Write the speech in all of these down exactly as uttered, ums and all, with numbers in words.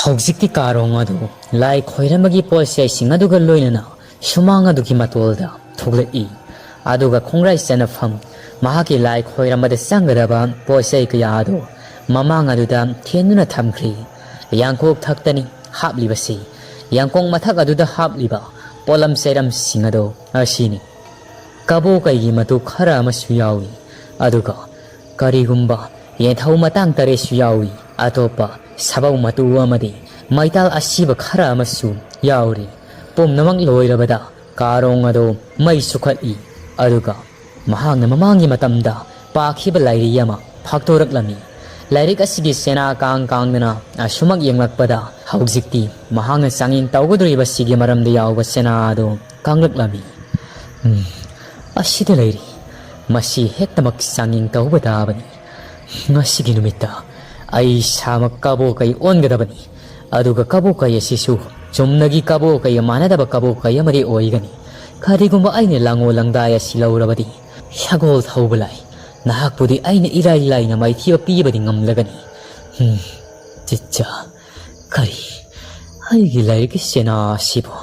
ꯍꯧꯖꯤꯛꯇꯤ ꯀꯥꯔꯣꯡ ꯑꯗꯨ ꯂꯥꯏ ꯈꯣꯏꯔꯝꯕꯒꯤ ꯄꯣꯠ ꯆꯩꯁꯤꯡ ꯑꯗꯨꯒ ꯂꯣꯏꯅꯅ ꯁꯨꯃꯥꯡ ꯑꯗꯨꯒꯤ ꯃꯇꯣꯜꯗ ꯊꯣꯛꯂꯛꯏ꯫ ꯑꯗꯨꯒ ꯈꯣꯡꯒ꯭ꯔꯥꯏ ꯆꯅꯐꯝ, ꯃꯍꯥꯛꯀꯤ ꯂꯥꯏ ꯈꯣꯏꯔꯝꯕꯗ ꯆꯪꯒꯗꯕ ꯄꯣꯠ ꯆꯩ ꯀꯌꯥ ꯑꯗꯨ ꯃꯃꯥꯡ ꯑꯗꯨꯗ ꯊꯦꯟꯗꯨꯅ ꯊꯝꯈ꯭ꯔꯤ꯫ ꯌꯥꯡꯀꯣꯛ ꯊꯛꯇꯅꯤ ꯍꯥꯞꯂꯤꯕꯁꯤ꯫ ꯌꯥꯡꯀꯣꯛ ꯃꯊꯛ ꯑꯗꯨꯗ ꯍꯥꯞꯂꯤꯕ ꯄꯣꯠꯂꯝ ꯆꯩꯔꯝꯁꯤꯡ ꯑꯗꯨ ꯑꯁꯤꯅꯤ꯫ ꯀꯕꯣꯀꯩꯒꯤ ꯃꯇꯨ ꯈꯔ ꯑꯃꯁꯨ ꯌꯥꯎꯏ꯫ ꯑꯗꯨꯒ ꯀꯔꯤꯒꯨꯝꯕ ꯌꯦꯟꯊꯧ ꯃꯇꯥꯡ ꯇꯔꯦꯠꯁꯨ ꯌꯥꯎꯏ꯫ ꯑꯇꯣꯞꯄ ꯁꯥꯕꯧ ꯃꯇꯨ ꯑꯃꯗꯤ ꯃꯩꯇꯥꯜ ꯑꯁꯤꯕ ꯈꯔ ꯑꯃꯁꯨ ꯌꯥꯎꯔꯤ꯫ ꯄꯨꯝꯅꯃꯛ ꯂꯣꯏꯔꯕꯗ ꯀꯥꯔꯣꯡ ꯑꯗꯨ ꯃꯩ ꯆꯨꯈꯠꯂꯤ꯫ ꯑꯗꯨꯒ ꯃꯍꯥꯛꯅ ꯃꯃꯥꯡꯒꯤ ꯃꯇꯝꯗ ꯄꯥꯈꯤꯕ ꯂꯥꯏꯔꯤ ꯑꯃ ꯐꯥꯛꯇꯣꯔꯛꯂꯝꯃꯤ꯫ ꯂꯥꯏꯔꯤꯛ ꯑꯁꯤꯒꯤ ꯆꯦꯅꯥ ꯀꯥꯡ ꯀꯥꯡꯗꯅ ꯑꯁꯨꯃꯛ ꯌꯦꯡꯂꯛꯄꯗ ꯍꯧꯖꯤꯛꯇꯤ ꯃꯍꯥꯛꯅ ꯆꯥꯡꯌꯦꯡ ꯇꯧꯒꯗꯧꯔꯤꯕꯁꯤꯒꯤ ꯃꯔꯝꯗ ꯌꯥꯎꯕ ꯆꯦꯅꯥ ꯑꯗꯨ ꯀꯪꯂꯛꯂꯝꯃꯤ꯫ ꯎꯝ, ꯑꯁꯤꯗ ꯂꯩꯔꯤ꯫ ꯃꯁꯤ ꯍꯦꯛꯇꯃꯛ ꯆꯥꯡꯌꯦꯡ ꯇꯧꯕ ꯇꯥꯕꯅꯤ꯫ ꯉꯁꯤꯒꯤ ꯅꯨꯃꯤꯠꯇ ꯑꯩ ꯏꯁꯥꯃꯛ ꯀꯕꯣꯀꯩ ꯑꯣꯟꯒꯗꯕꯅꯤ꯫ ꯑꯗꯨꯒ ꯀꯕꯣꯀꯩ ꯑꯁꯤꯁꯨ ꯆꯨꯝꯅꯒꯤ ꯀꯕꯣꯀꯩꯒ ꯃꯥꯟꯅꯗꯕ ꯀꯕꯣꯀꯩ ꯑꯃꯗꯤ ꯑꯣꯏꯒꯅꯤ꯫ ꯀꯔꯤꯒꯨꯝꯕ ꯑꯩꯅ ꯂꯥꯡꯑꯣ ꯂꯪꯗꯥꯏ ꯑꯁꯤ ꯂꯧꯔꯕꯗꯤ, ꯁꯒꯣꯜ ꯊꯧꯕ ꯂꯥꯏ, ꯅꯍꯥꯛꯄꯨꯗꯤ ꯑꯩꯅ ꯏꯔꯥꯏ ꯂꯥꯏꯅ ꯃꯥꯏꯊꯤꯕ ꯄꯤꯕꯗꯤ ꯉꯝꯂꯒꯅꯤ꯫ ꯍꯝ, ꯆꯤꯠꯆꯥ, ꯀꯔꯤ? ꯑꯩꯒꯤ ꯂꯥꯏꯔꯤꯛꯀꯤ ꯆꯦꯅꯥ ꯑꯁꯤꯕꯨ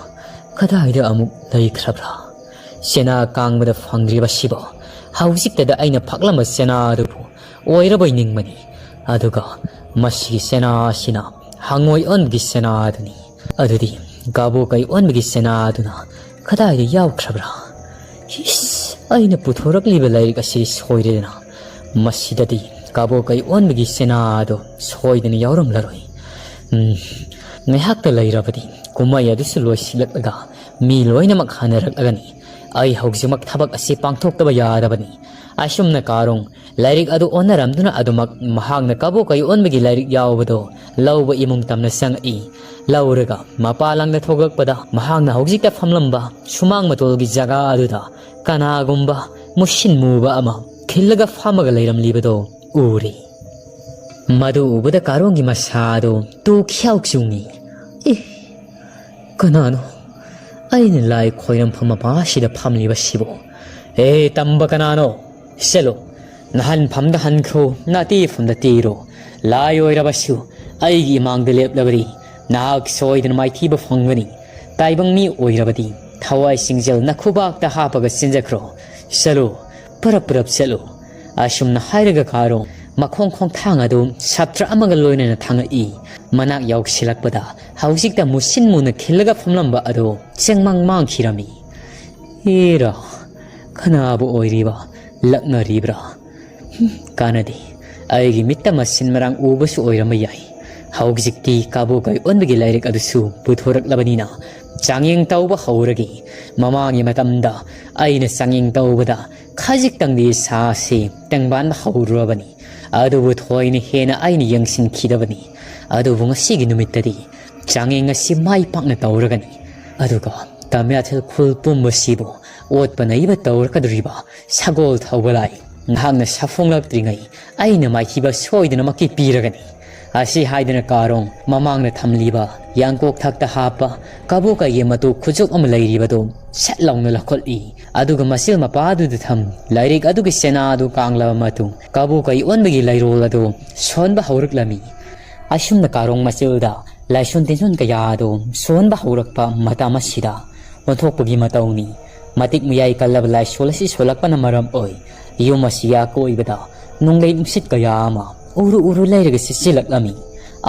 ꯀꯗꯥꯏꯗ ꯑꯃꯨꯛ ꯂꯩꯈ꯭ꯔꯕ꯭ꯔꯥ? ꯆꯦꯅꯥ ꯀꯥꯡꯕꯗ ꯐꯪꯗ꯭ꯔꯤꯕꯁꯤꯕꯨ ꯍꯧꯖꯤꯛꯇꯗ ꯑꯩꯅ ꯐꯛꯂꯝꯕ ꯆꯦꯅꯥ ꯑꯗꯨꯕꯨ ꯑꯣꯏꯔꯕꯣꯏ ꯅꯤꯡꯕꯅꯤ꯫ ꯑꯗꯨꯒ ꯃꯁꯤꯒꯤ ꯆꯦꯅꯥ ꯑꯁꯤꯅ ꯍꯪꯉꯣꯏ ꯑꯣꯟꯕꯒꯤ ꯆꯦꯅꯥ ꯑꯗꯨꯅꯤ꯫ ꯑꯗꯨꯗꯤ ꯀꯕꯣꯀꯩ ꯑꯣꯟꯕꯒꯤ ꯆꯦꯅꯥ ꯑꯗꯨꯅ ꯀꯗꯥꯏꯗ ꯌꯥꯎꯈ꯭ꯔꯕ꯭ꯔꯥ? ꯏꯁ, ꯑꯩꯅ ꯄꯨꯊꯣꯔꯛꯂꯤꯕ ꯂꯥꯏꯔꯤꯛ ꯑꯁꯤ ꯁꯣꯏꯔꯦꯗꯅ꯫ ꯃꯁꯤꯗꯗꯤ ꯀꯕꯣꯀꯩ ꯑꯣꯟꯕꯒꯤ ꯆꯦꯅꯥ ꯑꯗꯨ ꯁꯣꯏꯗꯅ ꯌꯥꯎꯔꯝꯂꯔꯣꯏ꯫ ꯎꯝ, ꯉꯥꯏꯍꯥꯛꯇ ꯂꯩꯔꯕꯗꯤ ꯀꯨꯝꯍꯩ ꯑꯗꯨꯁꯨ ꯂꯣꯏꯁꯤꯜꯂꯛꯂꯒ ꯃꯤ ꯂꯣꯏꯅꯃꯛ ꯍꯟꯅꯔꯛꯂꯒꯅꯤ꯫ ꯑꯩ ꯍꯧꯖꯤꯛꯃꯛ ꯊꯕꯛ ꯑꯁꯤ ꯄꯥꯡꯊꯣꯛꯇꯕ ꯌꯥꯗꯕꯅꯤ꯫ ꯑꯁꯨꯝꯅ ꯀꯥꯔꯣꯡ ꯂꯥꯏꯔꯤꯛ ꯑꯗꯨ ꯑꯣꯟꯅꯔꯝꯗꯨꯅ ꯑꯗꯨꯃꯛ ꯃꯍꯥꯛꯅ ꯀꯕꯣꯀꯩ ꯑꯣꯟꯕꯒꯤ ꯂꯥꯏꯔꯤꯛ ꯌꯥꯎꯕꯗꯨ ꯂꯧꯕ ꯏꯃꯨꯡ ꯇꯝꯅ ꯆꯪꯉꯛꯏ꯫ ꯂꯧꯔꯒ ꯃꯄꯥ ꯂꯥꯡꯗ ꯊꯣꯛꯂꯛꯄꯗ ꯃꯍꯥꯛꯅ ꯍꯧꯖꯤꯛꯇ ꯐꯝꯂꯝꯕ ꯁꯨꯃꯥꯡ ꯃꯇꯣꯜꯒꯤ ꯖꯒꯥ ꯑꯗꯨꯗ ꯀꯅꯥꯒꯨꯝꯕ ꯃꯨꯁꯤꯟ ꯃꯨꯕ ꯑꯃ ꯈꯤꯜꯂꯒ ꯐꯝꯃꯒ ꯂꯩꯔꯝꯂꯤꯕꯗꯨ ꯎꯔꯤ꯫ ꯃꯗꯨ ꯎꯕꯗ ꯀꯥꯔꯣꯡꯒꯤ ꯃꯁꯥ ꯑꯗꯨ ꯇꯨ ꯈ꯭ꯌꯥꯎ ꯆꯨꯡꯏ꯫ "ꯑꯦ, ꯀꯅꯥꯅꯣ? ꯑꯩꯅ ꯂꯥꯏ ꯈꯣꯏꯔꯝꯐꯝ ꯃꯄꯥ ꯑꯁꯤꯗ ꯐꯝꯂꯤꯕꯁꯤꯕꯨ? ꯑꯦ, ꯇꯝꯕ ꯀꯅꯥꯅꯣ? ꯆꯠꯂꯣ, ꯅꯍꯟꯐꯝꯗ ꯍꯟꯈ꯭ꯔꯣ, ꯅꯥꯇꯦꯐꯝꯗ ꯇꯦꯔꯣ꯫ ꯂꯥꯏ ꯑꯣꯏꯔꯕꯁꯨ ꯑꯩꯒꯤ ꯏꯃꯥꯡꯗ ꯂꯦꯞꯂꯕꯗꯤ ꯅꯍꯥꯛ ꯁꯣꯏꯗꯅ ꯃꯥꯏꯊꯤꯕ ꯐꯪꯒꯅꯤ꯫ ꯇꯥꯏꯕꯪ ꯃꯤ ꯑꯣꯏꯔꯕꯗꯤ ꯊꯋꯥꯏ ꯁꯤꯡꯖꯦꯜ ꯅꯈꯨꯕꯥꯛꯇ ꯍꯥꯞꯄꯒ ꯆꯦꯟꯖꯈ꯭ꯔꯣ꯫ ꯆꯠꯂꯨ, ꯄꯔꯞ ꯄꯔꯞ ꯆꯠꯂꯨ꯫ ꯑꯁꯨꯝꯅ ꯍꯥꯏꯔꯒ ꯀꯥꯔꯣꯡ ꯃꯈꯣꯡ ꯈꯣꯡꯊꯥꯡ ꯑꯗꯨ ꯁꯥꯇ꯭ꯔ ꯑꯃꯒ ꯂꯣꯏꯅꯅ ꯊꯥꯡꯉꯛꯏ꯫ ꯃꯅꯥꯛ ꯌꯧꯁꯤꯜꯂꯛꯄꯗ ꯍꯧꯖꯤꯛꯇ ꯃꯨꯁꯤꯟ ꯃꯨꯅ ꯈꯤꯜꯂꯒ ꯐꯝꯂꯝꯕ ꯑꯗꯨ ꯆꯦꯡꯃꯥꯡ ꯃꯥꯡꯈꯤꯔꯝꯃꯤ꯫ "ꯏꯔꯥ, ꯀꯅꯥꯕꯨ ꯑꯣꯏꯔꯤꯕ? ꯂꯛꯅꯔꯤꯕ꯭ꯔꯥ? ꯍꯨꯝ, ꯀꯥꯟꯅꯗꯦ꯫ ꯑꯩꯒꯤ ꯃꯤꯠꯇ ꯃꯁꯤꯟ ꯃꯔꯥꯡ ꯎꯕꯁꯨ ꯑꯣꯏꯔꯝꯕ ꯌꯥꯏ꯫ ꯍꯧꯖꯤꯛꯇꯤ ꯀꯥꯕꯣ ꯀꯩ ꯑꯣꯟꯕꯒꯤ ꯂꯥꯏꯔꯤꯛ ꯑꯗꯨꯁꯨ ꯄꯨꯊꯣꯔꯛꯂꯕꯅꯤꯅ ꯆꯥꯡꯌꯦꯡ ꯇꯧꯕ ꯍꯧꯔꯒꯦ꯫ ꯃꯃꯥꯡꯒꯤ ꯃꯇꯝꯗ ꯑꯩꯅ ꯆꯥꯡꯌꯦꯡ ꯇꯧꯕꯗ ꯈꯖꯤꯛꯇꯪꯗꯤ ꯁꯥꯁꯤ ꯇꯦꯡꯕꯥꯟꯕ ꯍꯧꯔꯨꯔꯕꯅꯤ꯫ ꯑꯗꯨꯕꯨ ꯊꯣꯏꯅ ꯍꯦꯟꯅ ꯑꯩꯅ ꯌꯦꯡꯁꯤꯟꯈꯤꯗꯕꯅꯤ꯫ ꯑꯗꯨꯕꯨ ꯉꯁꯤꯒꯤ ꯅꯨꯃꯤꯠꯇꯗꯤ ꯆꯥꯡꯌꯦꯡ ꯑꯁꯤ ꯃꯥꯏ ꯄꯥꯛꯅ ꯇꯧꯔꯒꯅꯤ꯫ ꯑꯗꯨꯒ ꯇꯝꯌꯥꯊꯦꯜ ꯈꯨꯜ ꯄꯨꯝꯕꯁꯤꯕꯨ ꯑꯣꯠꯄ ꯅꯩꯕ ꯇꯧꯔꯛꯀꯗꯧꯔꯤꯕ ꯁꯒꯣꯜ ꯊꯧꯕ ꯂꯥꯏ, ꯅꯍꯥꯛꯅ ꯁꯥꯐꯣꯡꯂꯛꯇ꯭ꯔꯤꯉꯩ ꯑꯩꯅ ꯃꯥꯏꯊꯤꯕ ꯁꯣꯏꯗꯅꯃꯛꯀꯤ ꯄꯤꯔꯒꯅꯤ꯫ ꯑꯁꯤ ꯍꯥꯏꯗꯨꯅ ꯀꯥꯔꯣꯡ ꯃꯃꯥꯡꯗ ꯊꯝꯂꯤꯕ ꯌꯥꯡꯀꯣꯛ ꯊꯛꯇ ꯍꯥꯞꯄ ꯀꯕꯣꯀꯥꯏꯒꯤ ꯃꯇꯨ ꯈꯨꯖꯣꯞ ꯑꯃ ꯂꯩꯔꯤꯕꯗꯨ ꯁꯠ ꯂꯥꯎꯅ ꯂꯧꯈꯠꯂꯤ꯫ ꯑꯗꯨꯒ ꯃꯆꯤꯜ ꯃꯄꯥꯗꯨꯗ ꯊꯝ ꯂꯥꯏꯔꯤꯛ ꯑꯗꯨꯒꯤ ꯆꯦꯅꯥ ꯑꯗꯨ ꯀꯥꯡꯂꯕ ꯃꯇꯨꯡ ꯀꯕꯣꯀꯥꯏ ꯑꯣꯟꯕꯒꯤ ꯂꯩꯔꯣꯜ ꯑꯗꯨ ꯁꯣꯟꯕ ꯍꯧꯔꯛꯂꯝꯃꯤ꯫ ꯑꯁꯨꯝꯅ ꯀꯥꯔꯣꯡ ꯃꯆꯤꯜꯗ ꯂꯥꯏꯁꯣꯟ ꯇꯤꯟꯖꯣꯟ ꯀꯌꯥ ꯑꯗꯨ ꯁꯣꯟꯕ ꯍꯧꯔꯛꯄ ꯃꯇꯝ ꯑꯁꯤꯗ ꯑꯣꯟꯊꯣꯛꯄꯒꯤ ꯃꯇꯧꯅꯤ꯫ ꯃꯇꯤꯛ ꯃꯌꯥꯏ ꯀꯜꯂꯕ ꯂꯥꯏꯁꯣꯜ ꯑꯁꯤ ꯁꯣꯜꯂꯛꯄꯅ ꯃꯔꯝ ꯑꯣꯏ ꯌꯨꯝ ꯑꯁꯤꯒꯤ ꯑꯀꯣꯏꯕꯗ ꯅꯣꯡꯂꯩ ꯅꯨꯡꯁꯤꯠ ꯀꯌꯥ ꯑꯃ ꯎꯔꯨ ꯎꯔꯨ ꯂꯩꯔꯒ ꯁꯤꯠꯆꯤꯜꯂꯛꯂꯝꯃꯤ꯫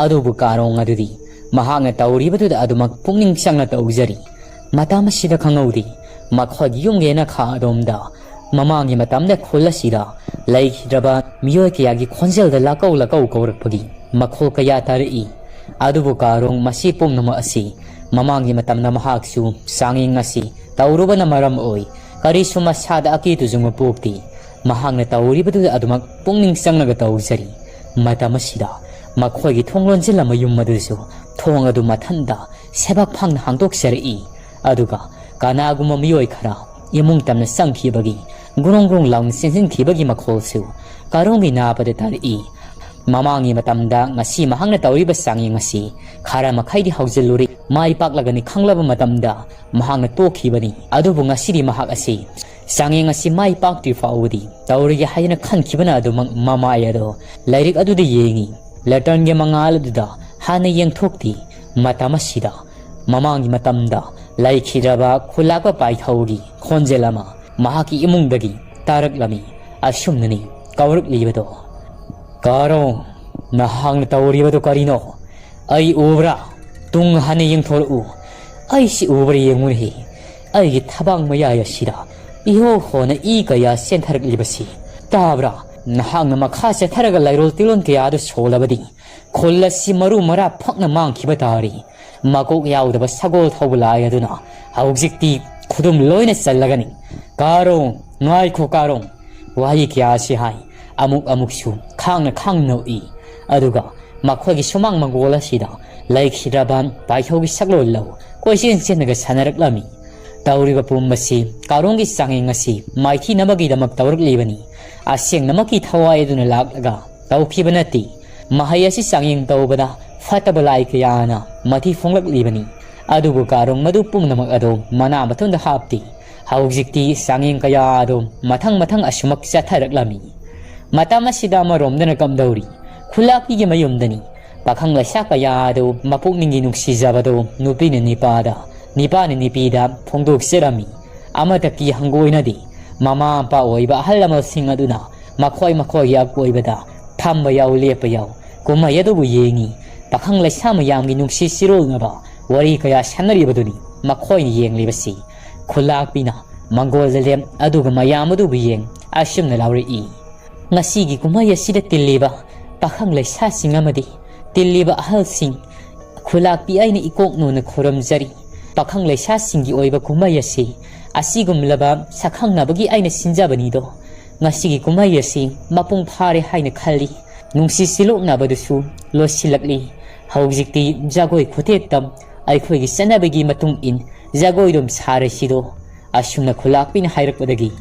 ꯑꯗꯨꯕꯨ ꯀꯥꯔꯣꯡ ꯑꯗꯨꯗꯤ ꯃꯍꯥꯛꯅ ꯇꯧꯔꯤꯕꯗꯨꯗ ꯑꯗꯨꯃꯛ ꯄꯨꯛꯅꯤꯡ ꯆꯪꯅ ꯇꯧꯖꯔꯤ꯫ ꯃꯇꯝ ꯑꯁꯤꯗ ꯈꯪꯍꯧꯗꯦ, ꯃꯈꯣꯏꯒꯤ ꯌꯨꯝꯒꯤ ꯌꯦꯅꯈꯥ ꯑꯗꯣꯝꯗ ꯃꯃꯥꯡꯒꯤ ꯃꯇꯝꯗ ꯈꯨꯜ ꯑꯁꯤꯗ ꯂꯩꯈꯤꯗ꯭ꯔꯕ ꯃꯤꯑꯣꯏ ꯀꯌꯥꯒꯤ ꯈꯣꯟꯖꯦꯜꯗ ꯂꯥꯀꯧ ꯂꯥꯀꯧ ꯀꯧꯔꯛꯄꯒꯤ ꯃꯈꯣꯜ ꯀꯌꯥ ꯇꯥꯔꯛꯏ꯫ ꯑꯗꯨꯕꯨ ꯀꯥꯔꯣꯡ ꯃꯁꯤ ꯄꯨꯝꯅꯃꯛ ꯑꯁꯤ ꯃꯃꯥꯡꯒꯤ ꯃꯇꯝꯗ ꯃꯍꯥꯛꯁꯨ ꯆꯥꯡꯌꯦꯡ ꯑꯁꯤ ꯇꯧꯔꯨꯕꯅ ꯃꯔꯝ ꯑꯣꯏ ꯀꯔꯤꯁꯨ ꯃꯁꯥꯗ ꯑꯀꯤ ꯇꯨꯖꯨꯡꯕ ꯄꯣꯛꯇꯦ꯫ ꯃꯍꯥꯛꯅ ꯇꯧꯔꯤꯕꯗꯨꯗ ꯑꯗꯨꯃꯛ ꯄꯨꯛꯅꯤꯡ ꯆꯪꯂꯒ ꯇꯧꯖꯔꯤ꯫ ꯃꯇꯝ ꯑꯁꯤꯗ ꯃꯈꯣꯏꯒꯤ ꯊꯣꯡ ꯂꯣꯟꯁꯤꯜꯂꯝꯕ ꯌꯨꯝ ꯑꯗꯨꯁꯨ ꯊꯣꯡ ꯑꯗꯨ ꯃꯊꯟꯇ ꯁꯦꯕꯥꯛ ꯐꯪꯅ ꯍꯥꯡꯗꯣꯛꯆꯔꯛꯏ꯫ ꯑꯗꯨꯒ ꯀꯅꯥꯒꯨꯝꯕ ꯃꯤꯑꯣꯏ ꯈꯔ ꯏꯃꯨꯡ ꯇꯝꯅ ꯆꯪꯈꯤꯕꯒꯤ ꯒ꯭ꯔꯣꯡ ꯒ꯭ꯔꯣꯡ ꯂꯥꯎꯅ ꯆꯦꯟꯁꯤꯟꯈꯤꯕꯒꯤ ꯃꯈꯣꯜꯁꯨ ꯀꯥꯔꯣꯡꯒꯤ ꯅꯥꯕꯗ ꯇꯥꯔꯛꯏ꯫ ꯃꯃꯥꯡꯒꯤ ꯃꯇꯝꯗ ꯉꯁꯤ ꯃꯍꯥꯛꯅ ꯇꯧꯔꯤꯕ ꯆꯥꯡꯌꯦꯡ ꯑꯁꯤ ꯈꯔ ꯃꯈꯩꯗꯤ ꯍꯧꯖꯤꯜꯂꯨꯔꯦ, ꯃꯥꯏ ꯄꯥꯛꯂꯒꯅꯤ ꯈꯪꯂꯕ ꯃꯇꯝꯗ ꯃꯍꯥꯛꯅ ꯇꯣꯛꯈꯤꯕꯅꯤ꯫ ꯑꯗꯨꯕꯨ ꯉꯁꯤꯗꯤ ꯃꯍꯥꯛ ꯑꯁꯤ ꯆꯥꯡꯌꯦꯡ ꯑꯁꯤ ꯃꯥꯏ ꯄꯥꯛꯇ꯭ꯔꯤ ꯐꯥꯎꯕꯗꯤ ꯇꯧꯔꯒꯦ ꯍꯥꯏꯗꯅ ꯈꯟꯈꯤꯕꯅ ꯑꯗꯨꯃꯛ ꯃꯃꯥꯏ ꯑꯗꯣ ꯂꯥꯏꯔꯤꯛ ꯑꯗꯨꯗ ꯌꯦꯡꯉꯤ꯫ ꯂꯦꯇꯔꯟꯒꯤ ꯃꯉꯥꯜ ꯑꯗꯨꯗ ꯍꯥꯟꯅ ꯌꯦꯡꯊꯣꯛꯇꯦ꯫ ꯃꯇꯝ ꯑꯁꯤꯗ ꯃꯃꯥꯡꯒꯤ ꯃꯇꯝꯗ ꯂꯩꯈꯤꯗ꯭ꯔꯕ ꯈꯨꯂꯥꯛꯄ ꯄꯥꯏꯊꯧꯒꯤ ꯈꯣꯟꯖꯦꯜ ꯑꯃ ꯃꯍꯥꯛꯀꯤ ꯏꯃꯨꯡꯗꯒꯤ ꯇꯥꯔꯛꯂꯝꯃꯤ꯫ ꯑꯁꯨꯝꯅꯅꯤ ꯀꯧꯔꯛꯂꯤꯕꯗꯣ, "ꯀꯥꯔꯣꯡ, ꯅꯍꯥꯛꯅ ꯇꯧꯔꯤꯕꯗꯨ ꯀꯔꯤꯅꯣ? ꯑꯩ ꯎꯕ꯭ꯔꯥ? ꯇꯨꯡ ꯍꯟꯅ ꯌꯦꯡꯊꯣꯔꯛꯎ꯫ ꯑꯩꯁꯤ ꯎꯕ꯭ꯔꯥ ꯌꯦꯡꯉꯨꯅꯦ꯫ ꯑꯩꯒꯤ ꯊꯕꯥꯛ ꯃꯌꯥꯏ ꯑꯁꯤꯗ ꯏꯍꯣ ꯍꯣꯅ ꯏ ꯀꯌꯥ ꯆꯦꯟꯊꯔꯛꯂꯤꯕꯁꯤ ꯇꯥꯕ꯭ꯔꯥ? ꯅꯍꯥꯛꯅ ꯃꯈꯥ ꯆꯠꯊꯔꯒ ꯂꯩꯔꯣꯜ ꯇꯤꯔꯣꯜ ꯀꯌꯥꯗꯨ ꯁꯣꯜꯂꯕꯗꯤ ꯈꯨꯜ ꯑꯁꯤ ꯃꯔꯨ ꯃꯔꯥ ꯐꯛꯅ ꯃꯥꯡꯈꯤꯕ ꯇꯥꯔꯤ꯫ ꯃꯀꯣꯛ ꯌꯥꯎꯗꯕ ꯁꯒꯣꯜ ꯊꯧꯕ ꯂꯥꯏ ꯑꯗꯨꯅ ꯍꯧꯖꯤꯛꯇꯤ ꯈꯨꯗꯨꯝ ꯂꯣꯏꯅ ꯆꯜꯂꯒꯅꯤ꯫ ꯀꯥꯔꯣꯡ, ꯉꯥꯏꯈꯣ ꯀꯥꯔꯣꯡ!" ꯋꯥꯍꯩ ꯀꯌꯥ ꯑꯁꯤ ꯍꯥꯏ꯫ ꯑꯃꯨꯛ ꯑꯃꯨꯛꯁꯨ ꯈꯥꯡꯅ ꯈꯥꯡꯅ ꯅꯣꯛꯏ꯫ ꯑꯗꯨꯒ ꯃꯈꯣꯏꯒꯤ ꯁꯨꯃꯥꯡ ꯃꯪꯒꯣꯜ ꯑꯁꯤꯗ ꯂꯩꯈꯤꯗ꯭ꯔꯕ ꯄꯥꯏꯊꯧꯒꯤ ꯁꯛꯂꯣꯟ ꯂꯧ ꯀꯣꯏꯆꯦꯟ ꯆꯦꯟꯅꯒ ꯁꯥꯟꯅꯔꯛꯂꯝꯃꯤ꯫ ꯇꯧꯔꯤꯕ ꯄꯨꯝꯕꯁꯤ ꯀꯥꯔꯣꯡꯒꯤ ꯆꯥꯡꯌꯦꯡ ꯑꯁꯤ ꯃꯥꯏꯊꯤꯅꯕꯒꯤꯗꯃꯛ ꯇꯧꯔꯛꯂꯤꯕꯅꯤ꯫ ꯑꯁꯦꯡꯅꯃꯛꯀꯤ ꯊꯋꯥꯏ ꯑꯗꯨꯅ ꯂꯥꯛꯂꯒ ꯇꯧꯈꯤꯕ ꯅꯠꯇꯦ꯫ ꯃꯍꯩ ꯑꯁꯤ ꯆꯥꯡꯌꯦꯡ ꯇꯧꯕꯗ ꯐꯠꯇꯕ ꯂꯥꯏ ꯀꯌꯥꯅ ꯃꯊꯤ ꯐꯣꯡꯂꯛꯂꯤꯕꯅꯤ꯫ ꯑꯗꯨꯕꯨ ꯀꯥꯔꯣꯡ ꯃꯗꯨ ꯄꯨꯝꯅꯃꯛ ꯑꯗꯨ ꯃꯅꯥ ꯃꯊꯨꯝꯗ ꯍꯥꯞꯇꯦ꯫ ꯍꯧꯖꯤꯛꯇꯤ ꯆꯥꯡꯌꯦꯡ ꯀꯌꯥ ꯑꯗꯨ ꯃꯊꯪ ꯃꯊꯪ ꯑꯁꯨꯃꯛ ꯆꯠꯊꯔꯛꯂꯝꯃꯤ꯫ ꯃꯇꯝ ꯑꯁꯤꯗ ꯑꯃꯔꯣꯝꯗꯅ ꯀꯝꯗꯧꯔꯤ? ꯈꯨꯂꯥꯛꯄꯤꯒꯤ ꯃꯌꯨꯝꯗꯅꯤ꯫ ꯄꯥꯈꯪ ꯂꯩꯁꯥ ꯀꯌꯥ ꯑꯗꯨ ꯃꯄꯨꯛꯅꯤꯡꯒꯤ ꯅꯨꯡꯁꯤꯖꯕꯗꯨ ꯅꯨꯄꯤꯅ ꯅꯤꯄꯥꯗ, ꯅꯤꯄꯥꯅ ꯅꯨꯄꯤꯗ ꯐꯣꯡꯗꯣꯛꯆꯔꯝꯃꯤ꯫ ꯑꯃꯠꯇ ꯀꯤ ꯍꯪꯒꯣꯏꯅꯗꯦ꯫ ꯃꯃꯥ ꯃꯄꯥ ꯑꯣꯏꯕ ꯑꯍꯜ ꯂꯃꯟꯁꯤꯡ ꯑꯗꯨꯅ ꯃꯈꯣꯏ ꯃꯈꯣꯏꯒꯤ ꯑꯀꯣꯏꯕꯗ ꯐꯝꯕ ꯌꯥꯎ, ꯂꯦꯞꯄ ꯌꯥꯎ, ꯀꯨꯝꯍꯩ ꯑꯗꯨꯕꯨ ꯌꯦꯡꯉꯤ꯫ ꯄꯥꯈꯪ ꯂꯩꯁꯥ ꯃꯌꯥꯝꯒꯤ ꯅꯨꯡꯁꯤ ꯆꯤꯔꯣꯜꯅꯕ ꯋꯥꯔꯤ ꯀꯌꯥ ꯁꯥꯟꯅꯔꯤꯕꯗꯨꯅꯤ ꯃꯈꯣꯏꯅ ꯌꯦꯡꯂꯤꯕꯁꯤ꯫ ꯈꯨꯂꯥꯛꯄꯤꯅ ꯃꯪꯒꯣꯜꯗ ꯂꯦꯞ ꯑꯗꯨꯒ ꯃꯌꯥꯝ ꯑꯗꯨꯕꯨ ꯌꯦꯡ ꯑꯁꯨꯝꯅ ꯂꯥꯎꯔꯛꯏ, "ꯉꯁꯤꯒꯤ ꯀꯨꯝꯍꯩ ꯑꯁꯤꯗ ꯇꯤꯜꯂꯤꯕ ꯄꯥꯈꯪ ꯂꯩꯁꯥꯁꯤꯡ ꯑꯃꯗꯤ ꯇꯤꯜꯂꯤꯕ ꯑꯍꯜꯁꯤꯡ, ꯈꯨꯂꯥꯛꯄꯤ ꯑꯩꯅ ꯏꯀꯣꯛ ꯅꯣꯟꯅ ꯈꯨꯔꯨꯝꯖꯔꯤ꯫ ꯄꯥꯈꯪ ꯂꯩꯁꯥꯁꯤꯡꯒꯤ ꯑꯣꯏꯕ ꯀꯨꯝꯍꯩ ꯑꯁꯤ ꯑꯁꯤꯒꯨꯝꯂꯕ ꯁꯛꯈꯪꯅꯕꯒꯤ ꯑꯩꯅ ꯁꯤꯟꯖꯕꯅꯤꯗꯣ꯫ ꯉꯁꯤꯒꯤ ꯀꯨꯝꯍꯩ ꯑꯁꯤ ꯃꯄꯨꯡ ꯐꯥꯔꯦ ꯍꯥꯏꯅ ꯈꯜꯂꯤ꯫ ꯅꯨꯡꯁꯤ ꯁꯤꯂꯣꯛꯅꯕꯗꯨꯁꯨ ꯂꯣꯏꯁꯤꯜꯂꯛꯂꯤ꯫ ꯍꯧꯖꯤꯛꯇꯤ ꯖꯒꯣꯏ ꯈꯨꯊꯦꯛꯇ ꯑꯩꯈꯣꯏꯒꯤ ꯆꯠꯅꯕꯤꯒꯤ ꯃꯇꯨꯡ ꯏꯟ ꯖꯒꯣꯏꯗꯨꯝ ꯁꯥꯔꯁꯤꯗꯣ꯫" ꯑꯁꯨꯝꯅ ꯈꯨꯂꯥꯛꯄꯤꯅ ꯍꯥꯏꯔꯛꯄꯗꯒꯤ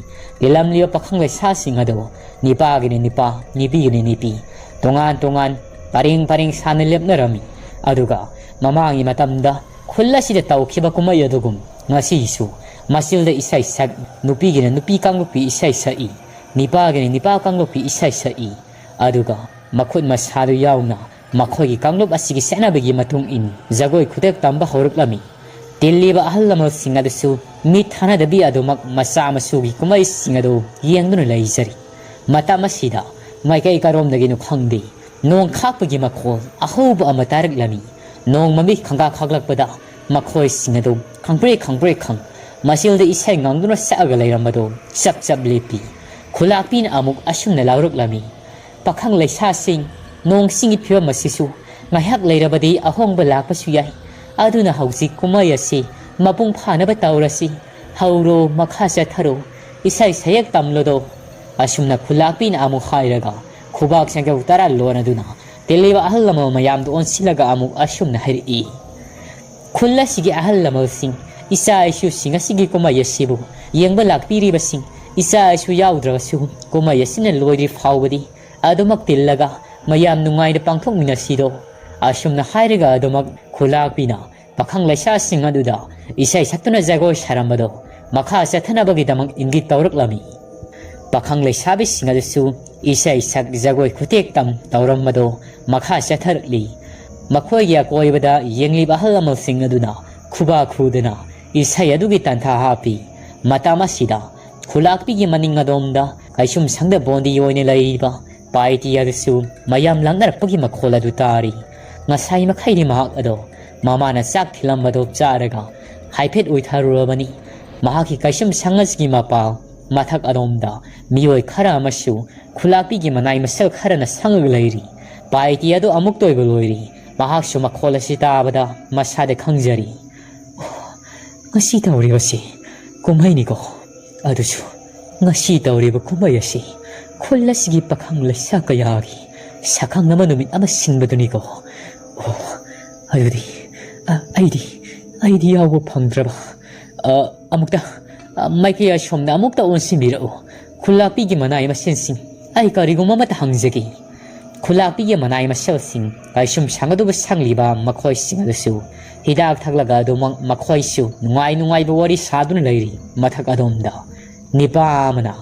ꯂꯤꯂꯝꯂꯤꯕ ꯄꯥꯈꯪ ꯂꯩꯁꯥꯁꯤꯡ ꯑꯗꯨ ꯅꯤꯄꯥꯒꯤꯅ ꯅꯤꯄꯥ, ꯅꯨꯄꯤꯒꯤꯅ ꯅꯨꯄꯤ, ꯇꯣꯉꯥꯟ ꯇꯣꯉꯥꯟ ꯄꯔꯦꯡ ꯄꯔꯦꯡ ꯁꯥꯅ ꯂꯦꯞꯅꯔꯝꯃꯤ꯫ ꯑꯗꯨꯒ ꯃꯃꯥꯡꯒꯤ ꯃꯇꯝꯗ ꯈꯨꯜ ꯑꯁꯤꯗ ꯇꯧꯈꯤꯕ ꯀꯨꯝꯍꯩ ꯑꯗꯨꯒꯨꯝ ꯉꯁꯤꯁꯨ ꯃꯆꯤꯜꯗ ꯏꯁꯩ ꯁꯛ, ꯅꯨꯄꯤꯒꯤꯅ ꯅꯨꯄꯤ ꯀꯥꯡꯂꯨꯞꯀꯤ ꯏꯁꯩ ꯁꯛꯏ, ꯅꯤꯄꯥꯒꯤꯅ ꯅꯤꯄꯥ ꯀꯥꯡꯂꯨꯞꯀꯤ ꯏꯁꯩ ꯁꯛꯏ꯫ ꯑꯗꯨꯒ ꯃꯈꯨꯠ ꯃꯁꯥꯗꯨ ꯌꯥꯎꯅ ꯃꯈꯣꯏꯒꯤ ꯀꯥꯡꯂꯨꯞ ꯑꯁꯤꯒꯤ ꯆꯠꯅꯕꯤꯒꯤ ꯃꯇꯨꯡ ꯏꯟ ꯖꯒꯣꯏ ꯈꯨꯗꯦꯛ ꯇꯝꯕ ꯍꯧꯔꯛꯂꯝꯃꯤ꯫ ꯇꯤꯜꯂꯤꯕ ꯑꯍꯜ ꯂꯃꯟꯁꯤꯡ ꯑꯗꯨꯁꯨ ꯃꯤꯠ ꯊꯥꯅꯗꯕꯤ ꯑꯗꯨꯃꯛ ꯃꯆꯥ ꯃꯁꯨꯒꯤ ꯀꯨꯝꯍꯩꯁꯤꯡ ꯑꯗꯨ ꯌꯦꯡꯗꯨꯅ ꯂꯩꯖꯔꯤ꯫ ꯃꯇꯝ ꯑꯁꯤꯗ ꯃꯥꯏꯀꯩ ꯀꯔꯣꯝꯗꯒꯤꯅꯣ ꯈꯪꯗꯦ, ꯅꯣꯡ ꯈꯥꯛꯄꯒꯤ ꯃꯈꯣꯜ ꯑꯍꯧꯕ ꯑꯃ ꯇꯥꯔꯛꯂꯝꯃꯤ꯫ ꯅꯣꯡ ꯃꯃꯤ ꯈꯪꯀꯥ ꯈꯥꯛꯂꯛꯄꯗ ꯃꯈꯣꯏꯁꯤꯡ ꯑꯗꯨ ꯈꯪꯄ꯭ꯔꯦꯛ ꯈꯪꯄ꯭ꯔꯦꯛ ꯈꯪ ꯃꯆꯤꯜꯗ ꯏꯁꯩ ꯉꯪꯗꯨꯅ ꯁꯛꯑꯒ ꯂꯩꯔꯝꯕꯗꯨ ꯆꯞ ꯆꯞ ꯂꯦꯞꯄꯤ꯫ ꯈꯨꯂꯥꯛꯄꯤꯅ ꯑꯃꯨꯛ ꯑꯁꯨꯝꯅ ꯂꯥꯎꯔꯛꯂꯝꯃꯤ, "ꯄꯥꯈꯪ ꯂꯩꯁꯥꯁꯤꯡ, ꯅꯣꯡ ꯆꯤꯡꯒꯤ ꯐꯤꯕꯝ ꯑꯁꯤꯁꯨ ꯉꯥꯏꯍꯥꯛ ꯂꯩꯔꯕꯗꯤ ꯑꯍꯣꯡꯕ ꯂꯥꯛꯄꯁꯨ ꯌꯥꯏ꯫ ꯑꯗꯨꯅ ꯍꯧꯖꯤꯛ ꯀꯨꯝꯍꯩ ꯑꯁꯤ ꯃꯄꯨꯡ ꯐꯥꯅꯕ ꯇꯧꯔꯁꯤ꯫ ꯍꯧꯔꯣ, ꯃꯈꯥ ꯆꯠꯊꯔꯣ, ꯏꯁꯩ ꯁꯌꯦꯛ ꯇꯝꯂꯣꯗꯣ"꯫ ꯑꯁꯨꯝꯅ ꯈꯨꯂꯥꯛꯄꯤꯅ ꯑꯃꯨꯛ ꯍꯥꯏꯔꯒ ꯈꯨꯕꯥꯛ ꯁꯦꯡꯖꯧ ꯇꯔꯥ ꯂꯣꯟ ꯑꯗꯨꯅ ꯇꯦꯜꯂꯤꯕ ꯑꯍꯜ ꯂꯃꯟ ꯃꯌꯥꯝꯗ ꯑꯣꯟꯁꯤꯜꯂꯒ ꯑꯃꯨꯛ ꯑꯁꯨꯝꯅ ꯍꯥꯏꯔꯛꯏ, "ꯈꯨꯜ ꯑꯁꯤꯒꯤ ꯑꯍꯜ ꯂꯃꯟꯁꯤꯡ, ꯏꯆꯥ ꯏꯁꯨꯁꯤꯡ ꯑꯁꯤꯒꯤ ꯀꯨꯝꯍꯩ ꯑꯁꯤꯕꯨ ꯌꯦꯡꯕ ꯂꯥꯛꯄꯤꯔꯤꯕꯁꯤꯡ, ꯏꯆꯥ ꯏꯁꯨ ꯌꯥꯎꯗ꯭ꯔꯕꯁꯨ ꯀꯨꯝꯍꯩ ꯑꯁꯤꯅ ꯂꯣꯏꯗ꯭ꯔꯤ ꯐꯥꯎꯕꯗꯤ ꯑꯗꯨꯃꯛ ꯇꯤꯜꯂꯒ ꯃꯌꯥꯝ ꯅꯨꯡꯉꯥꯏꯅ ꯄꯥꯡꯊꯣꯛꯃꯤꯟꯅꯁꯤꯗꯣ"꯫ ꯑꯁꯨꯝꯅ ꯍꯥꯏꯔꯒ ꯑꯗꯨꯃꯛ ꯈꯨꯂꯥꯛꯄꯤꯅ ꯄꯥꯈꯪ ꯂꯩꯁꯥꯁꯤꯡ ꯑꯗꯨꯗ ꯏꯁꯩ ꯁꯛꯇꯨꯅ ꯖꯒꯣꯏ ꯁꯥꯔꯝꯕꯗꯣ ꯃꯈꯥ ꯆꯠꯊꯅꯕꯒꯤꯗꯃꯛ ꯏꯪꯒꯤꯠ ꯇꯧꯔꯛꯂꯝꯃꯤ꯫ ꯄꯥꯈꯪ ꯂꯩꯁꯥꯕꯤꯁꯤꯡ ꯑꯗꯨꯁꯨ ꯏꯁꯩ ꯁꯛ ꯖꯒꯣꯏ ꯈꯨꯇꯦꯛ ꯇꯝ ꯇꯧꯔꯝꯕꯗꯣ ꯃꯈꯥ ꯆꯠꯊꯔꯛꯂꯤ꯫ ꯃꯈꯣꯏꯒꯤ ꯑꯀꯣꯏꯕꯗ ꯌꯦꯡꯂꯤꯕ ꯑꯍꯜ ꯂꯃꯟꯁꯤꯡ ꯑꯗꯨꯅ ꯈꯨꯕꯥꯛ ꯈꯨꯗꯅ ꯏꯁꯩ ꯑꯗꯨꯒꯤ ꯇꯥꯟꯊꯥ ꯍꯥꯞꯄꯤ꯫ ꯃꯇꯝ ꯑꯁꯤꯗ ꯈꯨꯂꯥꯛꯄꯤꯒꯤ ꯃꯅꯤꯡ ꯑꯗꯣꯝꯗ ꯀꯩꯁꯨꯝ ꯁꯪꯗ ꯕꯣꯟꯗꯤ ꯑꯣꯏꯅ ꯂꯩꯔꯤꯕ ꯄꯥꯏꯇꯤ ꯑꯗꯨꯁꯨ ꯃꯌꯥꯝ ꯂꯥꯡꯅꯔꯛꯄꯒꯤ ꯃꯈꯣꯜ ꯑꯗꯨ ꯇꯥꯔꯤ꯫ ꯉꯁꯥꯏ ꯃꯈꯩꯗꯤ ꯃꯍꯥꯛ ꯑꯗꯣ ꯃꯃꯥꯅ ꯆꯥꯛ ꯊꯤꯜꯂꯝꯕꯗꯨ ꯆꯥꯔꯒ ꯍꯥꯏꯐꯦꯠ ꯎꯏꯊꯔꯨꯔꯕꯅꯤ꯫ ꯃꯍꯥꯛꯀꯤ ꯀꯩꯁꯨꯝ ꯁꯪ ꯑꯁꯤꯒꯤ ꯃꯄꯥ ꯃꯊꯛ ꯑꯗꯣꯝꯗ ꯃꯤꯑꯣꯏ ꯈꯔ ꯑꯃꯁꯨ ꯈꯨꯂꯥꯛꯄꯤꯒꯤ ꯃꯅꯥꯏ ꯃꯁꯜ ꯈꯔꯅ ꯁꯪꯉꯒ ꯂꯩꯔꯤ꯫ ꯄꯥꯏꯇꯤ ꯑꯗꯨ ꯑꯃꯨꯛꯇ ꯑꯣꯏꯕ ꯂꯣꯏꯔꯤ꯫ ꯃꯍꯥꯛꯁꯨ ꯃꯈꯣꯜ ꯑꯁꯤ ꯇꯥꯕꯗ ꯃꯁꯥꯗ ꯈꯪꯖꯔꯤ꯫ "ꯑꯣ, ꯉꯁꯤ ꯇꯧꯔꯤꯕꯁꯤ ꯀꯨꯝꯍꯩꯅꯤꯀꯣ꯫ ꯑꯗꯨꯁꯨ ꯉꯁꯤ ꯇꯧꯔꯤꯕ ꯀꯨꯝꯍꯩ ꯑꯁꯤ ꯈꯨꯜ ꯑꯁꯤꯒꯤ ꯄꯥꯈꯪ ꯂꯩꯁꯥ ꯀꯌꯥꯒꯤ ꯁꯛꯈꯪꯅꯕ ꯅꯨꯃꯤꯠ ꯑꯃ ꯁꯤꯟꯕꯗꯨꯅꯤꯀꯣ꯫ ꯑꯣ, ꯑꯗꯨꯗꯤ, ꯑ, ꯑꯩꯗꯤ, ꯑꯩꯗꯤ ꯌꯥꯎꯕ ꯐꯪꯗ꯭ꯔꯕ꯫ ꯑ, ꯑꯃꯨꯛꯇ, ꯑ, ꯃꯥꯏꯀꯩ ꯑꯁꯣꯝꯗ ꯑꯃꯨꯛꯇ ꯑꯣꯟꯁꯤꯟꯕꯤꯔꯛꯎ꯫ ꯈꯨꯜꯂꯥꯛꯄꯤꯒꯤ ꯃꯅꯥꯏ ꯃꯁꯦꯟꯁꯤꯡ, ꯑꯩ ꯀꯔꯤꯒꯨꯝꯕ ꯑꯃꯠꯇ ꯍꯪꯖꯒꯦ"꯫ ꯈꯨꯂꯥꯛꯄꯤꯒꯤ ꯃꯅꯥꯏ ꯃꯁꯦꯜꯁꯤꯡ ꯀꯩꯁꯨꯝ ꯁꯪꯒꯗꯧꯕ ꯁꯪꯂꯤꯕ ꯃꯈꯣꯏꯁꯤꯡ ꯑꯗꯨꯁꯨ ꯍꯤꯗꯥꯛ ꯊꯛꯂꯒ ꯑꯗꯨꯃꯛ ꯃꯈꯣꯏꯁꯨ ꯅꯨꯡꯉꯥꯏ ꯅꯨꯡꯉꯥꯏꯕ ꯋꯥꯔꯤ ꯁꯥꯗꯨꯅ ꯂꯩꯔꯤ꯫ ꯃꯊꯛ ꯑꯗꯣꯝꯗ ꯅꯤꯄꯥ ꯑꯃꯅ,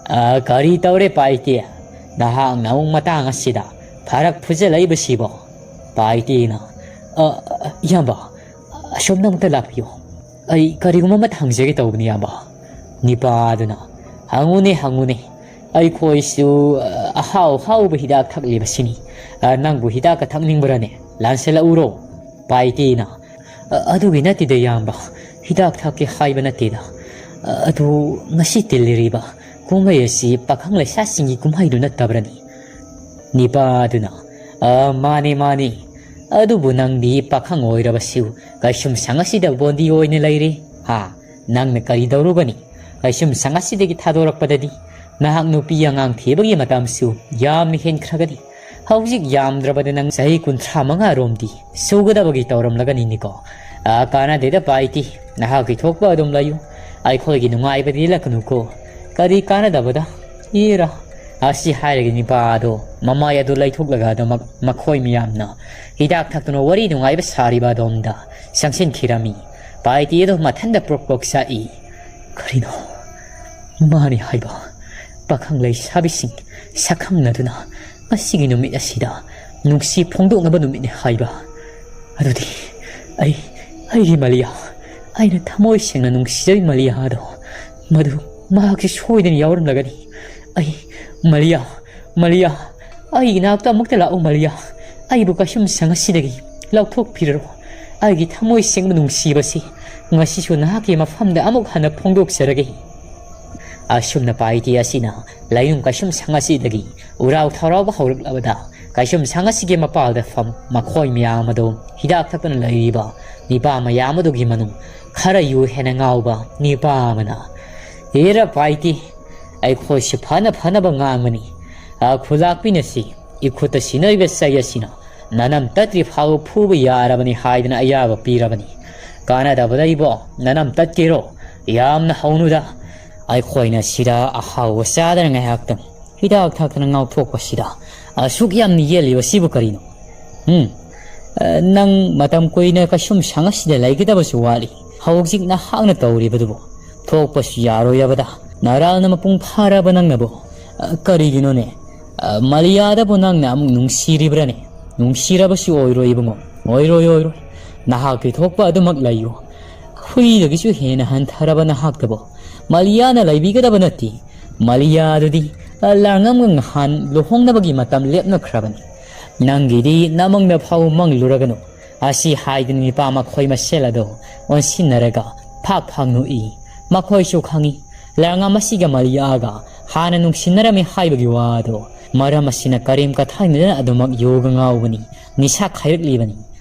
"ꯑ, ꯀꯔꯤ ꯇꯧꯔꯦ ꯄꯥꯏꯇꯦ? ꯅꯍꯥꯛꯅ ꯑꯃꯨꯛ ꯃꯇꯥꯡ ꯑꯁꯤꯗ ꯐꯔꯛ ꯐꯨꯖꯜꯂꯛꯏꯕꯁꯤꯕꯣ?" ꯄꯥꯏꯇꯤꯅ, "ꯑ, ꯑ, ꯏꯌꯥꯝꯕ, ꯑꯁꯣꯝꯗ ꯑꯃꯨꯛꯇ ꯂꯥꯛꯄꯤꯌꯨ꯫ ꯑꯩ ꯀꯔꯤꯒꯨꯝꯕ ꯑꯃ ꯍꯪꯖꯒꯦ ꯇꯧꯕꯅꯤ, ꯏꯌꯥꯝꯕ꯫" ꯅꯤꯄꯥꯗꯨꯅ, "ꯍꯪꯉꯨꯅꯦ, ꯍꯪꯉꯨꯅꯦ꯫ ꯑꯩꯈꯣꯏꯁꯨ, ꯑ, ꯑꯍꯥꯎ ꯑꯍꯥꯎꯕ ꯍꯤꯗꯥꯛ ꯊꯛꯂꯤꯕꯁꯤꯅꯤ꯫ ꯑ, ꯅꯪꯕꯨ ꯍꯤꯗꯥꯛꯀ ꯊꯛꯅꯤꯡꯕ꯭ꯔꯅꯦ? ꯂꯥꯟꯁꯤꯜꯂꯛꯎꯔꯣ?" ꯄꯥꯏꯇꯤꯅ, "ꯑ, ꯑꯗꯨꯒꯤ ꯅꯠꯇꯦꯗ, ꯏꯌꯥꯝꯕ꯫ ꯍꯤꯗꯥꯛ ꯊꯛꯀꯦ ꯍꯥꯏꯕ ꯅꯠꯇꯦꯗ꯫ ꯑ, ꯑꯗꯨ ꯉꯁꯤ ꯇꯤꯜꯂꯤꯔꯤꯕ ꯀꯨꯝꯍꯩ ꯑꯁꯤ ꯄꯥꯈꯪ ꯂꯩꯁꯥꯁꯤꯡꯒꯤ ꯀꯨꯝꯍꯩꯗꯨ ꯅꯠꯇꯕ꯭ꯔꯅꯤ?" ꯅꯤꯄꯥꯗꯨꯅ, "ꯑ, ꯃꯥꯅꯤ, ꯃꯥꯅꯤ꯫ ꯑꯗꯨꯕꯨ ꯅꯪꯗꯤ ꯄꯥꯈꯪ ꯑꯣꯏꯔꯕꯁꯨ ꯀꯩꯁꯨꯝꯁꯪ ꯑꯁꯤꯗ ꯕꯣꯟꯗꯤ ꯑꯣꯏꯅ ꯂꯩꯔꯤ꯫ ꯍꯥ? ꯅꯪꯅ ꯀꯔꯤ ꯇꯧꯔꯨꯒꯅꯤ? ꯀꯩꯁꯨꯝꯁꯪ ꯑꯁꯤꯗꯒꯤ ꯊꯥꯗꯣꯔꯛꯄꯗꯗꯤ ꯅꯍꯥꯛ ꯅꯨꯄꯤ ꯑꯉꯥꯡ ꯊꯤꯕꯒꯤ ꯃꯇꯝꯁꯨ ꯌꯥꯝꯅ ꯍꯦꯟꯈ꯭ꯔꯒꯅꯤ꯫ ꯍꯧꯖꯤꯛ ꯌꯥꯝꯗ꯭ꯔꯕꯗ ꯅꯪ ꯆꯍꯤ ꯀꯨꯟꯊ꯭ꯔꯥ ꯃꯉꯥ ꯔꯣꯝꯗꯤ ꯁꯨꯒꯗꯕꯒꯤ ꯇꯧꯔꯝꯂꯒꯅꯤꯅꯤꯀꯣ꯫ ꯑ, ꯀꯥꯟꯅꯗꯦꯗ ꯄꯥꯏꯇꯤ, ꯅꯍꯥꯛꯀꯤ ꯊꯣꯛꯄ ꯑꯗꯨꯝ ꯂꯩꯌꯨ꯫ ꯑꯩꯈꯣꯏꯒꯤ ꯅꯨꯡꯉꯥꯏꯕꯗꯤ ꯂꯛꯀꯅꯨꯀꯣ꯫ ꯀꯔꯤ ꯀꯥꯟꯅꯗꯕꯗ? ꯏꯔꯥ꯫" ꯑꯁꯤ ꯍꯥꯏꯔꯒ ꯅꯤꯄꯥ ꯑꯗꯣ ꯃꯃꯥꯏ ꯑꯗꯨ ꯂꯩꯊꯣꯛꯂꯒ ꯑꯗꯨꯃꯛ ꯃꯈꯣꯏ ꯃꯌꯥꯝꯅ ꯍꯤꯗꯥꯛ ꯊꯛꯇꯨꯅ ꯋꯥꯔꯤ ꯅꯨꯡꯉꯥꯏꯕ ꯁꯥꯔꯤꯕ ꯑꯗꯣꯝꯗ ꯆꯪꯁꯤꯟꯈꯤꯔꯝꯃꯤ꯫ ꯄꯥꯏꯇꯤ ꯑꯗꯨ ꯃꯊꯟꯇ ꯄ꯭ꯔꯣꯛ ꯄ꯭ꯔꯣꯛ ꯆꯥꯛꯏ꯫ "ꯀꯔꯤꯅꯣ ꯃꯥꯅꯤ ꯍꯥꯏꯕ? ꯄꯥꯈꯪ ꯂꯩꯁꯥꯕꯤꯁꯤꯡ ꯁꯛꯈꯪꯅꯗꯨꯅ ꯉꯁꯤꯒꯤ ꯅꯨꯃꯤꯠ ꯑꯁꯤꯗ ꯅꯨꯡꯁꯤ ꯐꯣꯡꯗꯣꯛꯅꯕ ꯅꯨꯃꯤꯠꯅꯤ ꯍꯥꯏꯕ? ꯑꯗꯨꯗꯤ ꯑꯩ, ꯑꯩꯒꯤ ꯃꯂꯤꯌꯥ, ꯑꯩꯅ ꯊꯃꯣꯏ ꯁꯦꯡꯅ ꯅꯨꯡꯁꯤꯖꯕꯤ ꯃꯂꯤꯌꯥ ꯑꯗꯣ, ꯃꯗꯨ ꯃꯍꯥꯛꯁꯨ ꯁꯣꯏꯗꯅ ꯌꯥꯎꯔꯝꯂꯒꯅꯤ꯫ ꯑꯩ, ꯃꯂꯤꯌꯥ, ꯃꯂꯤꯌꯥ, ꯑꯩ ꯏꯅꯥꯛꯇ ꯑꯃꯨꯛꯇ ꯂꯥꯛꯎ ꯃꯂꯤꯌꯥ꯫ ꯑꯩꯕꯨ ꯀꯩꯁꯨꯝꯁꯪ ꯑꯁꯤꯗꯒꯤ ꯂꯧꯊꯣꯛꯄꯤꯔꯔꯣ꯫ ꯑꯩꯒꯤ ꯊꯃꯣꯏ ꯁꯦꯡꯕ ꯅꯨꯡꯁꯤꯕꯁꯤ ꯉꯁꯤꯁꯨ ꯅꯍꯥꯛꯀꯤ ꯃꯐꯝꯗ ꯑꯃꯨꯛ ꯍꯟꯅ ꯐꯣꯡꯗꯣꯛꯆꯔꯒꯦ꯫" ꯑꯁꯨꯝꯅ ꯄꯥꯏꯇꯤ ꯑꯁꯤꯅ ꯂꯥꯏꯅꯨꯡ ꯀꯩꯁꯨꯝꯁꯪ ꯑꯁꯤꯗꯒꯤ ꯎꯔꯥꯎ ꯊꯔꯥꯎꯕ ꯍꯧꯔꯛꯂꯕꯗ, ꯀꯩꯁꯨꯝꯁꯪ ꯑꯁꯤꯒꯤ ꯃꯄꯥꯜꯗ ꯐꯝ ꯃꯈꯣꯏ ꯃꯌꯥꯝ ꯑꯗꯨ ꯍꯤꯗꯥꯛ ꯊꯛꯇꯨꯅ ꯂꯩꯔꯤꯕ ꯅꯤꯄꯥ ꯃꯌꯥꯝ ꯑꯗꯨꯒꯤ ꯃꯅꯨꯡ ꯈꯔ ꯌꯨ ꯍꯦꯟꯅ ꯉꯥꯎꯕ ꯅꯤꯄꯥ ꯑꯃꯅ, "ꯍꯦꯔ ꯄꯥꯏꯇꯤ, ꯑꯩꯈꯣꯏꯁꯨ ꯐꯅ ꯐꯅꯕ ꯉꯥꯡꯕꯅꯤ꯫ ꯑ, ꯈꯨꯂꯥꯛꯄꯤꯅꯁꯤ ꯏꯈꯨꯠꯇ ꯁꯤꯟꯅꯔꯤꯕ ꯆꯩ ꯑꯁꯤꯅ ꯅꯅꯝ ꯇꯠꯇ꯭ꯔꯤ ꯐꯥꯎꯕ ꯐꯨꯕ ꯌꯥꯔꯕꯅꯤ ꯍꯥꯏꯗꯅ ꯑꯌꯥꯕ ꯄꯤꯔꯕꯅꯤ꯫ ꯀꯥꯟꯅꯗꯕꯗ ꯏꯕꯣ, ꯅꯅꯝ ꯇꯠꯀꯦꯔꯣ? ꯌꯥꯝꯅ ꯍꯧꯅꯨꯗ꯫ ꯑꯩꯈꯣꯏꯅ ꯁꯤꯗ ꯑꯍꯥꯎꯕ ꯆꯥꯗꯅ ꯉꯥꯏꯍꯥꯛꯇꯪ ꯍꯤꯗꯥꯛ ꯊꯛꯇꯅ ꯉꯥꯎꯊꯣꯛꯄꯁꯤꯗ ꯑꯁꯨꯛ ꯌꯥꯝꯅ ꯌꯦꯜꯂꯤꯕꯁꯤꯕꯨ ꯀꯔꯤꯅꯣ? ꯎꯝ? ꯑ, ꯅꯪ ꯃꯇꯝ ꯀꯨꯏꯅ ꯀꯩꯁꯨꯝꯁꯪ ꯑꯁꯤꯗ ꯂꯩꯒꯗꯕꯁꯨ ꯋꯥꯠꯂꯤ꯫ ꯍꯧꯖꯤꯛ ꯅꯍꯥꯛꯅ ꯇꯧꯔꯤꯕꯗꯨꯕꯨ ꯊꯣꯛꯄꯁꯨ ꯌꯥꯔꯣꯏꯗꯕꯗ ꯅꯔꯥꯜꯅ ꯃꯄꯨꯡ ꯐꯥꯔꯕ ꯅꯪꯅꯕꯨ, ꯑ, ꯀꯔꯤꯒꯤꯅꯣꯅꯦ? ꯑ, ꯃꯥꯂꯤꯌꯥꯗꯕꯨ ꯅꯪꯅ ꯑꯃꯨꯛ ꯅꯨꯡꯁꯤꯔꯤꯕ꯭ꯔꯅꯦ? ꯅꯨꯡꯁꯤꯔꯕꯁꯨ ꯑꯣꯏꯔꯣꯏ, ꯏꯕꯨꯡꯉꯣ꯫ ꯑꯣꯏꯔꯣꯏ, ꯑꯣꯏꯔꯣꯏ꯫ ꯅꯍꯥꯛꯀꯤ ꯊꯣꯛꯄ ꯑꯗꯨꯃꯛ ꯂꯩꯌꯨ꯫ ꯍꯨꯏꯗꯒꯤꯁꯨ ꯍꯦꯟꯅ ꯍꯟꯊꯔꯕ ꯅꯍꯥꯛꯇꯕꯨ ꯃꯥꯂꯤꯌꯥꯅ ꯂꯩꯕꯤꯒꯗꯕ ꯅꯠꯇꯦ꯫ ꯃꯥꯂꯤꯌꯥꯗꯨꯗꯤ, ꯑ, ꯂꯥꯡꯉꯝꯒ ꯉꯍꯥꯟ ꯂꯨꯍꯣꯡꯅꯕꯒꯤ ꯃꯇꯝ ꯂꯦꯞꯅꯈ꯭ꯔꯕꯅꯤ꯫ ꯅꯪꯒꯤꯗꯤ ꯅꯃꯪꯗ ꯐꯥꯎ ꯃꯪꯂꯨꯔꯒꯅꯨ꯫ ꯑꯁꯤ ꯍꯥꯏꯗꯨꯅ ꯅꯤꯄꯥ ꯃꯈꯣꯏ ꯃꯁꯦꯜ ꯑꯗꯨ ꯑꯣꯟꯁꯤꯟꯅꯔꯒ ꯐꯥꯛ ꯐꯥꯛ ꯅꯣꯛꯏ꯫ ꯃꯈꯣꯏꯁꯨ ꯈꯪꯏ, ꯂꯥꯡꯉꯝ ꯑꯁꯤꯒ ꯃꯥꯂꯤꯌꯥꯒ ꯍꯥꯟꯅ ꯅꯨꯡꯁꯤꯅꯔꯝꯃꯤ ꯍꯥꯏꯕꯒꯤ ꯋꯥꯗꯣ꯫ ꯃꯔꯝ ꯑꯁꯤꯅ ꯀꯔꯦꯝ ꯀꯊꯥꯏꯅꯗꯅ ꯑꯗꯨꯃꯛ ꯌꯨꯒ ꯉꯥꯎꯕꯅꯤ, ꯅꯤꯁꯥ ꯈꯥꯏꯔꯛꯂꯤꯕꯅꯤ꯫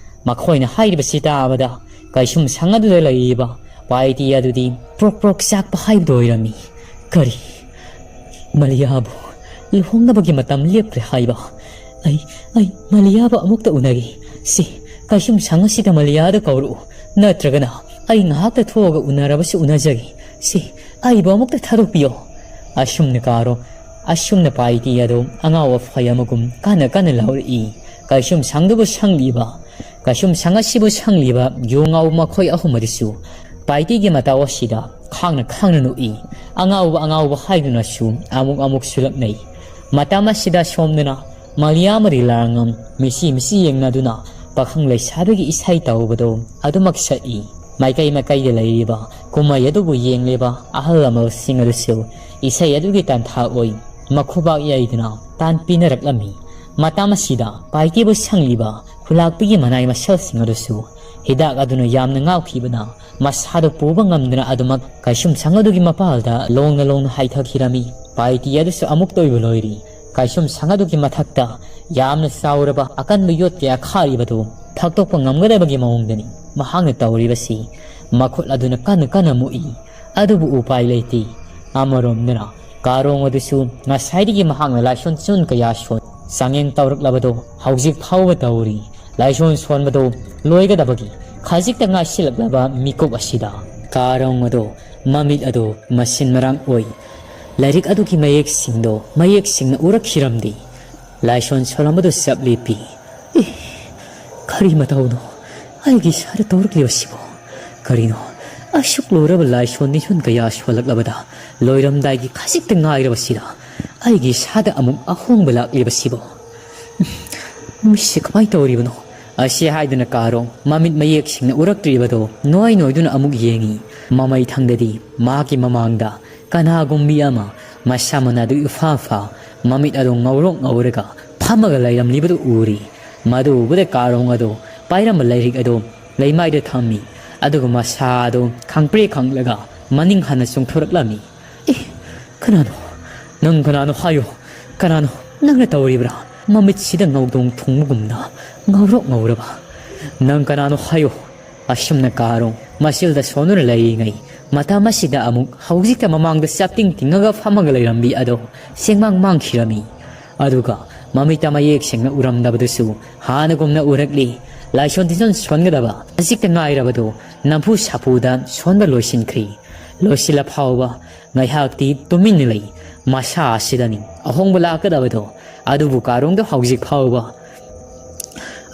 ꯃꯈꯣꯏꯅ ꯍꯥꯏꯔꯤꯕꯁꯤ ꯇꯥꯕꯗ ꯀꯩꯁꯨꯝ ꯁꯪ ꯑꯗꯨꯗ ꯂꯩꯔꯤꯕ ꯄꯥꯏꯇꯤ ꯑꯗꯨꯗꯤ ꯄ꯭ꯔꯣꯛ ꯄ꯭ꯔꯣꯛ ꯆꯥꯛꯄ ꯍꯥꯏꯕꯗꯨ ꯑꯣꯏꯔꯝꯃꯤ꯫ ꯀꯔꯤ? ꯃꯥꯂꯤꯌꯥꯕꯨ ꯂꯨꯍꯣꯡꯅꯕꯒꯤ ꯃꯇꯝ ꯂꯦꯞꯈ꯭ꯔꯦ ꯍꯥꯏꯕ? ꯑꯩ, ꯑꯩ ꯃꯥꯂꯤꯌꯥꯕꯨ ꯑꯃꯨꯛꯇ ꯎꯅꯒꯦ꯫ ꯁꯤ, ꯀꯩꯁꯨꯝ ꯁꯪ ꯑꯁꯤꯗ ꯃꯥꯂꯤꯌꯥꯗ ꯀꯧꯔꯛꯎ꯫ ꯅꯠꯇ꯭ꯔꯒꯅ ꯑꯩ ꯉꯥꯏꯍꯥꯛꯇ ꯊꯣꯛꯑꯒ ꯎꯅꯔꯕꯁꯨ ꯎꯅꯖꯒꯦ꯫ ꯁꯤ, ꯑꯩꯕꯨ ꯑꯃꯨꯛꯇ ꯊꯥꯗꯣꯛꯄꯤꯌꯣ꯫ ꯑꯁꯨꯝꯅ ꯀꯥꯔꯣ, ꯑꯁꯨꯝꯅ ꯄꯥꯏꯇꯤ ꯑꯗꯨ ꯑꯉꯥꯎ ꯑꯐꯩ ꯑꯃꯒꯨꯝ ꯀꯟꯅ ꯀꯟꯅ ꯂꯥꯎꯔꯛꯏ꯫ ꯀꯩꯁꯨꯝ ꯁꯪꯗꯨꯕꯨ ꯁꯪꯂꯤꯕ, ꯀꯩꯁꯨꯝ ꯁꯪ ꯑꯁꯤꯕꯨ ꯁꯪꯂꯤꯕ ꯌꯨ ꯉꯥꯎꯕ ꯃꯈꯣꯏ ꯑꯍꯨꯝ ꯑꯗꯨꯁꯨ ꯄꯥꯏꯇꯤꯒꯤ ꯃꯇꯧ ꯑꯁꯤꯗ ꯈꯥꯡꯅ ꯈꯥꯡꯅ ꯅꯣꯛꯏ꯫ ꯑꯉꯥꯎꯕ ꯑꯉꯥꯎꯕ ꯍꯥꯏꯗꯨꯅꯁꯨ ꯑꯃꯨꯛ ꯑꯃꯨꯛ ꯁꯨꯂꯛꯅꯩ꯫ ꯃꯇꯝ ꯑꯁꯤꯗ ꯁꯣꯝꯗꯅ ꯃꯥꯂꯤꯌꯥ ꯑꯃꯗꯤ ꯂꯥꯡꯉꯝ ꯃꯤꯆꯤ ꯃꯤꯆꯤ ꯌꯦꯡꯅꯗꯨꯅ ꯄꯥꯈꯪ ꯂꯩꯁꯥꯕꯤꯒꯤ ꯏꯁꯩ ꯇꯧꯕꯗꯨ ꯑꯗꯨꯃꯛ ꯁꯛꯏ꯫ ꯃꯥꯏꯀꯩ ꯃꯥꯏꯀꯩꯗ ꯂꯩꯔꯤꯕ ꯀꯨꯝꯍꯩ ꯑꯗꯨꯕꯨ ꯌꯦꯡꯂꯤꯕ ꯑꯍꯜ ꯂꯃꯟꯁꯤꯡ ꯑꯗꯨꯁꯨ ꯏꯁꯩ ꯑꯗꯨꯒꯤ ꯇꯥꯟꯊꯥ ꯑꯣꯏ ꯃꯈꯨꯕꯥꯛ ꯌꯩꯗꯨꯅ ꯇꯥꯟ ꯄꯤꯅꯔꯛꯂꯝꯃꯤ꯫ ꯃꯇꯝ ꯑꯁꯤꯗ ꯄꯥꯏꯇꯤꯕꯨ ꯁꯪꯂꯤꯕ ꯈꯨꯂꯥꯛꯄꯤꯒꯤ ꯃꯅꯥꯏ ꯃꯁꯜꯁꯤꯡ ꯑꯗꯨꯁꯨ ꯍꯤꯗꯥꯛ ꯑꯗꯨꯅ ꯌꯥꯝꯅ ꯉꯥꯎꯈꯤꯕꯅ ꯃꯁꯥꯗꯨ ꯄꯨꯕ ꯉꯝꯗꯅ ꯑꯗꯨꯃꯛ ꯀꯩꯁꯨꯝ ꯁꯪ ꯑꯗꯨꯒꯤ ꯃꯄꯥꯜꯗ ꯂꯣꯡꯅ ꯂꯣꯡꯅ ꯍꯥꯏꯊꯈꯤꯔꯝꯃꯤ꯫ ꯄꯥꯏꯇꯤ ꯑꯗꯨꯁꯨ ꯑꯃꯨꯛꯇ ꯑꯣꯏꯕ ꯂꯣꯏꯔꯤ꯫ ꯀꯩꯁꯨꯝ ꯁꯪ ꯑꯗꯨꯒꯤ ꯃꯊꯛꯇ ꯌꯥꯝꯅ ꯆꯥꯎꯔꯕ ꯑꯀꯟꯕ ꯌꯣꯠ ꯀꯌꯥ ꯈꯥꯔꯤꯕꯗꯨ ꯊꯛꯇꯣꯛꯄ ꯉꯝꯒꯗꯕꯒꯤ ꯃꯑꯣꯡꯗꯅꯤ ꯃꯍꯥꯛꯅ ꯇꯧꯔꯤꯕꯁꯤ꯫ ꯃꯈꯨꯠ ꯑꯗꯨꯅ ꯀꯟꯅ ꯀꯟꯅ ꯃꯨꯛꯏ꯫ ꯑꯗꯨꯕꯨ ꯎꯄꯥꯏ ꯂꯩꯇꯦ꯫ ꯑꯃꯔꯣꯝꯗꯅ ꯀꯥꯔꯣꯡ ꯑꯗꯨꯁꯨ ꯉꯁꯥꯏꯗꯒꯤ ꯃꯍꯥꯛꯅ ꯂꯥꯏꯁꯣꯟ ꯆꯨꯟ ꯀꯌꯥ ꯁꯣꯟ ꯆꯥꯡꯌꯦꯡ ꯇꯧꯔꯛꯂꯕꯗꯨ ꯍꯧꯖꯤꯛ ꯐꯥꯎꯕ ꯇꯧꯔꯤ꯫ ꯂꯥꯏꯁꯣꯟ ꯁꯣꯟꯕꯗꯨ ꯂꯣꯏꯒꯗꯕꯒꯤ ꯈꯖꯤꯛꯇ ꯉꯥꯏꯁꯤꯜꯂꯛꯂꯕ ꯃꯤꯀꯨꯞ ꯑꯁꯤꯗ ꯀꯥꯔꯣꯡ ꯑꯗꯨ ꯃꯃꯤꯠ ꯑꯗꯨ ꯃꯁꯤꯟ ꯃꯔꯥꯡ ꯑꯣꯏ꯫ ꯂꯥꯏꯔꯤꯛ ꯑꯗꯨꯒꯤ ꯃꯌꯦꯛꯁꯤꯡꯗꯣ ꯃꯌꯦꯛ ꯁꯦꯡꯅ ꯎꯔꯛꯈꯤꯔꯝꯗꯦ꯫ ꯂꯥꯏꯁꯣꯟ ꯁꯣꯜꯂꯝꯕꯗꯨ ꯆꯞ ꯂꯦꯞꯄꯤ꯫ ꯑꯦ, ꯀꯔꯤ ꯃꯇꯧꯅꯣ ꯑꯩꯒꯤ ꯏꯁꯥꯗ ꯇꯧꯔꯛꯂꯤꯕꯁꯤꯕꯣ? ꯀꯔꯤꯅꯣ ꯑꯁꯨꯛ ꯂꯨꯔꯕ ꯂꯥꯏꯁꯣꯟ ꯅꯤꯁꯣꯟ ꯀꯌꯥ ꯁꯣꯜꯂꯛꯂꯕꯗ ꯂꯣꯏꯔꯝꯗꯥꯏꯒꯤ ꯈꯖꯤꯛꯇ ꯉꯥꯏꯔꯕꯁꯤꯗ ꯑꯩꯒꯤ ꯏꯁꯥꯗ ꯑꯃꯨꯛ ꯑꯍꯣꯡꯕ ꯂꯥꯛꯂꯤꯕꯁꯤꯕꯣ? ꯃꯁꯤ ꯀꯃꯥꯏꯅ ꯇꯧꯔꯤꯕꯅꯣ? ꯑꯁꯤ ꯍꯥꯏꯗꯨꯅ ꯀꯥꯔꯣꯡ ꯃꯃꯤꯠ ꯃꯌꯦꯛ ꯁꯦꯡꯅ ꯎꯔꯛꯇ꯭ꯔꯤꯕꯗꯣ ꯅꯣꯏ ꯅꯣꯏꯗꯨꯅ ꯑꯃꯨꯛ ꯌꯦꯡꯉꯤ꯫ ꯃꯃꯩ ꯊꯪꯗꯗꯤ ꯃꯍꯥꯛꯀꯤ ꯃꯃꯥꯡꯗ ꯀꯅꯥꯒꯨꯝꯕꯤ ꯑꯃ ꯃꯁꯥ ꯃꯅꯥꯗꯨ ꯏꯐꯥ ꯐꯥ, ꯃꯃꯤꯠ ꯑꯗꯨ ꯉꯧꯔꯣꯛ ꯉꯧꯔꯒ ꯐꯝꯃꯒ ꯂꯩꯔꯝꯂꯤꯕꯗꯨ ꯎꯔꯤ꯫ ꯃꯗꯨ ꯎꯕꯗ ꯀꯥꯔꯣꯡ ꯑꯗꯨ ꯄꯥꯏꯔꯝꯕ ꯂꯥꯏꯔꯤꯛ ꯑꯗꯨ ꯂꯩꯃꯥꯏꯗ ꯊꯝꯃꯤ꯫ ꯑꯗꯨꯒ ꯃꯁꯥ ꯑꯗꯨ ꯈꯪꯄ꯭ꯔꯦꯛ ꯈꯪꯂꯒ ꯃꯅꯤꯡ ꯍꯟꯅ ꯆꯣꯡꯊꯣꯔꯛꯂꯝꯃꯤ꯫ "ꯑꯦ, ꯀꯅꯥꯅꯣ? ꯅꯪ ꯀꯅꯥꯅꯣ ꯍꯥꯏꯌꯨ꯫ ꯀꯅꯥꯅꯣ? ꯅꯪꯅ ꯇꯧꯔꯤꯕ꯭ꯔꯥ? ꯃꯃꯤꯠꯁꯤꯗ ꯉꯧꯗꯣꯡ ꯊꯨꯡꯕꯒꯨꯝꯅ ꯉꯧꯔꯣꯛ ꯉꯧꯔꯕ꯫ ꯅꯪ ꯀꯅꯥꯅꯣ ꯍꯥꯏꯌꯨ?" ꯑꯁꯨꯝꯅ ꯀꯥꯔꯣꯡ ꯃꯆꯤꯜꯗ ꯁꯣꯟꯗꯨꯅ ꯂꯩꯔꯤꯉꯩ ꯃꯇꯝ ꯑꯁꯤꯗ ꯑꯃꯨꯛ ꯍꯧꯖꯤꯛꯇ ꯃꯃꯥꯡꯗ ꯆꯞꯇꯤꯡ ꯇꯤꯡꯉꯒ ꯐꯝꯃꯒ ꯂꯩꯔꯝꯕꯤ ꯑꯗꯣ ꯁꯦꯡꯃꯥꯡ ꯃꯥꯡꯈꯤꯔꯝꯃꯤ꯫ ꯑꯗꯨꯒ ꯃꯃꯤꯠꯇ ꯃꯌꯦꯛ ꯁꯦꯡꯅ ꯎꯔꯝꯗꯕꯗꯨꯁꯨ ꯍꯥꯟꯅꯒꯨꯝꯅ ꯎꯔꯛꯂꯤ꯫ ꯂꯥꯏꯁꯣꯟ ꯇꯤꯟꯖꯣꯟ ꯁꯣꯟꯒꯗꯕ ꯈꯖꯤꯛꯇ ꯉꯥꯏꯔꯕꯗꯨ ꯅꯝꯐꯨ ꯁꯥꯐꯨꯗ ꯁꯣꯟꯕ ꯂꯣꯏꯁꯤꯟꯈ꯭ꯔꯤ꯫ ꯂꯣꯏꯁꯤꯜꯂ ꯐꯥꯎꯕ ꯉꯥꯏꯍꯥꯛꯇꯤ ꯇꯨꯃꯤꯟꯅ ꯂꯩ꯫ ꯃꯁꯥ ꯑꯁꯤꯗꯅꯤ ꯑꯍꯣꯡꯕ ꯂꯥꯛꯀꯗꯕꯗꯣ꯫ ꯑꯗꯨꯕꯨ ꯀꯥꯔꯣꯡꯗ ꯍꯧꯖꯤꯛ ꯐꯥꯎꯕ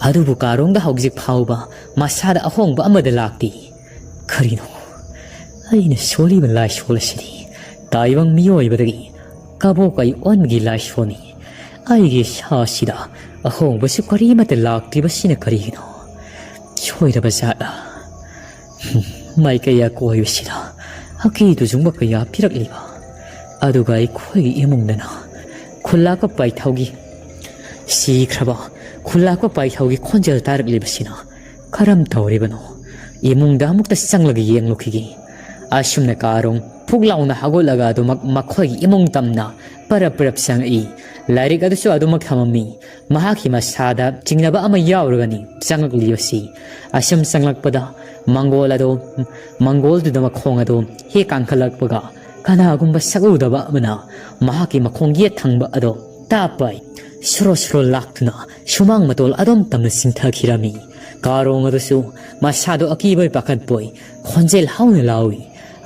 ꯑꯗꯨꯕꯨ ꯀꯥꯔꯣꯡꯗ ꯍꯧꯖꯤꯛ ꯐꯥꯎꯕ ꯃꯁꯥꯗ ꯑꯍꯣꯡꯕ ꯑꯃꯗ ꯂꯥꯛꯇꯦ꯫ ꯀꯔꯤꯅꯣ? ꯑꯩꯅ ꯁꯣꯜꯂꯤꯕ ꯂꯥꯏꯁꯣꯜ ꯑꯁꯤꯗꯤ ꯇꯥꯏꯕꯪ ꯃꯤꯑꯣꯏꯕꯗꯒꯤ ꯀꯕꯣꯛ ꯀꯩ ꯑꯣꯟꯕꯒꯤ ꯂꯥꯏꯁꯣꯜꯅꯤ꯫ ꯑꯩꯒꯤ ꯏꯁꯥ ꯑꯁꯤꯗ ꯑꯍꯣꯡꯕꯁꯨ ꯀꯔꯤꯃꯠꯇ ꯂꯥꯛꯇ꯭ꯔꯤꯕꯁꯤꯅ ꯀꯔꯤꯒꯤꯅꯣ? ꯁꯣꯏꯔꯕ ꯖꯥꯠꯂꯥ? ꯍꯨꯝ, ꯃꯥꯏꯀꯩ ꯑꯀꯣꯏꯕꯁꯤꯗ ꯑꯀꯤ ꯇꯨꯖꯨꯡꯕ ꯀꯌꯥ ꯄꯤꯔꯛꯂꯤꯕ꯫ ꯑꯗꯨꯒ ꯑꯩꯈꯣꯏꯒꯤ ꯏꯃꯨꯡꯗꯅ ꯈꯨꯜꯂꯥꯛꯄ ꯄꯥꯏꯊꯧꯒꯤ, ꯁꯤꯈ꯭ꯔꯕ ꯈꯨꯜꯂꯥꯛꯄ ꯄꯥꯏꯊꯧꯒꯤ ꯈꯣꯟꯖꯦꯜ ꯇꯥꯔꯛꯂꯤꯕꯁꯤꯅ ꯀꯔꯝ ꯇꯧꯔꯤꯕꯅꯣ? ꯏꯃꯨꯡꯗ ꯑꯃꯨꯛꯇ ꯆꯪꯂꯒ ꯌꯦꯡꯂꯨꯈꯤꯒꯦ꯫ ꯑꯁꯨꯝꯅ ꯀꯥꯔꯣꯡ ꯐꯨꯛ ꯂꯥꯎꯅ ꯍꯧꯒꯠꯂꯒ ꯑꯗꯨꯃꯛ ꯃꯈꯣꯏꯒꯤ ꯏꯃꯨꯡ ꯇꯝꯅ ꯄꯔꯞ ꯄꯔꯞ ꯆꯪꯉꯛꯏ꯫ ꯂꯥꯏꯔꯤꯛ ꯑꯗꯨꯁꯨ ꯑꯗꯨꯃꯛ ꯊꯝꯃꯝꯃꯤ꯫ ꯃꯍꯥꯛꯀꯤ ꯃꯁꯥꯗ ꯆꯤꯡꯅꯕ ꯑꯃ ꯌꯥꯎꯔꯒꯅꯤ ꯆꯪꯂꯛꯂꯤꯕꯁꯤ꯫ ꯑꯁꯨꯝ ꯆꯪꯂꯛꯄꯗ ꯃꯪꯒꯣꯜ ꯑꯗꯣ, ꯃꯪꯒꯣꯜꯗꯨꯗ ꯃꯈꯣꯡ ꯑꯗꯣ ꯍꯦꯛ ꯀꯥꯡꯈꯠꯂꯛꯄꯒ ꯀꯅꯥꯒꯨꯝꯕ ꯁꯛꯎꯗꯕ ꯑꯃꯅ ꯃꯍꯥꯛꯀꯤ ꯃꯈꯣꯡ ꯌꯦꯠ ꯊꯪꯕ ꯑꯗꯣ ꯇꯥꯞꯄꯩ ꯁꯣꯔꯣ ꯁꯣꯔꯣ ꯂꯥꯛꯇꯨꯅ ꯁꯨꯃꯥꯡ ꯃꯇꯣꯜ ꯑꯗꯣꯝ ꯇꯝꯅ ꯆꯤꯡꯊꯈꯤꯔꯝꯃꯤ꯫ ꯀꯥꯔꯣꯡ ꯑꯗꯨꯁꯨ ꯃꯁꯥꯗꯣ ꯑꯀꯤꯕꯣꯏ ꯄꯥꯈꯠꯄꯣꯏ ꯈꯣꯟꯖꯦꯜ ꯍꯧꯅ ꯂꯥꯎꯏ꯫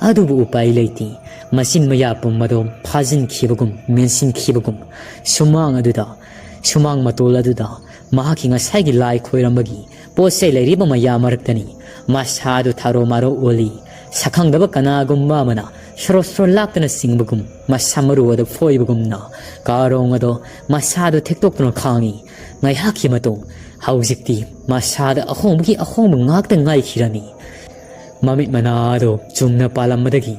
ꯑꯗꯨꯕꯨ ꯎꯄꯥꯏ ꯂꯩꯇꯦ꯫ ꯃꯆꯤꯟ ꯃꯌꯥ ꯄꯨꯝꯕꯗꯣ ꯐꯥꯖꯤꯟꯈꯤꯕꯒꯨꯝ ꯃꯦꯟꯁꯤꯟꯈꯤꯕꯒꯨꯝ ꯁꯨꯃꯥꯡ ꯑꯗꯨꯗ, ꯁꯨꯃꯥꯡ ꯃꯇꯣꯜ ꯑꯗꯨꯗ ꯃꯍꯥꯛꯀꯤ ꯉꯁꯥꯏꯒꯤ ꯂꯥꯏ ꯈꯣꯏꯔꯝꯕꯒꯤ ꯄꯣꯠ ꯆꯩ ꯂꯩꯔꯤꯕ ꯃꯌꯥꯝ ꯃꯔꯛꯇꯅꯤ ꯃꯁꯥꯗꯨ ꯊꯥꯔꯣ ꯃꯥꯔꯣ ꯑꯣꯜꯂꯤ꯫ ꯁꯛꯈꯪꯗꯕ ꯀꯅꯥꯒꯨꯝꯕ ꯑꯃꯅ ꯁꯣꯔꯣ ꯁꯣꯔꯣ ꯂꯥꯛꯇꯨꯅ ꯆꯤꯡꯕꯒꯨꯝ, ꯃꯁꯥ ꯃꯔꯨ ꯑꯗꯨ ꯐꯣꯏꯕꯒꯨꯝꯅ ꯀꯥꯔꯣꯡ ꯑꯗꯣ ꯃꯁꯥꯗꯣ ꯊꯦꯛꯇꯣꯛꯇꯨꯅ ꯈꯥꯡꯉꯤ꯫ ꯉꯥꯏꯍꯥꯛꯀꯤ ꯃꯇꯨꯡ ꯍꯧꯖꯤꯛꯇꯤ ꯃꯁꯥꯗ ꯑꯍꯣꯡꯕꯒꯤ ꯑꯍꯣꯡꯕ ꯉꯥꯛꯇ ꯉꯥꯏꯈꯤꯔꯝꯃꯤ꯫ ꯃꯃꯤꯠ ꯃꯅꯥ ꯑꯗꯨ ꯆꯨꯝꯅ ꯄꯥꯜꯂꯝꯕꯗꯒꯤ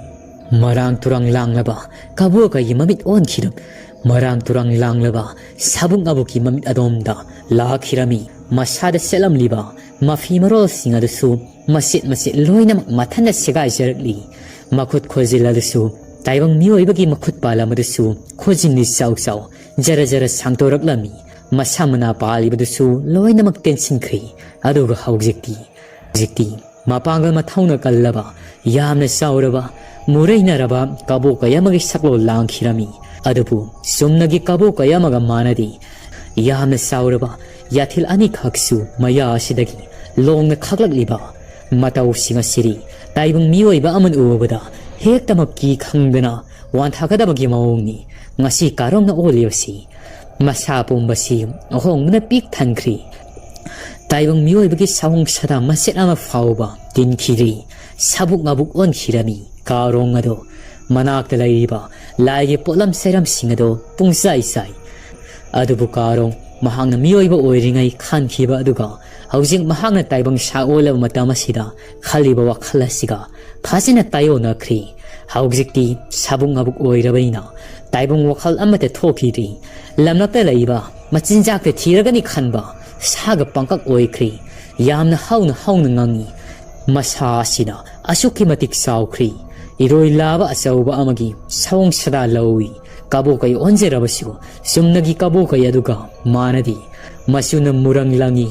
ꯃꯔꯥꯡ ꯇꯨꯔꯥꯡ ꯂꯥꯡꯂꯕ ꯀꯕꯣꯀꯩꯒꯤ ꯃꯃꯤꯠ ꯑꯣꯟꯈꯤꯔꯝ ꯃꯔꯥꯡ ꯇꯨꯔꯥꯡ ꯂꯥꯡꯂꯕ ꯁꯥꯕꯨꯛ ꯉꯥꯕꯨꯛꯀꯤ ꯃꯃꯤꯠ ꯑꯗꯣꯝꯗ ꯂꯥꯛꯈꯤꯔꯝꯃꯤ꯫ ꯃꯁꯥꯗ ꯁꯦꯠꯂꯝꯂꯤꯕ ꯃꯐꯤ ꯃꯔꯣꯜꯁꯤꯡ ꯑꯗꯨꯁꯨ ꯃꯆꯦꯠ ꯃꯆꯦꯠ ꯂꯣꯏꯅꯃꯛ ꯃꯊꯟꯇ ꯁꯦꯒꯥꯏꯖꯔꯛꯂꯤ꯫ ꯃꯈꯨꯠ ꯈꯨꯖꯤꯜ ꯑꯗꯨꯁꯨ ꯇꯥꯏꯕꯪ ꯃꯤꯑꯣꯏꯕꯒꯤ ꯃꯈꯨꯠ ꯄꯥꯜꯂꯝ ꯑꯗꯨꯁꯨ ꯈꯨꯖꯤꯟꯗꯤ ꯆꯥꯎ ꯆꯥꯎ ꯖꯔ ꯖꯔ ꯁꯥꯡꯗꯣꯔꯛꯂꯝꯃꯤ꯫ ꯃꯁꯥ ꯃꯅꯥ ꯄꯥꯜꯂꯤꯕꯗꯨꯁꯨ ꯂꯣꯏꯅꯃꯛ ꯇꯦꯟꯁꯤꯟꯈ꯭ꯔꯦ꯫ ꯑꯗꯨꯒ ꯍꯧꯖꯤꯛꯇꯤ, ꯍꯧꯖꯤꯛꯇꯤ ꯃꯄꯥꯡꯒꯜ ꯃꯊꯧꯅ ꯀꯜꯂꯕ, ꯌꯥꯝꯅ ꯆꯥꯎꯔꯕ, ꯃꯨꯔꯩꯅꯔꯕ ꯀꯕꯣꯀꯩ ꯑꯃꯒꯤ ꯁꯛꯂꯣꯟ ꯂꯥꯡꯈꯤꯔꯝꯃꯤ꯫ ꯑꯗꯨꯕꯨ ꯆꯨꯝꯅꯒꯤ ꯀꯕꯣꯀꯩ ꯑꯃꯒ ꯃꯥꯟꯅꯗꯦ꯫ ꯌꯥꯝꯅ ꯆꯥꯎꯔꯕ ꯌꯥꯊꯤꯜ ꯑꯅꯤꯈꯛꯁꯨ ꯃꯌꯥ ꯑꯁꯤꯗꯒꯤ ꯂꯣꯡꯅ ꯈꯥꯛꯂꯛꯂꯤꯕ ꯃꯇꯧꯁꯤꯡ ꯑꯁꯤꯗꯤ ꯇꯥꯏꯕꯪ ꯃꯤꯑꯣꯏꯕ ꯑꯃꯅ ꯎꯕꯗ ꯍꯦꯛꯇꯃꯛ ꯀꯤ ꯈꯪꯗꯅ ꯋꯥꯟꯊꯒꯗꯕꯒꯤ ꯃꯑꯣꯡꯅꯤ꯫ ꯉꯁꯤ ꯀꯥꯔꯣꯡꯅ ꯑꯣꯜꯂꯤꯕꯁꯤ ꯃꯁꯥ ꯄꯨꯝꯕꯁꯤ ꯑꯍꯣꯡꯕꯅ ꯄꯤꯛ ꯊꯟꯈ꯭ꯔꯤ꯫ ꯇꯥꯏꯕꯪ ꯃꯤꯑꯣꯏꯕꯒꯤ ꯁꯑꯣꯡ ꯁꯥꯗꯥ ꯃꯆꯦꯠ ꯑꯃ ꯐꯥꯎꯕ ꯇꯤꯟꯈꯤꯗ꯭ꯔꯤ꯫ ꯁꯥꯕꯨꯛ ꯉꯥꯕꯨꯛ ꯑꯣꯟꯈꯤꯔꯝꯃꯤ꯫ ꯀꯥꯔꯣꯡ ꯑꯗꯣ ꯃꯅꯥꯛꯇ ꯂꯩꯔꯤꯕ ꯂꯥꯏꯒꯤ ꯄꯣꯠꯂꯝ ꯆꯩꯔꯝꯁꯤꯡ ꯑꯗꯣ ꯄꯨꯡꯆꯥꯏ ꯆꯥꯏ꯫ ꯑꯗꯨꯕꯨ ꯀꯥꯔꯣꯡ ꯃꯍꯥꯛꯅ ꯃꯤꯑꯣꯏꯕ ꯑꯣꯏꯔꯤꯉꯩ ꯈꯟꯈꯤꯕ ꯑꯗꯨꯒ ꯍꯧꯖꯤꯛ ꯃꯍꯥꯛꯅ ꯇꯥꯏꯕꯪ ꯁꯥ ꯑꯣꯜꯂꯕ ꯃꯇꯝ ꯑꯁꯤꯗ ꯈꯜꯂꯤꯕ ꯋꯥꯈꯜ ꯑꯁꯤꯒ ꯐꯖꯅ ꯇꯥꯏꯑꯣꯟꯅꯈ꯭ꯔꯤ꯫ ꯍꯧꯖꯤꯛꯇꯤ ꯁꯥꯕꯨꯛ ꯉꯥꯕꯨꯛ ꯑꯣꯏꯔꯕꯅꯤꯅ ꯇꯥꯏꯕꯪ ꯋꯥꯈꯜ ꯑꯃꯠꯇ ꯊꯣꯛꯈꯤꯗ꯭ꯔꯤ꯫ ꯂꯝꯂꯛꯇ ꯂꯩꯕ ꯃꯆꯤꯟꯖꯥꯛꯇ ꯊꯤꯔꯒꯅꯤ ꯈꯟꯕ ꯁꯥꯒ ꯄꯪꯀꯛ ꯑꯣꯏꯈ꯭ꯔꯤ꯫ ꯌꯥꯝꯅ ꯍꯧꯅ ꯍꯧꯅ ꯉꯪꯉꯤ꯫ ꯃꯁꯥ ꯑꯁꯤꯅ ꯑꯁꯨꯛꯀꯤ ꯃꯇꯤꯛ ꯆꯥꯎꯈ꯭ꯔꯤ꯫ ꯏꯔꯣꯏ ꯂꯥꯕ ꯑꯆꯧꯕ ꯑꯃꯒꯤ ꯁꯑꯣꯡ ꯁꯥꯗꯥ ꯂꯧꯏ꯫ ꯀꯕꯣꯀꯩ ꯑꯣꯟꯖꯔꯕꯁꯨ ꯆꯨꯝꯅꯒꯤ ꯀꯕꯣꯀꯩ ꯑꯗꯨꯒ ꯃꯥꯟꯅꯗꯦ꯫ ꯃꯆꯨꯅ ꯃꯨꯔꯪ ꯂꯪꯏ,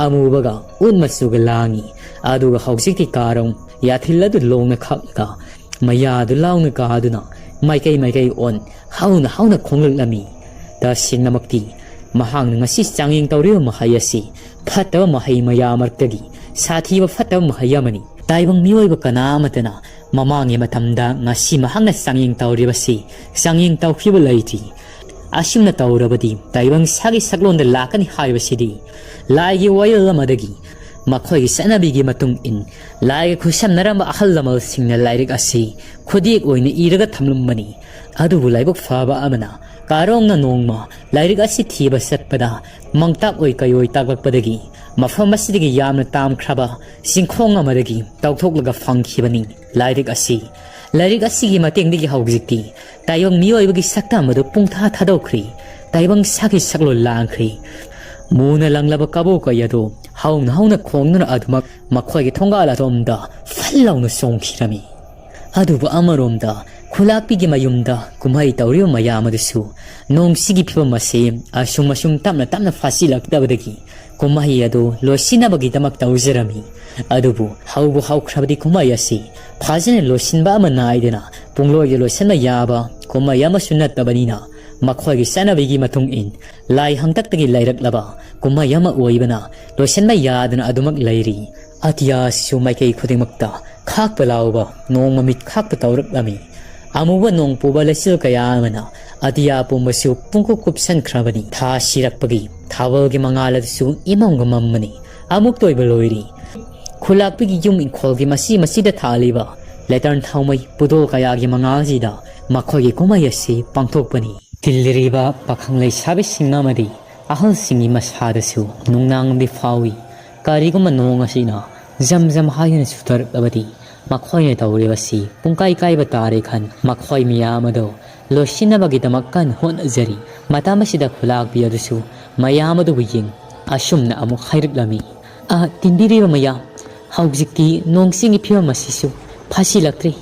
ꯑꯃꯨꯕꯒ ꯎꯠ ꯃꯆꯨꯒ ꯂꯥꯡꯏ꯫ ꯑꯗꯨꯒ ꯍꯧꯖꯤꯛꯇꯤ ꯀꯥꯔꯣꯡ ꯌꯥꯊꯤꯜ ꯑꯗꯨ ꯂꯣꯡꯅ ꯈꯥꯛꯂꯒ ꯃꯌꯥꯗꯨ ꯂꯥꯎꯅ ꯀꯥꯗꯨꯅ ꯃꯥꯏꯀꯩ ꯃꯥꯏꯀꯩ ꯑꯣꯟ ꯍꯧꯅ ꯍꯧꯅ ꯈꯣꯡꯂꯛꯂꯝꯃꯤ꯫ ꯇꯁꯦꯡꯅꯃꯛꯇꯤ ꯃꯍꯥꯛꯅ ꯉꯁꯤ ꯆꯥꯡꯌꯦꯡ ꯇꯧꯔꯤꯕ ꯃꯍꯩ ꯑꯁꯤ ꯐꯠꯇꯕ ꯃꯍꯩ ꯃꯌꯥ ꯃꯔꯛꯇꯒꯤ ꯁꯥꯊꯤꯕ ꯐꯠꯇꯕ ꯃꯍꯩ ꯑꯃꯅꯤ꯫ ꯇꯥꯏꯕꯪ ꯃꯤꯑꯣꯏꯕ ꯀꯅꯥ ꯑꯃꯠꯇꯅ ꯃꯃꯥꯡꯒꯤ ꯃꯇꯝꯗ ꯉꯁꯤ ꯃꯍꯥꯛꯅ ꯆꯥꯡꯌꯦꯡ ꯇꯧꯔꯤꯕꯁꯤ ꯆꯥꯡꯌꯦꯡ ꯇꯧꯈꯤꯕ ꯂꯩꯇ꯭ꯔꯤ꯫ ꯑꯁꯨꯝꯅ ꯇꯧꯔꯕꯗꯤ ꯇꯥꯏꯕꯪ ꯁꯥꯒꯤ ꯁꯛꯂꯣꯟꯗ ꯂꯥꯛꯀꯅꯤ ꯍꯥꯏꯕꯁꯤꯗꯤ ꯂꯥꯏꯒꯤ ꯋꯥꯌꯦꯜ ꯑꯃꯗꯒꯤ ꯃꯈꯣꯏꯒꯤ ꯆꯠꯅꯕꯤꯒꯤ ꯃꯇꯨꯡ ꯏꯟ ꯂꯥꯏꯒ ꯈꯨꯠꯁꯝꯅꯔꯝꯕ ꯑꯍꯜ ꯂꯃꯟꯁꯤꯡꯅ ꯂꯥꯏꯔꯤꯛ ꯑꯁꯤ ꯈꯨꯗꯦꯛ ꯑꯣꯏꯅ ꯏꯔꯒ ꯊꯝꯂꯝꯕꯅꯤ꯫ ꯑꯗꯨꯕꯨ ꯂꯥꯏꯕꯛ ꯐꯕ ꯑꯃꯅ ꯀꯥꯔꯣꯡꯅ ꯅꯣꯡꯃ ꯂꯥꯏꯔꯤꯛ ꯑꯁꯤ ꯊꯤꯕ ꯆꯠꯄꯗ ꯃꯥꯡꯇꯥꯛ ꯑꯣꯏ ꯀꯩꯑꯣꯏ ꯇꯥꯛꯂꯛꯄꯗꯒꯤ ꯃꯐꯝ ꯑꯁꯤꯗꯒꯤ ꯌꯥꯝꯅ ꯇꯥꯝꯈ꯭ꯔꯕ ꯆꯤꯡꯈꯣꯡ ꯑꯃꯗꯒꯤ ꯇꯧꯊꯣꯛꯂꯒ ꯐꯪꯈꯤꯕꯅꯤ ꯂꯥꯏꯔꯤꯛ ꯑꯁꯤ꯫ ꯂꯥꯏꯔꯤꯛ ꯑꯁꯤꯒꯤ ꯃꯇꯦꯡꯗꯒꯤ ꯍꯧꯖꯤꯛꯇꯤ ꯇꯥꯏꯕꯪ ꯃꯤꯑꯣꯏꯕꯒꯤ ꯁꯛꯇꯝ ꯑꯗꯨ ꯄꯨꯡꯊꯥ ꯊꯥꯗꯣꯛꯈ꯭ꯔꯤ꯫ ꯇꯥꯏꯕꯪ ꯁꯥꯒꯤ ꯁꯛꯂꯣꯟ ꯂꯥꯡꯈ꯭ꯔꯤ꯫ ꯃꯨꯅ ꯂꯪꯂꯕ ꯀꯕꯣꯛ ꯀꯩ ꯑꯗꯨ ꯍꯧꯅ ꯍꯧꯅ ꯈꯣꯡꯗꯨꯅ ꯑꯗꯨꯃꯛ ꯃꯈꯣꯏꯒꯤ ꯊꯣꯡꯒꯥꯜ ꯑꯗꯣꯝꯗ ꯐꯠ ꯂꯥꯎꯅ ꯆꯣꯡꯈꯤꯔꯝꯃꯤ꯫ ꯑꯗꯨꯕꯨ ꯑꯃꯔꯣꯝꯗ ꯈꯨꯂꯥꯛꯄꯤꯒꯤ ꯃꯌꯨꯝꯗ ꯀꯨꯝꯍꯩ ꯇꯧꯔꯤꯕ ꯃꯌꯥꯝ ꯑꯗꯨꯁꯨ ꯅꯣꯡꯁꯤꯒꯤ ꯐꯤꯕꯝ ꯑꯁꯤ ꯑꯁꯨꯝ ꯑꯁꯨꯝ ꯇꯞꯅ ꯇꯞꯅ ꯐꯥꯁꯤꯜꯂꯛꯇꯕꯗꯒꯤ ꯀꯨꯝꯍꯩ ꯑꯗꯨ ꯂꯣꯏꯁꯤꯟꯅꯕꯒꯤꯗꯃꯛ ꯇꯧꯖꯔꯝꯃꯤ꯫ ꯑꯗꯨꯕꯨ ꯍꯧꯕꯨ ꯍꯧꯈ꯭ꯔꯕꯗꯤ ꯀꯨꯝꯍꯩ ꯑꯁꯤ ꯐꯖꯅ ꯂꯣꯏꯁꯤꯟꯕ ꯑꯃ ꯅꯥꯏꯗꯅ ꯄꯨꯡꯂꯣꯏꯗ ꯂꯣꯏꯁꯤꯟꯕ ꯌꯥꯕ ꯀꯨꯝꯍꯩ ꯑꯃꯁꯨ ꯅꯠꯇꯕꯅꯤꯅ, ꯃꯈꯣꯏꯒꯤ ꯆꯠꯅꯕꯤꯒꯤ ꯃꯇꯨꯡ ꯏꯟ ꯂꯥꯏ ꯍꯥꯛꯇꯛꯇꯒꯤ ꯂꯩꯔꯛꯂꯕ ꯀꯨꯝꯍꯩ ꯑꯃ ꯑꯣꯏꯕꯅ ꯂꯣꯏꯁꯤꯟꯕ ꯌꯥꯗꯅ ꯑꯗꯨꯃꯛ ꯂꯩꯔꯤ꯫ ꯑꯇꯤꯌꯥꯁꯤꯁꯨ ꯃꯥꯏꯀꯩ ꯈꯨꯗꯤꯡꯃꯛꯇ ꯈꯥꯛꯄ ꯂꯥꯎꯕ ꯅꯣꯡ ꯃꯃꯤꯠ ꯈꯥꯛꯄ ꯇꯧꯔꯛꯂꯝꯃꯤ꯫ ꯑꯃꯨꯕ ꯅꯣꯡ ꯄꯨꯕ ꯂꯩꯆꯤꯜ ꯀꯌꯥ ꯑꯃꯅ ꯑꯇꯤꯌꯥ ꯄꯨꯝꯕꯁꯨ ꯄꯨꯡꯀꯨꯞ ꯀꯨꯞꯁꯟꯈ꯭ꯔꯕꯅꯤ꯫ ꯊꯥ ꯁꯤꯔꯛꯄꯒꯤ ꯊꯥꯕꯜꯒꯤ ꯃꯉꯥꯜ ꯑꯗꯨꯁꯨ ꯏꯃꯝꯒ ꯃꯝꯕꯅꯤ꯫ ꯑꯃꯨꯛꯇ ꯑꯣꯏꯕ ꯂꯣꯏꯔꯤ꯫ ꯈꯨꯂꯥꯛꯄꯤꯒꯤ ꯌꯨꯝ ꯏꯪꯈꯣꯜꯒꯤ ꯃꯆꯤ ꯃꯆꯤꯗ ꯊꯥꯜꯂꯤꯕ ꯂꯦꯇꯔꯟ ꯊꯥꯎꯃꯩ ꯄꯨꯗꯣꯜ ꯀꯌꯥꯒꯤ ꯃꯉꯥꯜꯁꯤꯗ ꯃꯈꯣꯏꯒꯤ ꯀꯨꯝꯍꯩ ꯑꯁꯤ ꯄꯥꯡꯊꯣꯛꯄꯅꯤ꯫ ꯇꯤꯜꯂꯤꯔꯤꯕ ꯄꯥꯈꯪ ꯂꯩꯁꯥꯕꯤꯁꯤꯡ ꯑꯃꯗꯤ ꯑꯍꯜꯁꯤꯡꯒꯤ ꯃꯁꯥꯗꯁꯨ ꯅꯨꯡꯅꯥꯡꯗꯤ ꯐꯥꯎꯏ꯫ ꯀꯔꯤꯒꯨꯝꯕ ꯅꯣꯡ ꯑꯁꯤꯅ ꯖꯝ ꯖꯝ ꯍꯥꯏꯗꯨꯅ ꯆꯨꯊꯔꯛꯂꯕꯗꯤ ꯃꯈꯣꯏꯅ ꯇꯧꯔꯤꯕꯁꯤ ꯄꯨꯡꯀꯥꯏ ꯀꯥꯏꯕ ꯇꯥꯔꯦ ꯈꯟ ꯃꯈꯣꯏ ꯃꯤꯌꯥꯝ ꯑꯗꯨ ꯂꯣꯏꯁꯤꯟꯅꯕꯒꯤꯗꯃꯛ ꯀꯟꯅ ꯍꯣꯠꯅꯖꯔꯤ꯫ ꯃꯇꯝ ꯑꯁꯤꯗ ꯈꯨꯂꯥꯛꯄꯤ ꯑꯗꯨꯁꯨ ꯃꯌꯥꯝ ꯑꯗꯨꯕꯨ ꯌꯦꯡ ꯑꯁꯨꯝꯅ ꯑꯃꯨꯛ ꯍꯥꯏꯔꯛꯂꯝꯃꯤ꯫ "ꯑ, ꯇꯤꯟꯕꯤꯔꯤꯕ ꯃꯌꯥꯝ, ꯍꯧꯖꯤꯛꯇꯤ ꯅꯣꯡ ꯆꯤꯡꯒꯤ ꯐꯤꯕꯝ ꯑꯁꯤꯁꯨ ꯐꯥꯁꯤꯜꯂꯛꯇ꯭ꯔꯦ꯫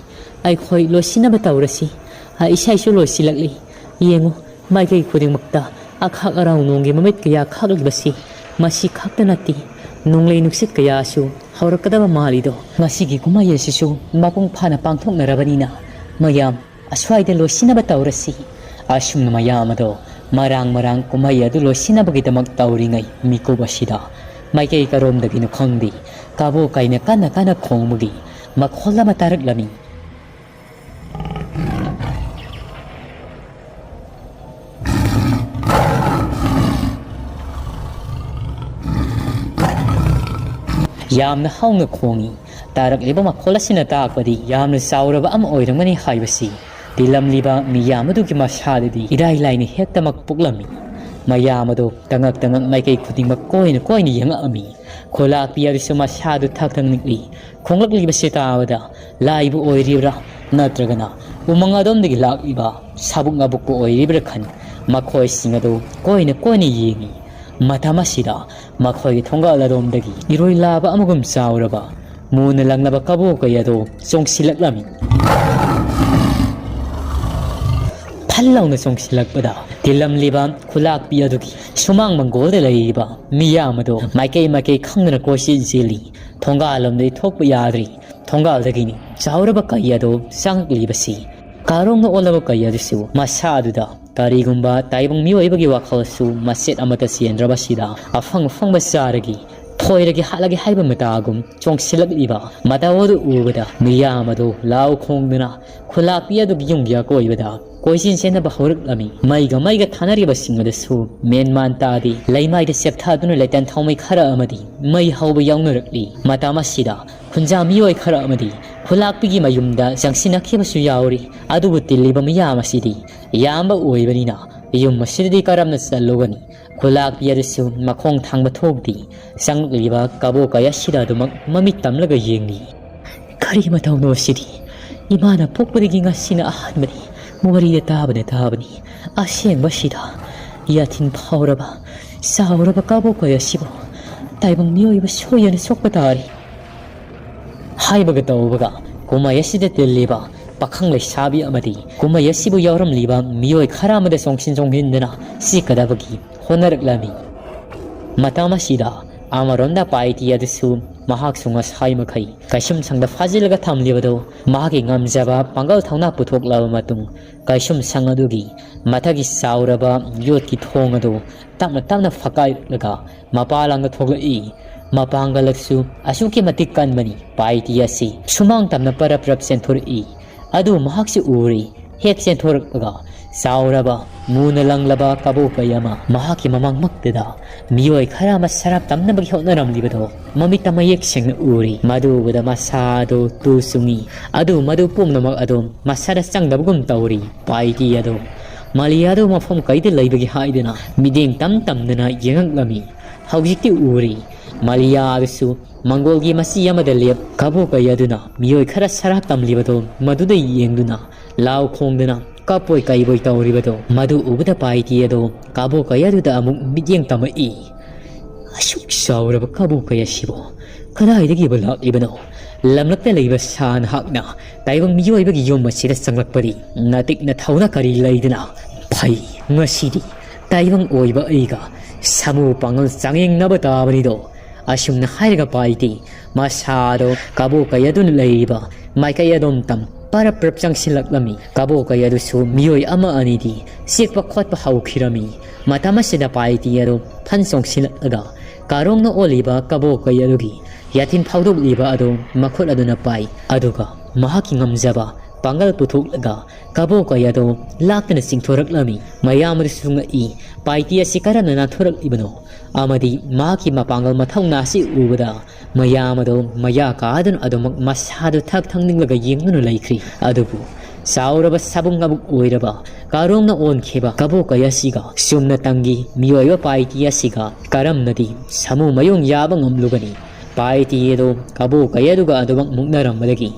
ꯑꯩꯈꯣꯏ ꯂꯣꯏꯁꯤꯟꯅꯕ ꯇꯧꯔꯁꯤ꯫ ꯑ, ꯏꯁꯩꯁꯨ ꯂꯣꯏꯁꯤꯜꯂꯛꯂꯤ꯫ ꯌꯦꯡꯉꯨ, ꯃꯥꯏꯀꯩ ꯈꯨꯗꯤꯡꯃꯛꯇ ꯑꯈꯥꯛ ꯑꯔꯥꯎ ꯅꯣꯡꯒꯤ ꯃꯃꯤꯠ ꯀꯌꯥ ꯈꯥꯛꯂꯤꯕꯁꯤ ꯃꯁꯤ ꯈꯛꯇ ꯅꯠꯇꯦ, ꯅꯣꯡꯂꯩ ꯅꯨꯡꯁꯤꯠ ꯀꯌꯥꯁꯨ ꯍꯧꯔꯛꯀꯗꯕ ꯃꯥꯜꯂꯤꯗꯣ꯫ ꯃꯁꯤꯒꯤ ꯀꯨꯝꯍꯩ ꯑꯁꯤꯁꯨ ꯃꯄꯨꯡ ꯐꯥꯅ ꯄꯥꯡꯊꯣꯛꯅꯔꯕꯅꯤꯅ ꯃꯌꯥꯝ ꯑꯁ꯭ꯋꯥꯏꯗ ꯂꯣꯏꯁꯤꯟꯅꯕ ꯇꯧꯔꯁꯤ꯫" ꯑꯁꯨꯝꯅ ꯃꯌꯥꯝ ꯑꯗꯣ ꯃꯔꯥꯡ ꯃꯔꯥꯡ ꯀꯨꯝꯍꯩ ꯑꯗꯨ ꯂꯣꯏꯁꯤꯟꯅꯕꯒꯤꯗꯃꯛ ꯇꯧꯔꯤꯉꯩ ꯃꯤꯀꯨꯞ ꯑꯁꯤꯗ ꯃꯥꯏꯀꯩ ꯀꯔꯣꯝꯗꯒꯤꯅꯣ ꯈꯪꯗꯦ, ꯀꯕꯣꯛ ꯀꯩꯅ ꯀꯟꯅ ꯀꯟꯅ ꯈꯣꯡꯕꯒꯤ ꯃꯈꯣꯜ ꯑꯃ ꯇꯥꯔꯛꯂꯝꯃꯤ꯫ ꯌꯥꯝꯅ ꯍꯧꯅ ꯈꯣꯡꯏ꯫ ꯇꯥꯔꯛꯂꯤꯕ ꯃꯈꯣꯜ ꯑꯁꯤꯅ ꯇꯥꯛꯄꯗꯤ ꯌꯥꯝꯅ ꯆꯥꯎꯔꯕ ꯑꯃ ꯑꯣꯏꯔꯝꯒꯅꯤ ꯍꯥꯏꯕꯁꯤ꯫ ꯇꯤꯜꯂꯝꯂꯤꯕ ꯃꯤꯌꯥꯝ ꯑꯗꯨꯒꯤ ꯃꯁꯥꯗꯗꯤ ꯏꯔꯥꯏ ꯂꯥꯏꯅ ꯍꯦꯛꯇꯃꯛ ꯄꯣꯛꯂꯝꯃꯤ꯫ ꯃꯌꯥꯝ ꯑꯗꯨ ꯇꯉꯛ ꯇꯉꯛ ꯃꯥꯏꯀꯩ ꯈꯨꯗꯤꯡꯃꯛ ꯀꯣꯏꯅ ꯀꯣꯏꯅ ꯌꯦꯡꯉꯛꯑꯝꯃꯤ꯫ ꯈꯨꯂꯥꯛꯄꯤ ꯑꯗꯨꯁꯨ ꯃꯁꯥꯗꯨ ꯊꯛ ꯊꯛ ꯅꯤꯛꯂꯤ꯫ ꯈꯣꯡꯂꯛꯂꯤꯕꯁꯤ ꯇꯥꯕꯗ ꯂꯥꯏꯕꯨ ꯑꯣꯏꯔꯤꯕ꯭ꯔꯥ ꯅꯠꯇ꯭ꯔꯒꯅ ꯎꯃꯪ ꯑꯗꯣꯝꯗꯒꯤ ꯂꯥꯛꯂꯤꯕ ꯁꯥꯕꯨꯛ ꯉꯥꯕꯨꯛꯄꯨ ꯑꯣꯏꯔꯤꯕ꯭ꯔꯥ ꯈꯟ ꯃꯈꯣꯏꯁꯤꯡ ꯑꯗꯨ ꯀꯣꯏꯅ ꯀꯣꯏꯅ ꯌꯦꯡꯏ꯫ ꯃꯇꯝ ꯑꯁꯤꯗ ꯃꯈꯣꯏꯒꯤ ꯊꯣꯡꯒꯥꯜ ꯑꯗꯣꯝꯗꯒꯤ ꯏꯔꯣꯏ ꯂꯥꯕ ꯑꯃꯒꯨꯝ ꯆꯥꯎꯔꯕ ꯃꯨꯅ ꯂꯪꯂꯕ ꯀꯕꯣꯀꯩ ꯑꯗꯨ ꯆꯣꯡꯁꯤꯜꯂꯛꯂꯝꯃꯤ꯫ ꯐꯜ ꯂꯥꯎꯅ ꯆꯣꯡꯁꯤꯜꯂꯛꯄꯗ ꯇꯤꯜꯂꯝꯂꯤꯕ ꯈꯨꯂꯥꯛꯄꯤ ꯑꯗꯨꯒꯤ ꯁꯨꯃꯥꯡ ꯃꯪꯒꯣꯜꯗ ꯂꯩꯔꯤꯕ ꯃꯤꯌꯥꯝ ꯑꯗꯨ ꯃꯥꯏꯀꯩ ꯃꯥꯏꯀꯩ ꯈꯪꯗꯅ ꯀꯣꯏꯆꯦꯟ ꯆꯦꯜꯂꯤ꯫ ꯊꯣꯡꯒꯥꯜꯂꯣꯝꯗꯒꯤ ꯊꯣꯛꯄ ꯌꯥꯗ꯭ꯔꯤ꯫ ꯊꯣꯡꯒꯥꯜꯗꯒꯤꯅꯤ ꯆꯥꯎꯔꯕ ꯀꯩ ꯑꯗꯨ ꯆꯪꯂꯛꯂꯤꯕꯁꯤ꯫ ꯀꯥꯔꯣꯡꯅ ꯑꯣꯜꯂꯕ ꯀꯩ ꯑꯗꯨꯁꯨ ꯃꯁꯥ ꯑꯗꯨꯗ ꯀꯔꯤꯒꯨꯝꯕ ꯇꯥꯏꯕꯪ ꯃꯤꯑꯣꯏꯕꯒꯤ ꯋꯥꯈꯜꯁꯨ ꯃꯆꯦꯠ ꯑꯃꯠꯇ ꯆꯦꯟꯗ꯭ꯔꯕꯁꯤꯗ ꯑꯐꯪ ꯑꯐꯪꯕ ꯆꯥꯔꯒꯤ ꯊꯣꯏꯔꯒꯦ ꯍꯥꯠꯂꯒꯦ ꯍꯥꯏꯕ ꯃꯇꯥꯒꯨꯝ ꯆꯣꯡꯁꯤꯜꯂꯛꯂꯤꯕ ꯃꯇꯧ ꯑꯗꯨ ꯎꯕꯗ ꯃꯤꯌꯥꯝ ꯑꯗꯨ ꯂꯥꯎ ꯈꯣꯡꯗꯨꯅ ꯈꯨꯂꯥꯛꯄꯤ ꯑꯗꯨꯒꯤ ꯌꯨꯝꯒꯤ ꯑꯀꯣꯏꯕꯗ ꯀꯣꯏꯆꯦꯟ ꯆꯦꯟꯅꯕ ꯍꯧꯔꯛꯂꯝꯃꯤ꯫ ꯃꯩꯒ ꯃꯩꯒ ꯊꯥꯅꯔꯤꯕꯁꯤꯡ ꯑꯗꯨꯁꯨ ꯃꯦꯟꯃꯥꯟ ꯇꯥꯗꯦ꯫ ꯂꯩꯃꯥꯏꯗ ꯆꯦꯞꯊꯗꯨꯅ ꯂꯩꯇꯥꯟ ꯊꯥꯎꯃꯩ ꯈꯔ ꯑꯃꯗꯤ ꯃꯩ ꯍꯧꯕ ꯌꯥꯎꯅꯔꯛꯂꯤ꯫ ꯃꯇꯝ ꯑꯁꯤꯗ ꯈꯨꯟꯖꯥ ꯃꯤꯑꯣꯏ ꯈꯔ ꯑꯃꯗꯤ ꯈꯨꯂꯥꯛꯄꯤꯒꯤ ꯃꯌꯨꯝꯗ ꯆꯪꯁꯤꯟꯅꯈꯤꯕꯁꯨ ꯌꯥꯎꯔꯤ꯫ ꯑꯗꯨꯕꯨ ꯇꯤꯜꯂꯤꯕ ꯃꯤꯌꯥꯝ ꯑꯁꯤꯗꯤ ꯌꯥꯝꯕ ꯑꯣꯏꯕꯅꯤꯅ ꯌꯨꯝ ꯑꯁꯤꯗꯗꯤ ꯀꯔꯝꯅ ꯆꯠꯂꯨꯒꯅꯤ? ꯈꯨꯂꯥꯛꯄꯤ ꯑꯗꯨꯁꯨ ꯃꯈꯣꯡ ꯊꯥꯡꯕ ꯊꯣꯛꯇꯦ꯫ ꯆꯪꯂꯛꯂꯤꯕ ꯀꯕꯣꯀꯩ ꯑꯁꯤꯗ ꯑꯗꯨꯃꯛ ꯃꯃꯤꯠ ꯇꯝꯂꯒ ꯌꯦꯡꯂꯤ꯫ ꯀꯔꯤ ꯃꯇꯧꯅꯣ ꯁꯤꯗꯤ? ꯏꯃꯥꯅ ꯄꯣꯛꯄꯗꯒꯤ ꯉꯁꯤꯅ ꯑꯍꯥꯟꯕꯅꯤ꯫ ꯋꯥꯔꯤꯗ ꯇꯥꯕꯅ ꯇꯥꯕꯅꯤ꯫ ꯑꯁꯦꯡꯕꯁꯤꯗ ꯌꯥꯊꯤꯟ ꯐꯥꯎꯔꯕ ꯆꯥꯎꯔꯕ ꯀꯕꯣꯀꯩ ꯑꯁꯤꯕꯨ ꯇꯥꯏꯕꯪ ꯃꯤꯑꯣꯏꯕ ꯁꯣꯏꯗꯅ ꯁꯣꯛꯄ ꯇꯥꯔꯦ꯫ ꯍꯥꯏꯕꯒ ꯇꯧꯕꯒ ꯀꯨꯝꯍꯩ ꯑꯁꯤꯗ ꯇꯤꯜꯂꯤꯕ ꯄꯥꯈꯪ ꯂꯩꯁꯥꯕꯤ ꯑꯃꯗꯤ ꯀꯨꯝꯍꯩ ꯑꯁꯤꯕꯨ ꯌꯥꯎꯔꯝꯂꯤꯕ ꯃꯤꯑꯣꯏ ꯈꯔ ꯑꯃꯗ ꯆꯣꯡꯁꯤꯟ ꯆꯣꯡꯁꯤꯟꯗꯨꯅ ꯆꯤꯛꯀꯗꯕꯒꯤ ꯍꯣꯠꯅꯔꯛꯂꯝꯃꯤ꯫ ꯃꯇꯝ ꯑꯁꯤꯗ ꯑꯃꯔꯣꯝꯗ ꯄꯥꯏꯇꯤ ꯑꯗꯨꯁꯨ ꯃꯍꯥꯛꯁꯨ ꯉꯁꯥꯏ ꯃꯈꯩ ꯀꯩꯁꯨꯝꯁꯪꯗ ꯐꯥꯖꯤꯜꯂꯒ ꯊꯝꯂꯤꯕꯗꯨ ꯃꯍꯥꯛꯀꯤ ꯉꯝꯖꯕ ꯄꯥꯡꯒꯜ ꯊꯧꯅꯥ ꯄꯨꯊꯣꯛꯂꯕ ꯃꯇꯨꯡ ꯀꯩꯁꯨꯝꯁꯪ ꯑꯗꯨꯒꯤ ꯃꯊꯛꯀꯤ ꯆꯥꯎꯔꯕ ꯌꯣꯠꯀꯤ ꯊꯣꯡ ꯑꯗꯨ ꯇꯞꯅ ꯇꯞꯅ ꯐꯛꯀꯥꯏꯔꯛꯂꯒ ꯃꯄꯥꯂꯥꯡꯗ ꯊꯣꯛꯂꯛꯏ꯫ ꯃꯄꯥꯡꯒꯜ ꯑꯗꯨꯁꯨ ꯑꯁꯨꯛꯀꯤ ꯃꯇꯤꯛ ꯀꯟꯕꯅꯤ, ꯄꯥꯏꯇꯤ ꯑꯁꯤ ꯁꯨꯃꯥꯡ ꯇꯝꯅ ꯄꯔꯞ ꯄꯔꯞ ꯆꯦꯟꯊꯣꯔꯛꯏ꯫ ꯑꯗꯨ ꯃꯍꯥꯛꯁꯨ ꯎꯔꯤ꯫ ꯍꯦꯛ ꯆꯦꯟꯊꯣꯔꯛꯄꯒ ꯆꯥꯎꯔꯕ, ꯃꯨꯅ ꯂꯪꯂꯕ ꯀꯕꯣꯀꯩ ꯑꯃ ꯃꯍꯥꯛꯀꯤ ꯃꯃꯥꯡꯃꯛꯇꯗ ꯃꯤꯑꯣꯏ ꯈꯔ ꯑꯃ ꯁꯔꯥꯞ ꯇꯝꯅꯕꯒꯤ ꯍꯣꯠꯅꯔꯝꯂꯤꯕꯗꯣ ꯃꯃꯤꯠꯇ ꯃꯌꯦꯛ ꯁꯦꯡꯅ ꯎꯔꯤ꯫ ꯃꯗꯨ ꯎꯕꯗ ꯃꯁꯥ ꯑꯗꯨ ꯇꯨ ꯆꯨꯡꯏ꯫ ꯑꯗꯨ ꯃꯗꯨ ꯄꯨꯝꯅꯃꯛ ꯑꯗꯨ ꯃꯁꯥꯗ ꯆꯪꯗꯕꯒꯨꯝ ꯇꯧꯔꯤ꯫ ꯄꯥꯏꯇꯤ ꯑꯗꯨ ꯃꯥꯂꯤꯌꯥꯗꯨ ꯃꯐꯝ ꯀꯩꯗ ꯂꯩꯕꯒꯦ ꯍꯥꯏꯗꯨꯅ ꯃꯤꯠꯌꯦꯡ ꯇꯝ ꯇꯝꯗꯨꯅ ꯌꯦꯡꯉꯛꯂꯝꯃꯤ꯫ ꯍꯧꯖꯤꯛꯇꯤ ꯎꯔꯤ꯫ ꯃꯥꯂꯤꯌꯥ ꯑꯗꯨꯁꯨ ꯃꯪꯒꯣꯜꯒꯤ ꯃꯆꯤ ꯑꯃꯗ ꯂꯦꯞ ꯀꯕꯣꯀꯩ ꯑꯗꯨꯅ ꯃꯤꯑꯣꯏ ꯈꯔ ꯁꯔꯥꯞ ꯇꯝꯂꯤꯕꯗꯨ ꯃꯗꯨꯗ ꯌꯦꯡꯗꯨꯅ ꯂꯥꯎ ꯈꯣꯡꯗꯨꯅ ꯀꯞꯄꯣꯏ ꯀꯩꯕꯣꯏ ꯇꯧꯔꯤꯕꯗꯨ ꯃꯗꯨ ꯎꯕꯗ ꯄꯥꯏꯇꯤ ꯑꯗꯨ ꯀꯕꯣꯀꯩ ꯑꯗꯨꯗ ꯑꯃꯨꯛ ꯃꯤꯠꯌꯦꯡ ꯇꯝꯃꯛꯏ꯫ ꯑꯁꯨꯛ ꯆꯥꯎꯔꯕ ꯀꯕꯣꯀꯩ ꯑꯁꯤꯕꯨ ꯀꯗꯥꯏꯗꯒꯤꯕꯨ ꯂꯥꯛꯂꯤꯕꯅꯣ? ꯂꯝꯂꯛꯇ ꯂꯩꯕ ꯁꯥ ꯅꯍꯥꯛꯅ ꯇꯥꯏꯕꯪ ꯃꯤꯑꯣꯏꯕꯒꯤ ꯌꯨꯝ ꯑꯁꯤꯗ ꯆꯪꯂꯛꯄꯗꯤ ꯅꯇꯤꯛ ꯅꯊꯧꯅ ꯀꯔꯤ ꯂꯩꯗꯅ? ꯐꯩ, ꯉꯁꯤꯗꯤ ꯇꯥꯏꯕꯪ ꯑꯣꯏꯕ ꯑꯩꯒ ꯁꯥꯃꯨ ꯄꯥꯡꯒꯜ ꯆꯥꯡꯌꯦꯡꯅꯕ ꯇꯥꯕꯅꯤꯗꯣ꯫ ꯑꯁꯨꯝꯅ ꯍꯥꯏꯔꯒ ꯄꯥꯏꯇꯤ ꯃꯁꯥꯗꯣ ꯀꯕꯣꯀꯩ ꯑꯗꯨꯅ ꯂꯩꯔꯤꯕ ꯃꯥꯏꯀꯩ ꯑꯗꯣꯝ ꯇꯝ ꯄꯔꯞ ꯄꯔꯞ ꯆꯪꯁꯤꯜꯂꯛꯂꯝꯃꯤ꯫ ꯀꯕꯣꯀꯩ ꯑꯗꯨꯁꯨ ꯃꯤꯑꯣꯏ ꯑꯃ ꯑꯅꯤꯗꯤ ꯆꯤꯛꯄ ꯈꯣꯠꯄ ꯍꯧꯈꯤꯔꯝꯃꯤ꯫ ꯃꯇꯝ ꯑꯁꯤꯗ ꯄꯥꯏꯇꯤ ꯑꯗꯨ ꯐꯟ ꯆꯣꯡꯁꯤꯜꯂꯛꯂꯒ ꯀꯥꯔꯣꯡꯅ ꯑꯣꯜꯂꯤꯕ ꯀꯕꯣꯀꯩ ꯑꯗꯨꯒꯤ ꯌꯥꯊꯤꯟ ꯐꯥꯎꯗꯣꯛꯂꯤꯕ ꯑꯗꯨ ꯃꯈꯨꯠ ꯑꯗꯨꯅ ꯄꯥꯏ꯫ ꯑꯗꯨꯒ ꯃꯍꯥꯛꯀꯤ ꯉꯝꯖꯕ ꯄꯥꯡꯒꯜ ꯄꯨꯊꯣꯛꯂꯒ ꯀꯕꯣꯀꯩ ꯑꯗꯨ ꯂꯥꯛꯇꯅ ꯆꯤꯡꯊꯣꯔꯛꯂꯝꯃꯤ꯫ ꯃꯌꯥꯝ ꯑꯗꯨꯁꯨ ꯉꯛꯏ꯫ ꯄꯥꯏꯇꯤ ꯑꯁꯤ ꯀꯔꯝꯅ ꯅꯥꯟꯊꯣꯔꯛꯂꯤꯕꯅꯣ? ꯑꯃꯗꯤ ꯃꯍꯥꯛꯀꯤ ꯃꯄꯥꯡꯒꯜ ꯃꯊꯧꯅꯥ ꯑꯁꯤ ꯎꯕꯗ ꯃꯌꯥꯝ ꯑꯗꯨ ꯃꯌꯥ ꯀꯥꯗꯨꯅ ꯑꯗꯨꯃꯛ ꯃꯁꯥꯗꯨ ꯊꯛ ꯊꯛꯅꯤꯡꯂꯒ ꯌꯦꯡꯗꯨꯅ ꯂꯩꯈ꯭ꯔꯤ꯫ ꯑꯗꯨꯕꯨ ꯆꯥꯎꯔꯕ ꯁꯥꯕꯨꯡ ꯑꯕꯨꯛ ꯑꯣꯏꯔꯕ ꯀꯥꯔꯣꯡꯅ ꯑꯣꯟꯈꯤꯕ ꯀꯕꯣꯀꯩ ꯑꯁꯤꯒ ꯆꯨꯝꯅ ꯇꯪꯒꯤ ꯃꯤꯑꯣꯏꯕ ꯄꯥꯏꯇꯤ ꯑꯁꯤꯒ ꯀꯔꯝꯅꯗꯤ ꯁꯥꯃꯨ ꯃꯌꯣꯡ ꯌꯥꯕ ꯉꯝꯂꯨꯒꯅꯤ? ꯄꯥꯏꯇꯤ ꯑꯗꯨ ꯀꯕꯣꯀꯩ ꯑꯗꯨꯒ ꯑꯗꯨꯃꯛ ꯃꯨꯛꯅꯔꯝꯕꯗꯒꯤ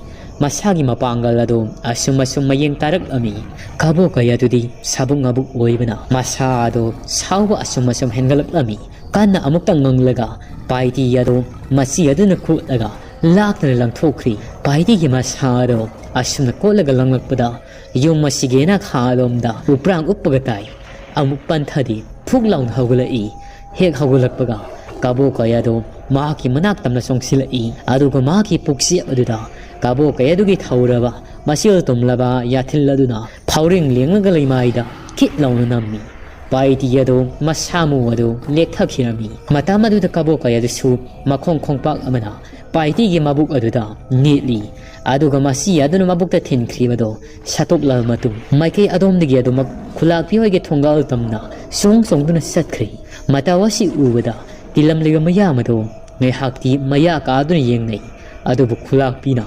ꯃꯁꯥꯒꯤ ꯃꯄꯥꯡꯒꯜ ꯑꯗꯨ ꯑꯁꯨꯝ ꯑꯁꯨꯝ ꯃꯌꯦꯡ ꯇꯥꯔꯛꯂꯝꯃꯤ꯫ ꯀꯕꯣꯀꯩ ꯑꯗꯨꯗꯤ ꯁꯥꯕꯨꯡ ꯑꯕꯨꯛ ꯑꯣꯏꯕꯅ ꯃꯁꯥ ꯑꯗꯨ ꯁꯥꯎꯕ ꯑꯁꯨꯝ ꯑꯁꯨꯝ ꯍꯦꯟꯒꯠꯂꯛꯂꯝꯃꯤ꯫ ꯀꯟꯅ ꯑꯃꯨꯛꯇ ꯉꯪꯂꯒ ꯄꯥꯏꯇꯤ ꯑꯗꯨ ꯃꯆꯤ ꯑꯗꯨꯅ ꯀꯣꯠꯂꯒ ꯂꯥꯛꯇꯅ ꯂꯪꯊꯣꯛꯈ꯭ꯔꯤ꯫ ꯄꯥꯏꯇꯤꯒꯤ ꯃꯁꯥ ꯑꯗꯨ ꯑꯁꯨꯝꯅ ꯀꯣꯠꯂꯒ ꯂꯪꯂꯛꯄꯗ ꯌꯨꯝ ꯑꯁꯤꯒꯤ ꯅꯥꯈꯥ ꯑꯗꯣꯝꯗ ꯎꯄ꯭ꯔꯥꯡ ꯎꯞꯄꯒ ꯇꯥꯏ꯫ ꯑꯃꯨꯛ ꯄꯟꯊꯗꯤ ꯐꯨꯛ ꯂꯥꯎꯅ ꯍꯧꯒꯠꯂꯛꯏ꯫ ꯍꯦꯛ ꯍꯧꯒꯠꯂꯛꯄꯒ ꯀꯕꯣꯀꯩ ꯑꯗꯨ ꯃꯍꯥꯛꯀꯤ ꯃꯅꯥꯛ ꯇꯝꯅ ꯆꯣꯡꯁꯤꯜꯂꯛꯏ꯫ ꯑꯗꯨꯒ ꯃꯍꯥꯛꯀꯤ ꯄꯨꯛꯆꯦꯞ ꯑꯗꯨꯗ ꯀꯕꯣꯀꯩ ꯑꯗꯨꯒꯤ ꯊꯧꯔꯕ ꯃꯆꯤꯜ ꯇꯨꯝꯂꯕ ꯌꯥꯊꯤꯜ ꯑꯗꯨꯅ ꯐꯥꯎꯔꯤꯡ ꯂꯦꯡꯂꯒ ꯂꯩꯃꯥꯏꯗ ꯈꯤꯠ ꯂꯥꯎꯅ ꯅꯝꯃꯤ꯫ ꯄꯥꯏꯇꯤ ꯑꯗꯨ ꯃꯁꯥ ꯃꯎ ꯑꯗꯨ ꯂꯦꯛꯊꯈꯤꯔꯝꯃꯤ꯫ ꯃꯇꯝ ꯑꯗꯨꯗ ꯀꯕꯣꯀꯩ ꯑꯗꯨꯁꯨ ꯃꯈꯣꯡ ꯈꯣꯡꯄꯥꯛ ꯑꯃꯅ ꯄꯥꯏꯇꯤꯒꯤ ꯃꯕꯨꯛ ꯑꯗꯨꯗ ꯅꯦꯠꯂꯤ꯫ ꯑꯗꯨꯒ ꯃꯁꯤ ꯑꯗꯨꯅ ꯃꯕꯨꯛꯇ ꯊꯤꯟꯈ꯭ꯔꯤꯕꯗꯣ ꯁꯠꯇꯣꯛꯂꯕ ꯃꯇꯨꯡ, ꯃꯥꯏꯀꯩ ꯑꯗꯣꯝꯗꯒꯤ ꯑꯗꯨꯃꯛ ꯈꯨꯂꯥꯛꯄꯤ ꯍꯣꯏꯒꯤ ꯊꯣꯡꯒꯥꯜ ꯇꯝꯅ ꯁꯣꯡ ꯁꯣꯡꯗꯨꯅ ꯆꯠꯈ꯭ꯔꯦ꯫ ꯃꯇꯧ ꯑꯁꯤ ꯎꯕꯗ ꯇꯤꯜꯂꯝꯂꯤꯕ ꯃꯌꯥꯝ ꯑꯗꯣ ꯉꯥꯏꯍꯥꯛꯇꯤ ꯃꯌꯥ ꯀꯥꯗꯨꯅ ꯌꯦꯡꯅꯩ꯫ ꯑꯗꯨꯕꯨ ꯈꯨꯂꯥꯛꯄꯤꯅ,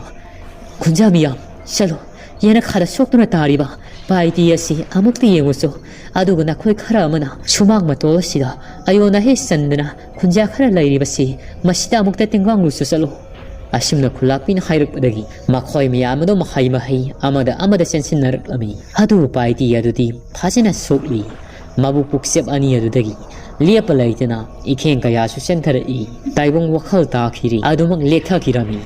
"ꯈꯨꯟꯖꯥ ꯃꯤꯌꯥꯝ, ꯆꯠꯂꯣ, ꯌꯦꯅꯈꯥꯗ ꯁꯣꯛꯇꯨꯅ ꯇꯥꯔꯤꯕ ꯄꯥꯏꯇꯤ ꯑꯁꯤ ꯑꯃꯨꯛꯇ ꯌꯦꯡꯉꯨꯆꯣ꯫ ꯑꯗꯨꯒ ꯅꯈꯣꯏ ꯈꯔ ꯑꯃꯅ ꯁꯨꯃꯥꯡ ꯃꯇꯣꯜ ꯑꯁꯤꯗ ꯑꯌꯣꯟ ꯑꯍꯦ ꯆꯟꯗꯅ ꯈꯨꯟꯖꯥ ꯈꯔ ꯂꯩꯔꯤꯕꯁꯤ ꯃꯁꯤꯗ ꯑꯃꯨꯛꯇ ꯇꯦꯡꯕꯥꯡꯂꯨꯆꯣ, ꯆꯠꯂꯣ꯫" ꯑꯁꯨꯝꯅ ꯈꯨꯂꯥꯛꯄꯤꯅ ꯍꯥꯏꯔꯛꯄꯗꯒꯤ ꯃꯈꯣꯏ ꯃꯌꯥꯝ ꯑꯗꯨ ꯃꯍꯩ ꯃꯍꯩ ꯑꯃꯗ ꯑꯃꯗ ꯆꯦꯟꯁꯤꯟꯅꯔꯛꯂꯝꯃꯤ꯫ ꯑꯗꯨꯕꯨ ꯄꯥꯏꯇꯤ ꯑꯗꯨꯗꯤ ꯐꯖꯅ ꯁꯣꯛꯂꯤ꯫ ꯃꯕꯨꯛ ꯄꯨꯛꯆꯦꯞ ꯑꯅꯤ ꯑꯗꯨꯗꯒꯤ ꯂꯦꯞꯄ ꯂꯩꯇꯅ ꯏꯈꯦꯡ ꯀꯌꯥꯁꯨ ꯆꯦꯟꯊꯔꯛꯏ꯫ ꯇꯥꯏꯕꯪ ꯋꯥꯈꯜ ꯇꯥꯈꯤꯔꯤ ꯑꯗꯨꯃꯛ ꯂꯦꯛꯊꯈꯤꯔꯝꯃꯤ꯫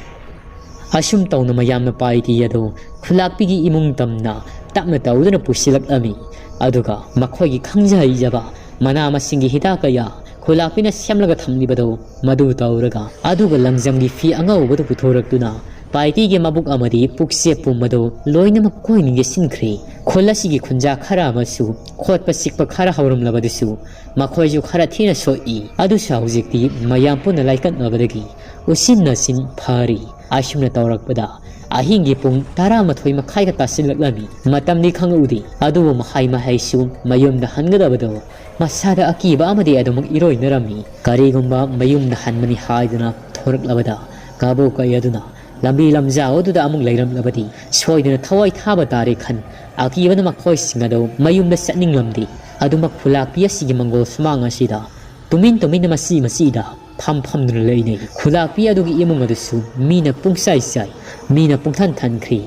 ꯑꯁꯨꯝ ꯇꯧꯅ ꯃꯌꯥꯝꯅ ꯄꯥꯏꯇꯤ ꯑꯗꯨ ꯈꯨꯂꯥꯛꯄꯤꯒꯤ ꯏꯃꯨꯡ ꯇꯝꯅ ꯇꯞꯅ ꯇꯧꯗꯨꯅ ꯄꯨꯁꯤꯜꯂꯛꯂꯝꯃꯤ꯫ ꯑꯗꯨꯒ ꯃꯈꯣꯏꯒꯤ ꯈꯪꯖ ꯍꯩꯖꯕ ꯃꯅꯥ ꯃꯁꯤꯡꯒꯤ ꯍꯤꯗꯥꯛ ꯀꯌꯥ ꯈꯨꯂꯥꯛꯄꯤꯅ ꯁꯦꯝꯂꯒ ꯊꯝꯂꯤꯕꯗꯨ ꯃꯗꯨ ꯇꯧꯔꯒ, ꯑꯗꯨꯒ ꯂꯪꯖꯝꯒꯤ ꯐꯤ ꯑꯉꯧꯕꯗꯨ ꯄꯨꯊꯣꯔꯛꯇꯨꯅ ꯄꯥꯏꯇꯤꯒꯤ ꯃꯕꯨꯛ ꯑꯃꯗꯤ ꯄꯨꯛꯆꯦꯞ ꯄꯨꯝꯕꯗꯨ ꯂꯣꯏꯅꯃꯛ ꯀꯣꯏꯅ ꯌꯦꯠꯁꯤꯟꯈ꯭ꯔꯦ꯫ ꯈꯨꯜ ꯑꯁꯤꯒꯤ ꯈꯨꯟꯖꯥ ꯈꯔ ꯑꯃꯁꯨ ꯈꯣꯠꯄ ꯆꯤꯛꯄ ꯈꯔ ꯍꯧꯔꯝꯂꯕꯗꯨꯁꯨ ꯃꯈꯣꯏꯁꯨ ꯈꯔ ꯊꯤꯅ ꯁꯣꯛꯏ꯫ ꯑꯗꯨꯁꯨ ꯍꯧꯖꯤꯛꯇꯤ ꯃꯌꯥꯝ ꯄꯨꯟꯅ ꯂꯥꯏꯀꯠꯅꯕꯗꯒꯤ ꯎꯆꯤꯟ ꯅꯥꯆꯤꯟ ꯐꯔꯤ꯫ ꯑꯁꯨꯝꯅ ꯇꯧꯔꯛꯄꯗ ꯑꯍꯤꯡꯒꯤ ꯄꯨꯡ ꯇꯔꯥꯃꯥꯊꯣꯏ ꯃꯈꯥꯏꯒ ꯇꯥꯁꯤꯜꯂꯛꯂꯝꯃꯤ꯫ ꯃꯇꯝꯗꯤ ꯈꯪꯍꯧꯗꯦ, ꯑꯗꯨꯕꯨ ꯃꯍꯩ ꯃꯍꯩꯁꯨ ꯃꯌꯨꯝꯗ ꯍꯟꯒꯗꯕꯗꯣ ꯃꯁꯥꯗ ꯑꯀꯤꯕ ꯑꯃꯗꯤ ꯑꯗꯨꯃꯛ ꯏꯔꯣꯏꯅꯔꯝꯃꯤ꯫ ꯀꯔꯤꯒꯨꯝꯕ ꯃꯌꯨꯝꯗ ꯍꯟꯕꯅꯤ ꯍꯥꯏꯗꯨꯅ ꯊꯣꯔꯛꯂꯕꯗ ꯀꯕꯣꯀꯩ ꯑꯗꯨꯅ ꯂꯝꯕꯤ ꯂꯝꯖꯥꯎ ꯑꯗꯨꯗ ꯑꯃꯨꯛ ꯂꯩꯔꯝꯂꯕꯗꯤ ꯁꯣꯏꯗꯅ ꯊꯋꯥꯏ ꯊꯥꯕ ꯇꯥꯔꯦ ꯈꯟ ꯑꯀꯤꯕꯅ ꯃꯈꯣꯏꯁꯤꯡ ꯑꯗꯨ ꯃꯌꯨꯝꯗ ꯆꯠꯅꯤꯡꯂꯝꯗꯦ꯫ ꯑꯗꯨꯃꯛ ꯈꯨꯂꯥꯛꯄꯤ ꯑꯁꯤꯒꯤ ꯃꯪꯒꯣꯜ ꯁꯨꯃꯥꯡ ꯑꯁꯤꯗ ꯇꯨꯃꯤꯟ ꯇꯨꯃꯤꯟꯅ ꯃꯆꯤ ꯃꯆꯤꯗ ꯐꯝ ꯐꯝꯗꯨꯅ ꯂꯩꯅꯩ꯫ ꯈꯨꯂꯥꯛꯄꯤ ꯑꯗꯨꯒꯤ ꯏꯃꯨꯡ ꯑꯗꯨꯁꯨ ꯃꯤꯅ ꯄꯨꯡꯆꯥꯏ ꯆꯥꯏ, ꯃꯤꯅ ꯄꯨꯡꯊꯟ ꯊꯟꯈ꯭ꯔꯦ꯫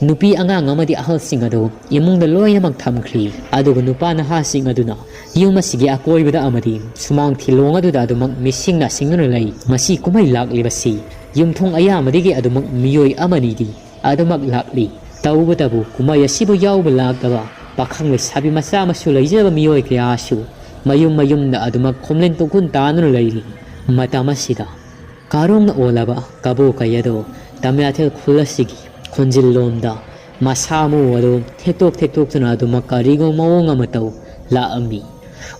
ꯅꯨꯄꯤ ꯑꯉꯥꯡ ꯑꯃꯗꯤ ꯑꯍꯜꯁꯤꯡ ꯑꯗꯨ ꯏꯃꯨꯡꯗ ꯂꯣꯏꯅꯃꯛ ꯊꯝꯈ꯭ꯔꯤ꯫ ꯑꯗꯨꯒ ꯅꯨꯄꯥ ꯅꯍꯥꯁꯤꯡ ꯑꯗꯨꯅ ꯌꯨꯝ ꯑꯁꯤꯒꯤ ꯑꯀꯣꯏꯕꯗ ꯑꯃꯗꯤ ꯁꯨꯃꯥꯡ ꯊꯤꯂꯣꯡ ꯑꯗꯨꯗ ꯑꯗꯨꯃꯛ ꯃꯤꯁꯤꯡꯅ ꯁꯤꯡꯗꯨꯅ ꯂꯩ꯫ ꯃꯁꯤ ꯀꯨꯝꯍꯩ ꯂꯥꯛꯂꯤꯕꯁꯤ ꯌꯨꯝꯊꯣꯡ ꯑꯌꯥꯝꯕꯗꯒꯤ ꯑꯗꯨꯃꯛ ꯃꯤꯑꯣꯏ ꯑꯃꯅꯤꯗꯤ ꯑꯗꯨꯃꯛ ꯂꯥꯛꯂꯤ꯫ ꯇꯧꯕꯇꯕꯨ ꯀꯨꯝꯍꯩ ꯑꯁꯤꯕꯨ ꯌꯥꯎꯕ ꯂꯥꯛꯇꯕ ꯄꯥꯈꯪ ꯂꯩꯁꯥꯕꯤ ꯃꯆꯥ ꯃꯁꯨ ꯂꯩꯖꯕ ꯃꯤꯑꯣꯏ ꯀꯌꯥꯁꯨ ꯃꯌꯨꯝ ꯃꯌꯨꯝꯗ ꯑꯗꯨꯃꯛ ꯈꯣꯝꯂꯦꯟ ꯇꯨꯡꯈꯨꯟ ꯇꯥꯗꯨꯅ ꯂꯩꯔꯤ꯫ ꯃꯇꯝ ꯑꯁꯤꯗ ꯀꯥꯔꯣꯡꯅ ꯑꯣꯜꯂꯕ ꯀꯕꯣꯀꯩ ꯑꯗꯨ ꯇꯝꯌꯥꯊꯦꯜ ꯈꯨꯜ ꯑꯁꯤꯒꯤ ꯈꯣꯟꯖꯤꯜꯂꯣꯝꯗ ꯃꯁꯥ ꯃꯎ ꯑꯗꯨ ꯊꯦꯛꯇꯣꯛ ꯊꯦꯛꯇꯣꯛꯇꯨꯅ ꯑꯗꯨꯃꯛ ꯀꯔꯤꯒꯨꯝꯕ ꯃꯑꯣꯡ ꯑꯃ ꯇꯧ ꯂꯥꯛꯑꯝꯃꯤ꯫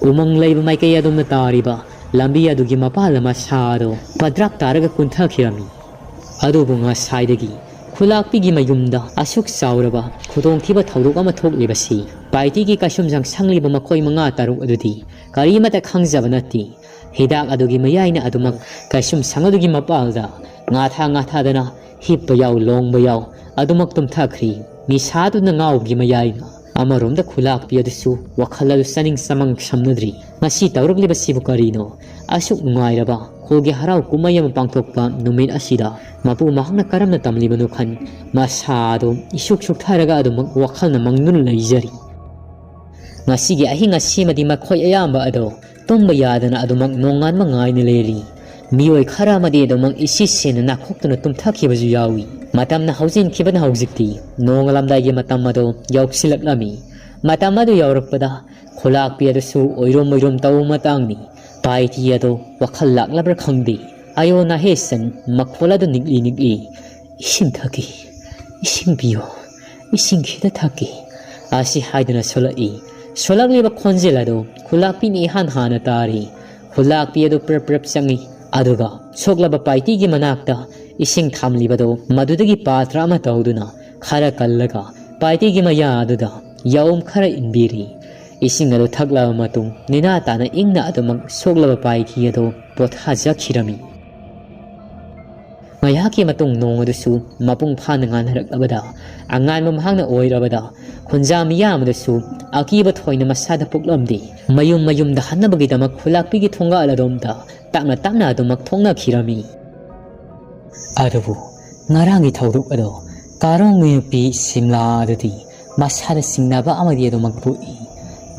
ꯎꯃꯪ ꯂꯩꯕ ꯃꯥꯏꯀꯩ ꯑꯗꯣꯝꯗ ꯇꯥꯔꯤꯕ ꯂꯝꯕꯤ ꯑꯗꯨꯒꯤ ꯃꯄꯥꯜ ꯑꯃ ꯁꯥꯗꯣ ꯄꯗ꯭ꯔꯥꯛ ꯇꯥꯔꯒ ꯀꯨꯟꯊꯈꯤꯔꯝꯃꯤ꯫ ꯑꯗꯨꯕꯨ ꯉꯁꯥꯏꯗꯒꯤ ꯈꯨꯂꯥꯛꯄꯤꯒꯤ ꯃꯌꯨꯝꯗ ꯑꯁꯨꯛ ꯆꯥꯎꯔꯕ ꯈꯨꯗꯣꯡꯊꯤꯕ ꯊꯧꯗꯣꯛ ꯑꯃ ꯊꯣꯛꯂꯤꯕꯁꯤ ꯄꯥꯏꯇꯤꯒꯤ ꯀꯩꯁꯨꯝꯁꯪ ꯁꯪꯂꯤꯕ ꯃꯈꯣꯏ ꯃꯉꯥ ꯇꯔꯨꯛ ꯑꯗꯨꯗꯤ ꯀꯔꯤꯃꯠꯇ ꯈꯪꯖꯕ ꯅꯠꯇꯦ꯫ ꯍꯤꯗꯥꯛ ꯑꯗꯨꯒꯤ ꯃꯌꯥꯏꯅ ꯑꯗꯨꯃꯛ ꯀꯩꯁꯨꯝꯁꯪ ꯑꯗꯨꯒꯤ ꯃꯄꯥꯜꯗ ꯉꯥꯊꯥ ꯉꯥꯊꯥꯗꯅ ꯍꯤꯞꯄ ꯌꯥꯎ, ꯂꯣꯡꯕ ꯌꯥꯎ, ꯑꯗꯨꯃꯛ ꯇꯨꯝꯊꯈ꯭ꯔꯤ꯫ ꯅꯤꯁꯥꯗꯨꯅ ꯉꯥꯎꯕꯒꯤ ꯃꯌꯥꯏꯅ꯫ ꯑꯃꯔꯣꯝꯗ ꯈꯨꯂꯥꯛꯄꯤ ꯑꯗꯨꯁꯨ ꯋꯥꯈꯜ ꯑꯗꯨ ꯆꯥꯅꯤꯡ ꯆꯃꯥꯡ ꯁꯝꯅꯗ꯭ꯔꯤ꯫ ꯃꯁꯤ ꯇꯧꯔꯛꯂꯤꯕꯁꯤꯕꯨ ꯀꯔꯤꯅꯣ? ꯑꯁꯨꯛ ꯅꯨꯡꯉꯥꯏꯔꯕ ꯈꯨꯜꯒꯤ ꯍꯔꯥꯎ ꯀꯨꯝꯍꯩ ꯑꯃ ꯄꯥꯡꯊꯣꯛꯄ ꯅꯨꯃꯤꯠ ꯑꯁꯤꯗ ꯃꯄꯨ ꯃꯍꯥꯛꯅ ꯀꯔꯝꯅ ꯇꯝꯂꯤꯕꯅꯣ ꯈꯟ ꯃꯁꯥꯗꯣ ꯏꯁꯨꯛ ꯁꯨꯛꯊꯔꯒ ꯑꯗꯨꯃꯛ ꯋꯥꯈꯜꯅ ꯃꯪꯗꯨꯅ ꯂꯩꯖꯔꯤ꯫ ꯉꯁꯤꯒꯤ ꯑꯍꯤꯡ ꯑꯁꯤꯃꯗꯤ ꯃꯈꯣꯏ ꯑꯌꯥꯝꯕ ꯑꯗꯣ ꯇꯨꯝꯕ ꯌꯥꯗꯅ ꯑꯗꯨꯃꯛ ꯅꯣꯡꯉꯥꯟꯕ ꯉꯥꯏꯅ ꯂꯩꯔꯤ꯫ ꯃꯤꯑꯣꯏ ꯈꯔ ꯑꯃꯗꯤ ꯑꯗꯨꯃꯛ ꯏꯁꯤ ꯁꯦꯟꯅ ꯅꯥꯈꯣꯛꯇꯨꯅ ꯇꯨꯝꯊꯈꯤꯕꯁꯨ ꯌꯥꯎꯏ꯫ ꯃꯇꯝꯅ ꯍꯧꯖꯤꯟꯈꯤꯕꯅ ꯍꯧꯖꯤꯛꯇꯤ ꯅꯣꯡꯉꯥꯜꯂꯝꯗꯥꯏꯒꯤ ꯃꯇꯝ ꯑꯗꯣ ꯌꯧꯁꯤꯜꯂꯛꯂꯝꯃꯤ꯫ ꯃꯇꯝ ꯑꯗꯨ ꯌꯧꯔꯛꯄꯗ ꯈꯨꯂꯥꯛꯄꯤ ꯑꯗꯨꯁꯨ ꯑꯣꯏꯔꯣꯝ ꯑꯣꯏꯔꯣꯝ ꯇꯧꯕ ꯃꯇꯥꯡꯅꯤ꯫ ꯄꯥꯏꯇꯤ ꯑꯗꯣ ꯋꯥꯈꯜ ꯂꯥꯛꯂꯕ꯭ꯔꯥ ꯈꯪꯗꯦ꯫ ꯑꯌꯣ ꯅꯥꯍꯦꯁꯟ ꯃꯈꯣꯜ ꯑꯗꯨ ꯅꯤꯛꯂꯤ ꯅꯤꯛꯂꯤ, "ꯏꯁꯤꯡ ꯊꯛꯀꯦ, ꯏꯁꯤꯡ ꯄꯤꯌꯣ, ꯏꯁꯤꯡ ꯈꯤꯇ ꯊꯛꯀꯦ" ꯑꯁꯤ ꯍꯥꯏꯗꯨꯅ ꯁꯣꯂꯛꯏ꯫ ꯁꯣꯂꯛꯂꯤꯕ ꯈꯣꯟꯖꯦꯜ ꯑꯗꯨ ꯈꯨꯂꯥꯛꯄꯤꯅ ꯏꯍꯥꯟ ꯍꯥꯟꯅ ꯇꯥꯔꯤ꯫ ꯈꯨꯂꯥꯛꯄꯤ ꯑꯗꯨ ꯄ꯭ꯔꯞ ꯄ꯭ꯔꯞ ꯆꯪꯏ, ꯑꯗꯨꯒ ꯁꯣꯛꯂꯕ ꯄꯥꯏꯇꯤꯒꯤ ꯃꯅꯥꯛꯇ ꯏꯁꯤꯡ ꯊꯝꯂꯤꯕꯗꯨ ꯃꯗꯨꯗꯒꯤ ꯄꯥꯇ꯭ꯔ ꯑꯃ ꯇꯧꯗꯨꯅ ꯈꯔ ꯀꯜꯂꯒ ꯄꯥꯏꯇꯤꯒꯤ ꯃꯌꯥ ꯑꯗꯨꯗ ꯌꯥꯎꯝ ꯈꯔ ꯏꯟꯕꯤꯔꯤ꯫ ꯏꯁꯤꯡ ꯑꯗꯨ ꯊꯛꯂꯕ ꯃꯇꯨꯡ ꯅꯦꯅꯥ ꯇꯥꯅ ꯏꯪꯅ ꯑꯗꯨꯃꯛ ꯁꯣꯛꯂꯕ ꯄꯥꯏꯇꯤ ꯑꯗꯨ ꯄꯣꯊꯥꯖꯈꯤꯔꯝꯃꯤ꯫ ꯉꯥꯏꯍꯥꯛꯀꯤ ꯃꯇꯨꯡ ꯅꯣꯡ ꯑꯗꯨꯁꯨ ꯃꯄꯨꯡ ꯐꯥꯅ ꯉꯥꯟꯅꯔꯛꯂꯕꯗ, ꯑꯉꯥꯟꯕ ꯃꯍꯥꯛꯅ ꯑꯣꯏꯔꯕꯗ, ꯈꯨꯟꯖꯥ ꯃꯤꯌꯥꯝ ꯑꯗꯨꯁꯨ ꯑꯀꯤꯕ ꯊꯣꯏꯅ ꯃꯁꯥꯗ ꯄꯣꯛꯂꯝꯗꯦ꯫ ꯃꯌꯨꯝ ꯃꯌꯨꯝꯗ ꯍꯟꯅꯕꯒꯤꯗꯃꯛ ꯈꯨꯂꯥꯛꯄꯤꯒꯤ ꯊꯣꯡꯒꯥꯜ ꯑꯗꯣꯝꯗ ꯇꯞꯅ ꯇꯞꯅ ꯑꯗꯨꯃꯛ ꯊꯣꯛꯅꯈꯤꯔꯝꯃꯤ꯫ ꯑꯗꯨꯕꯨ ꯉꯔꯥꯡꯒꯤ ꯊꯧꯗꯣꯛ ꯑꯗꯣ ꯀꯥꯔꯣꯡ ꯅꯨꯄꯤ ꯁꯤꯝꯂꯥ ꯑꯗꯨꯗꯤ ꯃꯁꯥꯗ ꯆꯤꯡꯅꯕ ꯑꯃꯗꯤ ꯑꯗꯨꯃꯛ ꯄꯣꯛꯏ꯫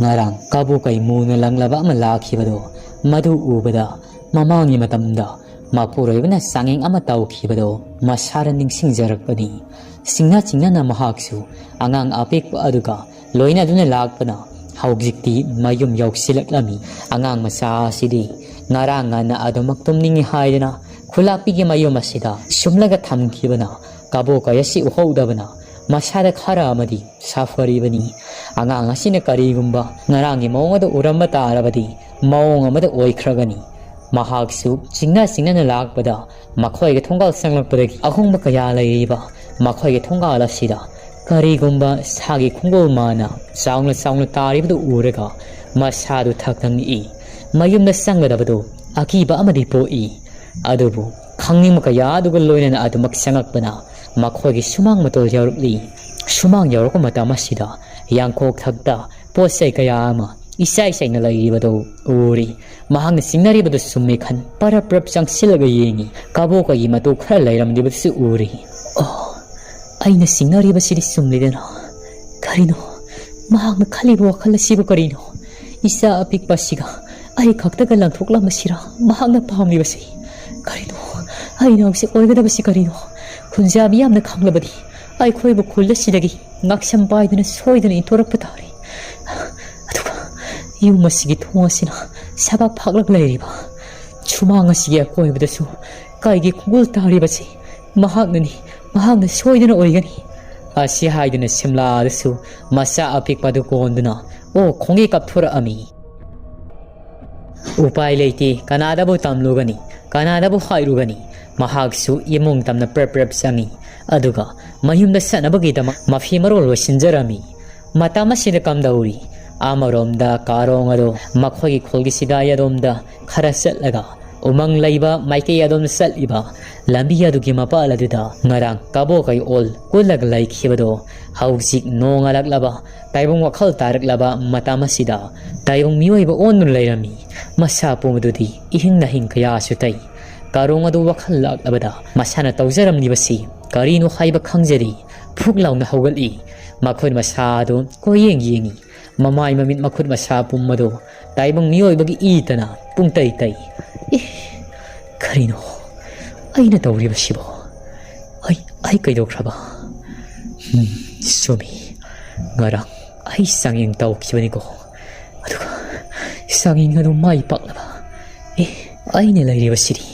ꯉꯔꯥꯡ ꯀꯕꯣꯀꯩ ꯃꯨꯅ ꯂꯪꯂꯕ ꯑꯃ ꯂꯥꯛꯈꯤꯕꯗꯣ ꯃꯗꯨ ꯎꯕꯗ ꯃꯃꯥꯡꯒꯤ ꯃꯇꯝꯗ ꯃꯄꯨꯔꯣꯏꯕꯅ ꯆꯥꯡꯌꯦꯡ ꯑꯃ ꯇꯧꯈꯤꯕꯗꯣ ꯃꯁꯥꯗ ꯅꯤꯡꯁꯤꯡꯖꯔꯛꯄꯅꯤ꯫ ꯆꯤꯡꯅ ꯆꯤꯡꯅꯅ ꯃꯍꯥꯛꯁꯨ ꯑꯉꯥꯡ ꯑꯄꯤꯛꯄ ꯑꯗꯨꯒ ꯂꯣꯏꯅꯗꯨꯅ ꯂꯥꯛꯄꯅ ꯍꯧꯖꯤꯛꯇꯤ ꯃꯌꯨꯝ ꯌꯧꯁꯤꯜꯂꯛꯂꯝꯃꯤ꯫ ꯑꯉꯥꯡ ꯃꯆꯥ ꯑꯁꯤꯗꯤ ꯉꯔꯥꯡ ꯉꯟꯅ ꯑꯗꯨꯃꯛ ꯇꯨꯝꯅꯤꯡꯏ ꯍꯥꯏꯗꯨꯅ ꯈꯨꯂꯥꯛꯄꯤꯒꯤ ꯃꯌꯨꯝ ꯑꯁꯤꯗ ꯁꯨꯝꯂꯒ ꯊꯝꯈꯤꯕꯅ ꯀꯕꯣꯀꯩ ꯑꯁꯤ ꯎꯍꯧꯗꯕꯅ ꯃꯁꯥꯗ ꯈꯔ ꯑꯃꯗꯤ ꯁꯥꯐꯔꯤꯕꯅꯤ꯫ ꯑꯉꯥꯡ ꯑꯁꯤꯅ ꯀꯔꯤꯒꯨꯝꯕ ꯉꯔꯥꯡꯒꯤ ꯃꯑꯣꯡ ꯑꯗꯨ ꯎꯔꯝꯕ ꯇꯥꯔꯕꯗꯤ ꯃꯑꯣꯡ ꯑꯃꯗ ꯑꯣꯏꯈ꯭ꯔꯒꯅꯤ꯫ ꯃꯍꯥꯛꯁꯨ ꯆꯤꯡꯅ ꯆꯤꯡꯅꯅ ꯂꯥꯛꯄꯗ ꯃꯈꯣꯏꯒꯤ ꯊꯣꯡꯒꯥꯜ ꯆꯪꯂꯛꯄꯗꯒꯤ ꯑꯍꯣꯡꯕ ꯀꯌꯥ ꯂꯩꯔꯤꯕ ꯃꯈꯣꯏꯒꯤ ꯊꯣꯡꯒꯥꯜ ꯑꯁꯤꯗ ꯀꯔꯤꯒꯨꯝꯕ ꯁꯥꯒꯤ ꯈꯣꯡꯒꯨꯜ ꯃꯥꯅ ꯆꯥꯎꯅ ꯆꯥꯎꯅ ꯇꯥꯔꯤꯕꯗꯨ ꯎꯔꯒ ꯃꯁꯥꯗꯨ ꯊꯛ ꯊꯛ ꯅꯤꯛꯏ꯫ ꯃꯌꯨꯝꯗ ꯆꯪꯒꯗꯕꯗꯨ ꯑꯀꯤꯕ ꯑꯃꯗꯤ ꯄꯣꯛꯏ꯫ ꯑꯗꯨꯕꯨ ꯈꯪꯅꯤꯡꯕ ꯀꯌꯥ ꯑꯗꯨꯒ ꯂꯣꯏꯅꯅ ꯑꯗꯨꯃꯛ ꯆꯪꯉꯛꯄꯅ ꯃꯈꯣꯏꯒꯤ ꯁꯨꯃꯥꯡ ꯃꯇꯣꯜ ꯌꯧꯔꯛꯂꯤ꯫ ꯁꯨꯃꯥꯡ ꯌꯧꯔꯛꯄ ꯃꯇꯝ ꯑꯁꯤꯗ ꯌꯥꯡꯀꯣꯛ ꯊꯛꯇ ꯄꯣꯠ ꯆꯩ ꯀꯌꯥ ꯑꯃ ꯏꯆꯥꯏ ꯆꯥꯏꯅ ꯂꯩꯔꯤꯕꯗꯨ ꯎꯔꯤ꯫ ꯃꯍꯥꯛꯅ ꯆꯤꯡꯅꯔꯤꯕꯗꯨ ꯆꯨꯝꯃꯤ ꯈꯟ ꯄꯔꯞ ꯄꯔꯞ ꯆꯪꯁꯤꯜꯂꯒ ꯌꯦꯡꯉꯤ꯫ ꯀꯕꯣꯛꯀꯒꯤ ꯃꯇꯨ ꯈꯔ ꯂꯩꯔꯝꯂꯤꯕꯗꯨꯁꯨ ꯎꯔꯤ꯫ ꯑꯣ, ꯑꯩꯅ ꯆꯤꯡꯅꯔꯤꯕꯁꯤꯗꯤ ꯆꯨꯝꯂꯤꯗꯅ꯫ ꯀꯔꯤꯅꯣ ꯃꯍꯥꯛꯅ ꯈꯜꯂꯤꯕ ꯋꯥꯈꯜ ꯑꯁꯤꯕꯨ? ꯀꯔꯤꯅꯣ ꯏꯆꯥ ꯑꯄꯤꯛꯄ ꯑꯁꯤꯒ ꯑꯩ ꯈꯛꯇꯒ ꯂꯪꯊꯣꯛꯂꯝꯕꯁꯤꯔ ꯃꯍꯥꯛꯅ ꯄꯥꯝꯂꯤꯕꯁꯤ? ꯀꯔꯤꯅꯣ ꯑꯩꯅ ꯍꯧꯖꯤꯛ ꯑꯣꯏꯒꯗꯕꯁꯤ? ꯀꯔꯤꯅꯣ ꯈꯨꯟꯖꯥ ꯃꯤꯌꯥꯝꯅ ꯈꯪꯂꯕꯗꯤ ꯑꯩꯈꯣꯏꯕꯨ ꯈꯨꯜ ꯑꯁꯤꯗꯒꯤ ꯉꯥꯛꯁꯝ ꯄꯥꯏꯗꯨꯅ ꯁꯣꯏꯗꯅ ꯏꯟꯊꯣꯔꯛꯄ ꯇꯥꯔꯦ꯫ ꯑꯗꯨꯒ ꯌꯨꯝ ꯑꯁꯤꯒꯤ ꯊꯣꯡ ꯑꯁꯤꯅ ꯁꯕꯥꯛ ꯐꯥꯛꯂꯒ ꯂꯩꯔꯤꯕ ꯁꯨꯃꯥꯡ ꯑꯁꯤꯒꯤ ꯑꯀꯣꯏꯕꯗꯁꯨ ꯀꯩꯒꯤ ꯈꯣꯡꯒꯨꯜ ꯇꯥꯔꯤꯕꯁꯤ? ꯃꯍꯥꯛꯅꯅꯤ, ꯃꯍꯥꯛꯅ ꯁꯣꯏꯗꯅ ꯑꯣꯏꯒꯅꯤ꯫ ꯑꯁꯤ ꯍꯥꯏꯗꯨꯅ ꯁꯤꯝꯂꯥꯗꯁꯨ ꯃꯆꯥ ꯑꯄꯤꯛꯄꯗꯨ ꯀꯣꯟꯗꯨꯅ ꯑꯣꯛ ꯈꯣꯡꯒꯤ ꯀꯥꯞꯊꯣꯔꯛꯑꯝꯃꯤ꯫ ꯎꯄꯥꯏ ꯂꯩꯇꯦ꯫ ꯀꯅꯥꯗꯕꯨ ꯇꯝꯂꯨꯒꯅꯤ? ꯀꯅꯥꯗꯕꯨ ꯍꯥꯏꯔꯨꯒꯅꯤ? ꯃꯍꯥꯛꯁꯨ ꯏꯃꯨꯡ ꯇꯝꯅ ꯄ꯭ꯔꯞ ꯄ꯭ꯔꯞ ꯆꯪꯉꯤ꯫ ꯑꯗꯨꯒ ꯃꯌꯨꯝꯗ ꯆꯠꯅꯕꯒꯤꯗꯃꯛ ꯃꯐꯤ ꯃꯔꯣꯜ ꯂꯣꯏꯁꯤꯟꯖꯔꯝꯃꯤ꯫ ꯃꯇꯝ ꯑꯁꯤꯗ ꯀꯝꯗꯧꯔꯤ? ꯑꯃꯔꯣꯝꯗ ꯀꯥꯔꯣꯡ ꯑꯗꯣ ꯃꯈꯣꯏꯒꯤ ꯈꯨꯜꯒꯤ ꯆꯤꯗꯥꯏ ꯑꯗꯣꯝꯗ ꯈꯔ ꯆꯠꯂꯒ ꯎꯃꯪ ꯂꯩꯕ ꯃꯥꯏꯀꯩ ꯑꯗꯣꯝꯗ ꯆꯠꯂꯤꯕ ꯂꯝꯕꯤ ꯑꯗꯨꯒꯤ ꯃꯄꯥꯜ ꯑꯗꯨꯗ ꯉꯔꯥꯡ ꯀꯕꯣꯛꯀꯩ ꯑꯣꯜ ꯀꯨꯜꯂꯒ ꯂꯩꯈꯤꯕꯗꯣ ꯍꯧꯖꯤꯛ ꯅꯣꯡꯉꯥꯜꯂꯛꯂꯕ ꯇꯥꯏꯕꯪ ꯋꯥꯈꯜ ꯇꯥꯔꯛꯂꯕ ꯃꯇꯝ ꯑꯁꯤꯗ ꯇꯥꯏꯕꯪ ꯃꯤꯑꯣꯏꯕ ꯑꯣꯟꯗꯨꯅ ꯂꯩꯔꯝꯃꯤ꯫ ꯃꯁꯥ ꯄꯨꯝꯕꯗꯨꯗꯤ ꯏꯍꯤꯡ ꯅꯥꯍꯤꯡ ꯀꯌꯥꯁꯨ ꯇꯩ꯫ ꯀꯥꯔꯣꯡ ꯑꯗꯨ ꯋꯥꯈꯜ ꯂꯥꯛꯂꯕꯗ ꯃꯁꯥꯅ ꯇꯧꯖꯔꯝꯂꯤꯕꯁꯤ ꯀꯔꯤꯅꯣ ꯍꯥꯏꯕ ꯈꯪꯖꯗꯦ꯫ ꯐꯨꯛ ꯂꯥꯎꯅ ꯍꯧꯒꯠꯂꯤ꯫ ꯃꯈꯨꯠ ꯃꯁꯥ ꯑꯗꯨ ꯀꯣꯏꯌꯦꯡ ꯌꯦꯡꯉꯤ꯫ ꯃꯃꯥꯏ ꯃꯃꯤꯠ ꯃꯈꯨꯠ ꯃꯁꯥ ꯄꯨꯝꯕꯗꯨ ꯇꯥꯏꯕꯪ ꯃꯤꯑꯣꯏꯕꯒꯤ ꯏꯇꯅ ꯄꯨꯡꯇꯩ ꯇꯩ꯫ ꯑꯦ, ꯀꯔꯤꯅꯣ ꯑꯩꯅ ꯇꯧꯔꯤꯕꯁꯤꯕꯣ? ꯑꯩ, ꯑꯩ ꯀꯩꯗꯧꯈ꯭ꯔꯕ? ꯎꯝ, ꯆꯨꯝꯃꯤ꯫ ꯉꯔꯥꯡ ꯑꯩ ꯆꯥꯡꯌꯦꯡ ꯇꯧꯈꯤꯕꯅꯤꯀꯣ꯫ ꯑꯗꯨꯒ ꯆꯥꯡꯌꯦꯡ ꯑꯗꯨ ꯃꯥꯏ ꯄꯥꯛꯂꯕ꯫ ꯑꯦ, ꯑꯩꯅ ꯂꯩꯔꯤꯕꯁꯤꯗꯤ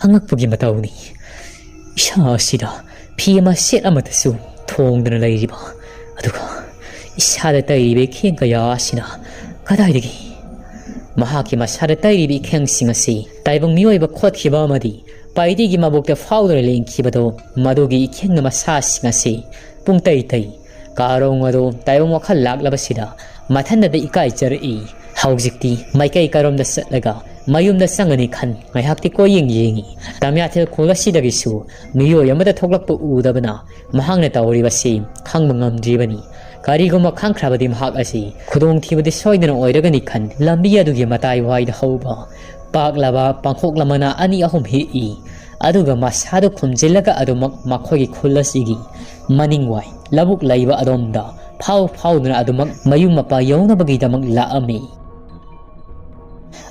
ꯑꯉꯛꯄꯒꯤ ꯃꯇꯧꯅꯤ꯫ ꯏꯁꯥ ꯑꯁꯤꯗ ꯐꯤ ꯑꯃ ꯁꯦꯠ ꯑꯃꯠꯇꯁꯨ ꯊꯣꯡꯗꯅ ꯂꯩꯔꯤꯕ, ꯑꯗꯨꯒ ꯏꯁꯥꯗ ꯇꯩꯔꯤꯕ ꯏꯈꯦꯡ ꯀꯌꯥ ꯑꯁꯤꯅ ꯀꯗꯥꯏꯗꯒꯤ? ꯃꯍꯥꯛꯀꯤ ꯃꯁꯥꯗ ꯇꯩꯔꯤꯕ ꯏꯈꯦꯡꯁꯤꯡ ꯑꯁꯤ ꯇꯥꯏꯕꯪ ꯃꯤꯑꯣꯏꯕ ꯈꯣꯠꯈꯤꯕ ꯑꯃꯗꯤ ꯄꯥꯏꯗꯤꯒꯤ ꯃꯕꯨꯛꯇ ꯐꯥꯎꯗꯨꯅ ꯂꯦꯡꯈꯤꯕꯗꯣ, ꯃꯗꯨꯒꯤ ꯏꯈꯦꯡꯅ ꯃꯁꯥꯁꯤꯡ ꯑꯁꯤ ꯄꯨꯡꯇꯩ ꯇꯩ꯫ ꯀꯥꯔꯣꯡ ꯑꯗꯨ ꯇꯥꯏꯕꯪ ꯋꯥꯈꯜ ꯂꯥꯛꯂꯕꯁꯤꯗ ꯃꯊꯟꯇꯗ ꯏꯀꯥꯏꯖꯔꯛꯏ꯫ ꯍꯧꯖꯤꯛꯇꯤ ꯃꯥꯏꯀꯩ ꯀꯔꯣꯝꯗ ꯆꯠꯂꯒ ꯃꯌꯨꯝꯗ ꯆꯪꯒꯅꯤ ꯈꯟ ꯉꯥꯏꯍꯥꯛꯇꯤ ꯀꯣꯏꯌꯦꯡ ꯌꯦꯡꯉꯤ꯫ ꯇꯝꯌꯥꯊꯦꯜ ꯈꯣꯜ ꯑꯁꯤꯗꯒꯤꯁꯨ ꯃꯤꯑꯣꯏ ꯑꯃꯠꯇ ꯊꯣꯛꯂꯛꯄ ꯎꯗꯕꯅ ꯃꯍꯥꯛꯅ ꯇꯧꯔꯤꯕꯁꯤ ꯈꯪꯕ ꯉꯝꯗ꯭ꯔꯤꯕꯅꯤ꯫ ꯀꯔꯤꯒꯨꯝꯕ ꯈꯪꯈ꯭ꯔꯕꯗꯤ ꯃꯍꯥꯛ ꯑꯁꯤ ꯈꯨꯗꯣꯡꯊꯤꯕꯗꯤ ꯁꯣꯏꯗꯅ ꯑꯣꯏꯔꯒꯅꯤ ꯈꯟ ꯂꯝꯕꯤ ꯑꯗꯨꯒꯤ ꯃꯇꯥꯏ ꯋꯥꯏꯗ ꯍꯧꯕ ꯄꯥꯛꯂꯕ ꯄꯥꯡꯈꯣꯛꯂ ꯃꯅꯥ ꯑꯅꯤ ꯑꯍꯨꯝ ꯍꯦꯛꯏ꯫ ꯑꯗꯨꯒ ꯃꯁꯥꯗꯨ ꯈꯨꯝꯖꯤꯜꯂꯒ ꯑꯗꯨꯃꯛ ꯃꯈꯣꯏꯒꯤ ꯈꯨꯜ ꯑꯁꯤꯒꯤ ꯃꯅꯤꯡꯋꯥꯏ ꯂꯧꯕꯨꯛ ꯂꯩꯕ ꯑꯗꯣꯝꯗ ꯐꯥꯎ ꯐꯥꯎꯗꯨꯅ ꯑꯗꯨꯃꯛ ꯃꯌꯨꯝ ꯃꯄꯥ ꯌꯧꯅꯕꯒꯤꯗꯃꯛ ꯂꯥꯛꯑꯝꯃꯤ꯫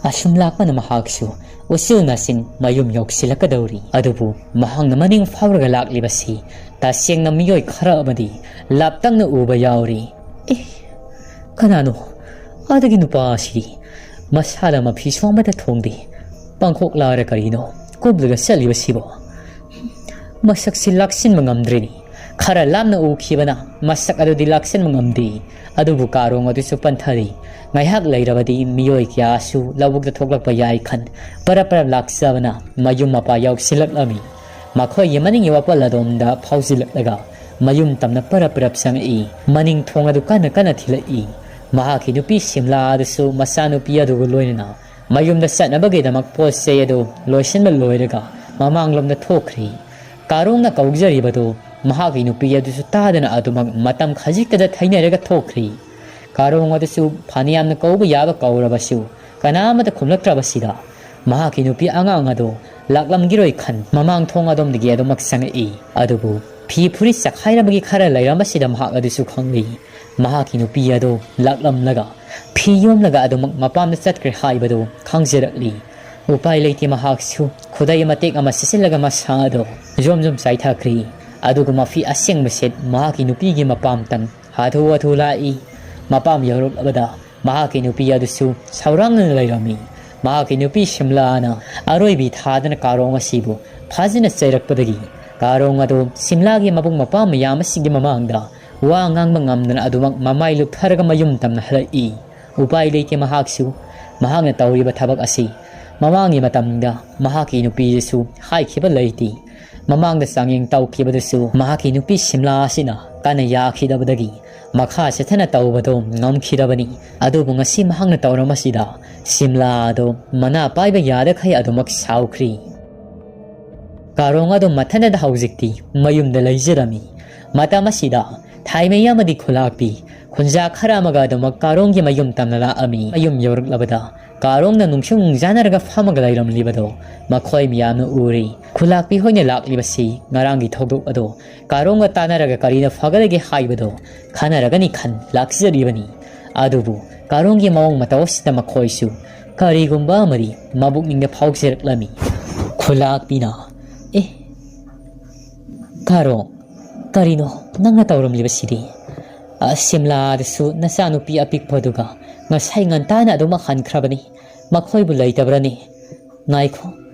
ꯑꯁꯨꯝ ꯂꯥꯛꯄꯅ ꯃꯍꯥꯛꯁꯨ ꯎꯆꯤꯜ ꯅꯥꯆꯤꯟ ꯃꯌꯨꯝ ꯌꯧꯁꯤꯜꯂꯛꯀꯗꯧꯔꯤ꯫ ꯑꯗꯨꯕꯨ ꯃꯍꯥꯛꯅ ꯃꯅꯤꯡ ꯐꯥꯎꯔꯒ ꯂꯥꯛꯂꯤꯕꯁꯤ ꯇꯁꯦꯡꯅ ꯃꯤꯑꯣꯏ ꯈꯔ ꯑꯃꯗꯤ ꯂꯥꯞꯇꯛꯅ ꯎꯕ ꯌꯥꯎꯔꯤ꯫ ꯑꯦ, ꯀꯅꯥꯅꯣ? ꯑꯗꯒꯤ ꯅꯨꯄꯥ ꯑꯁꯤꯗꯤ ꯃꯁꯥꯗ ꯃꯐꯤ ꯁꯣꯝꯕꯗ ꯊꯣꯡꯗꯦ꯫ ꯄꯥꯡꯈꯣꯛ ꯂꯥꯔ ꯀꯔꯤꯅꯣ ꯀꯨꯞꯂꯒ ꯆꯠꯂꯤꯕꯁꯤꯕꯣ? ꯃꯁꯛꯁꯤ ꯂꯥꯛꯁꯤꯟꯕ ꯉꯝꯗ꯭ꯔꯤꯅꯤ꯫ ꯈꯔ ꯂꯥꯞꯅ ꯎꯈꯤꯕꯅ ꯃꯁꯛ ꯑꯗꯨꯗꯤ ꯂꯥꯛꯁꯤꯟꯕ ꯉꯝꯗꯦ꯫ ꯑꯗꯨꯕꯨ ꯀꯥꯔꯣꯡ ꯑꯗꯨꯁꯨ ꯄꯟꯊꯔꯤ꯫ ꯉꯥꯏꯍꯥꯛ ꯂꯩꯔꯕꯗꯤ ꯃꯤꯑꯣꯏ ꯀꯌꯥꯁꯨ ꯂꯧꯕꯨꯛꯇ ꯊꯣꯛꯂꯛꯄ ꯌꯥꯏ ꯈꯟ ꯄꯔꯞ ꯄꯔꯞ ꯂꯥꯛꯆꯕꯅ ꯃꯌꯨꯝ ꯃꯄꯥ ꯌꯧꯁꯤꯜꯂꯛꯂꯝꯃꯤ꯫ ꯃꯈꯣꯏꯒꯤ ꯃꯅꯤꯡꯒꯤ ꯋꯥꯄꯜ ꯑꯗꯣꯝꯗ ꯐꯥꯎꯖꯤꯜꯂꯛꯂꯒ ꯃꯌꯨꯝ ꯇꯝꯅ ꯄꯔꯞ ꯄꯔꯞ ꯆꯪꯉꯛꯏ꯫ ꯃꯅꯤꯡ ꯊꯣꯡ ꯑꯗꯨ ꯀꯟꯅ ꯀꯟꯅ ꯊꯤꯜꯂꯛꯏ꯫ ꯃꯍꯥꯛꯀꯤ ꯅꯨꯄꯤ ꯁꯤꯝꯂꯥ ꯑꯗꯨꯁꯨ ꯃꯆꯥꯅꯨꯄꯤ ꯑꯗꯨꯒ ꯂꯣꯏꯅꯅ ꯃꯌꯨꯝꯗ ꯆꯠꯅꯕꯒꯤꯗꯃꯛ ꯄꯣꯠ ꯆꯩ ꯑꯗꯨ ꯂꯣꯏꯁꯤꯟꯕ ꯂꯣꯏꯔꯒ ꯃꯃꯥꯡꯂꯣꯝꯗ ꯊꯣꯛꯈ꯭ꯔꯤ꯫ ꯀꯥꯔꯣꯡꯅ ꯀꯧꯖꯔꯤꯕꯗꯨ ꯃꯍꯥꯛꯀꯤ ꯅꯨꯄꯤ ꯑꯗꯨꯁꯨ ꯇꯥꯗꯅ ꯑꯗꯨꯃꯛ ꯃꯇꯝ ꯈꯖꯤꯛꯇꯗ ꯊꯩꯅꯔꯒ ꯊꯣꯛꯈ꯭ꯔꯤ꯫ ꯀꯥꯔꯣꯡ ꯑꯗꯨꯁꯨ ꯐꯅꯌꯥꯝꯅ ꯀꯧꯕ ꯌꯥꯕ ꯀꯧꯔꯕꯁꯨ ꯀꯅꯥ ꯑꯃꯠꯇ ꯈꯨꯝꯂꯛꯇ꯭ꯔꯕꯁꯤꯗ ꯃꯍꯥꯛꯀꯤ ꯅꯨꯄꯤ ꯑꯉꯥꯡ ꯑꯗꯨ ꯂꯥꯛꯂꯝꯈꯤꯔꯣꯏ ꯈꯟ ꯃꯃꯥꯡ ꯊꯣꯡ ꯑꯗꯣꯝꯗꯒꯤ ꯑꯗꯨꯃꯛ ꯆꯪꯉꯛꯏ꯫ ꯑꯗꯨꯕꯨ ꯐꯤ ꯐꯨꯔꯤꯠ ꯆꯈꯥꯏꯔꯝꯕꯒꯤ ꯈꯔ ꯂꯩꯔꯝꯕꯁꯤꯗ ꯃꯍꯥꯛ ꯑꯗꯨꯁꯨ ꯈꯪꯂꯤ꯫ ꯃꯍꯥꯛꯀꯤ ꯅꯨꯄꯤ ꯑꯗꯨ ꯂꯥꯛꯂꯝꯂꯒ ꯐꯤ ꯌꯣꯝꯂꯒ ꯑꯗꯨꯃꯛ ꯃꯄꯥꯝꯗ ꯆꯠꯈ꯭ꯔꯦ ꯍꯥꯏꯕꯗꯨ ꯈꯪꯖꯔꯛꯂꯤ꯫ ꯎꯄꯥꯏ ꯂꯩꯇꯦ, ꯃꯍꯥꯛꯁꯨ ꯈꯨꯗꯩ ꯃꯇꯦꯛ ꯑꯃ ꯁꯤꯠꯆꯤꯜꯂꯒ ꯃꯁꯥ ꯑꯗꯨ ꯖꯣꯝ ꯖꯣꯝ ꯆꯥꯏꯊꯈ꯭ꯔꯤ꯫ ꯑꯗꯨꯒ ꯃꯐꯤ ꯑꯁꯦꯡꯕ ꯁꯦꯠ ꯃꯍꯥꯛꯀꯤ ꯅꯨꯄꯤꯒꯤ ꯃꯄꯥꯝꯇꯪ ꯍꯥꯊꯨ ꯍꯥꯊꯨ ꯂꯥꯛꯏ꯫ ꯃꯄꯥꯝ ꯌꯧꯔꯛꯂꯕꯗ ꯃꯍꯥꯛꯀꯤ ꯅꯨꯄꯤ ꯑꯗꯨꯁꯨ ꯁꯥꯎꯔꯥꯡꯅꯅ ꯂꯩꯔꯝꯃꯤ꯫ ꯃꯍꯥꯛꯀꯤ ꯅꯨꯄꯤ ꯁꯤꯝꯂꯥꯅ ꯑꯔꯣꯏꯕꯤ ꯊꯥꯗꯅ ꯀꯥꯔꯣꯡ ꯑꯁꯤꯕꯨ ꯐꯖꯅ ꯆꯩꯔꯛꯄꯗꯒꯤ ꯀꯥꯔꯣꯡ ꯑꯗꯨ ꯁꯤꯝꯂꯥꯒꯤ ꯃꯕꯨꯡ ꯃꯧꯄ꯭ꯋꯥ ꯃꯌꯥꯝ ꯑꯁꯤꯒꯤ ꯃꯃꯥꯡꯗ ꯋꯥ ꯉꯥꯡꯕ ꯉꯝꯗꯅ ꯑꯗꯨꯃꯛ ꯃꯃꯥꯏ ꯂꯨꯞꯊꯔꯒ ꯃꯌꯨꯝ ꯇꯝꯅ ꯍꯜꯂꯛꯏ꯫ ꯎꯄꯥꯏ ꯂꯩꯇꯦ, ꯃꯍꯥꯛꯁꯨ ꯃꯍꯥꯛꯅ ꯇꯧꯔꯤꯕ ꯊꯕꯛ ꯑꯁꯤ ꯃꯃꯥꯡꯒꯤ ꯃꯇꯝꯗ ꯃꯍꯥꯛꯀꯤ ꯅꯨꯄꯤꯗꯁꯨ ꯍꯥꯏꯈꯤꯕ ꯂꯩꯇꯦ꯫ ꯃꯃꯥꯡꯗ ꯆꯥꯡꯌꯦꯡ ꯇꯧꯈꯤꯕꯗꯁꯨ ꯃꯍꯥꯛꯀꯤ ꯅꯨꯄꯤ ꯁꯤꯝꯂꯥ ꯑꯁꯤꯅ ꯀꯟꯅ ꯌꯥꯈꯤꯗꯕꯗꯒꯤ ꯃꯈꯥ ꯆꯠꯊꯅ ꯇꯧꯕꯗꯨ ꯉꯝꯈꯤꯗꯕꯅꯤ꯫ ꯑꯗꯨꯕꯨ ꯉꯁꯤ ꯃꯍꯥꯛꯅ ꯇꯧꯔꯝꯕꯁꯤꯗ ꯁꯤꯝꯂꯥ ꯑꯗꯨ ꯃꯅꯥ ꯄꯥꯏꯕ ꯌꯥꯗꯈꯩ ꯑꯗꯨꯃꯛ ꯁꯥꯎꯈ꯭ꯔꯤ꯫ ꯀꯥꯔꯣꯡ ꯑꯗꯨ ꯃꯊꯟꯇ ꯍꯧꯖꯤꯛꯇꯤ ꯃꯌꯨꯝꯗ ꯂꯩꯖꯔꯝꯃꯤ꯫ ꯃꯇꯝ ꯑꯁꯤꯗ ꯊꯥꯏꯃꯩ ꯑꯃꯗꯤ ꯈꯨꯂꯥꯛꯄꯤ ꯈꯨꯟꯖꯥ ꯈꯔ ꯑꯃꯒ ꯑꯗꯨꯃꯛ ꯀꯥꯔꯣꯡꯒꯤ ꯃꯌꯨꯝ ꯇꯝꯅ ꯂꯥꯛꯑꯝꯃꯤ꯫ ꯃꯌꯨꯝ ꯌꯧꯔꯛꯂꯕꯗ ꯀꯥꯔꯣꯡꯅ ꯅꯨꯡꯁꯨ ꯅꯨꯡꯖꯥꯅꯔꯒ ꯐꯝꯃꯒ ꯂꯩꯔꯝꯂꯤꯕꯗꯣ ꯃꯈꯣꯏ ꯃꯌꯥꯝꯅ ꯎꯔꯤ꯫ ꯈꯨꯂꯥꯛꯄꯤ ꯍꯣꯏꯅ ꯂꯥꯛꯂꯤꯕꯁꯤ ꯉꯔꯥꯡꯒꯤ ꯊꯧꯗꯣꯛ ꯑꯗꯣ ꯀꯥꯔꯣꯡꯒ ꯇꯥꯟꯅꯔꯒ ꯀꯔꯤꯅ ꯐꯒꯗꯒꯦ ꯍꯥꯏꯕꯗꯣ ꯈꯟꯅꯔꯒꯅꯤ ꯈꯟ ꯂꯥꯛꯆꯔꯤꯕꯅꯤ꯫ ꯑꯗꯨꯕꯨ ꯀꯥꯔꯣꯡꯒꯤ ꯃꯑꯣꯡ ꯃꯇꯧ ꯑꯁꯤꯗ ꯃꯈꯣꯏꯁꯨ ꯀꯔꯤꯒꯨꯝꯕ ꯑꯃꯗꯤ ꯃꯕꯨꯛꯅꯤꯡꯗ ꯐꯥꯎꯖꯔꯛꯂꯝꯃꯤ꯫ ꯈꯨꯂꯥꯛꯄꯤꯅ, "ꯑꯦ, ꯀꯥꯔꯣꯡ, ꯀꯔꯤꯅꯣ ꯅꯪꯅ ꯇꯧꯔꯝꯂꯤꯕꯁꯤꯗꯤ? ꯑ, ꯁꯤꯝꯂꯥꯗꯁꯨ ꯅꯆꯥꯅꯨꯄꯤ ꯑꯄꯤꯛꯄꯗꯨꯒ ꯉꯁꯥꯏ ꯉꯟꯇꯥꯅ ꯑꯗꯨꯃꯛ ꯍꯟꯈ꯭ꯔꯕꯅꯤ꯫ ꯃꯈꯣꯏꯕꯨ ꯂꯩꯇꯕ꯭ꯔꯅꯦ? ꯉꯥꯏꯈꯣ,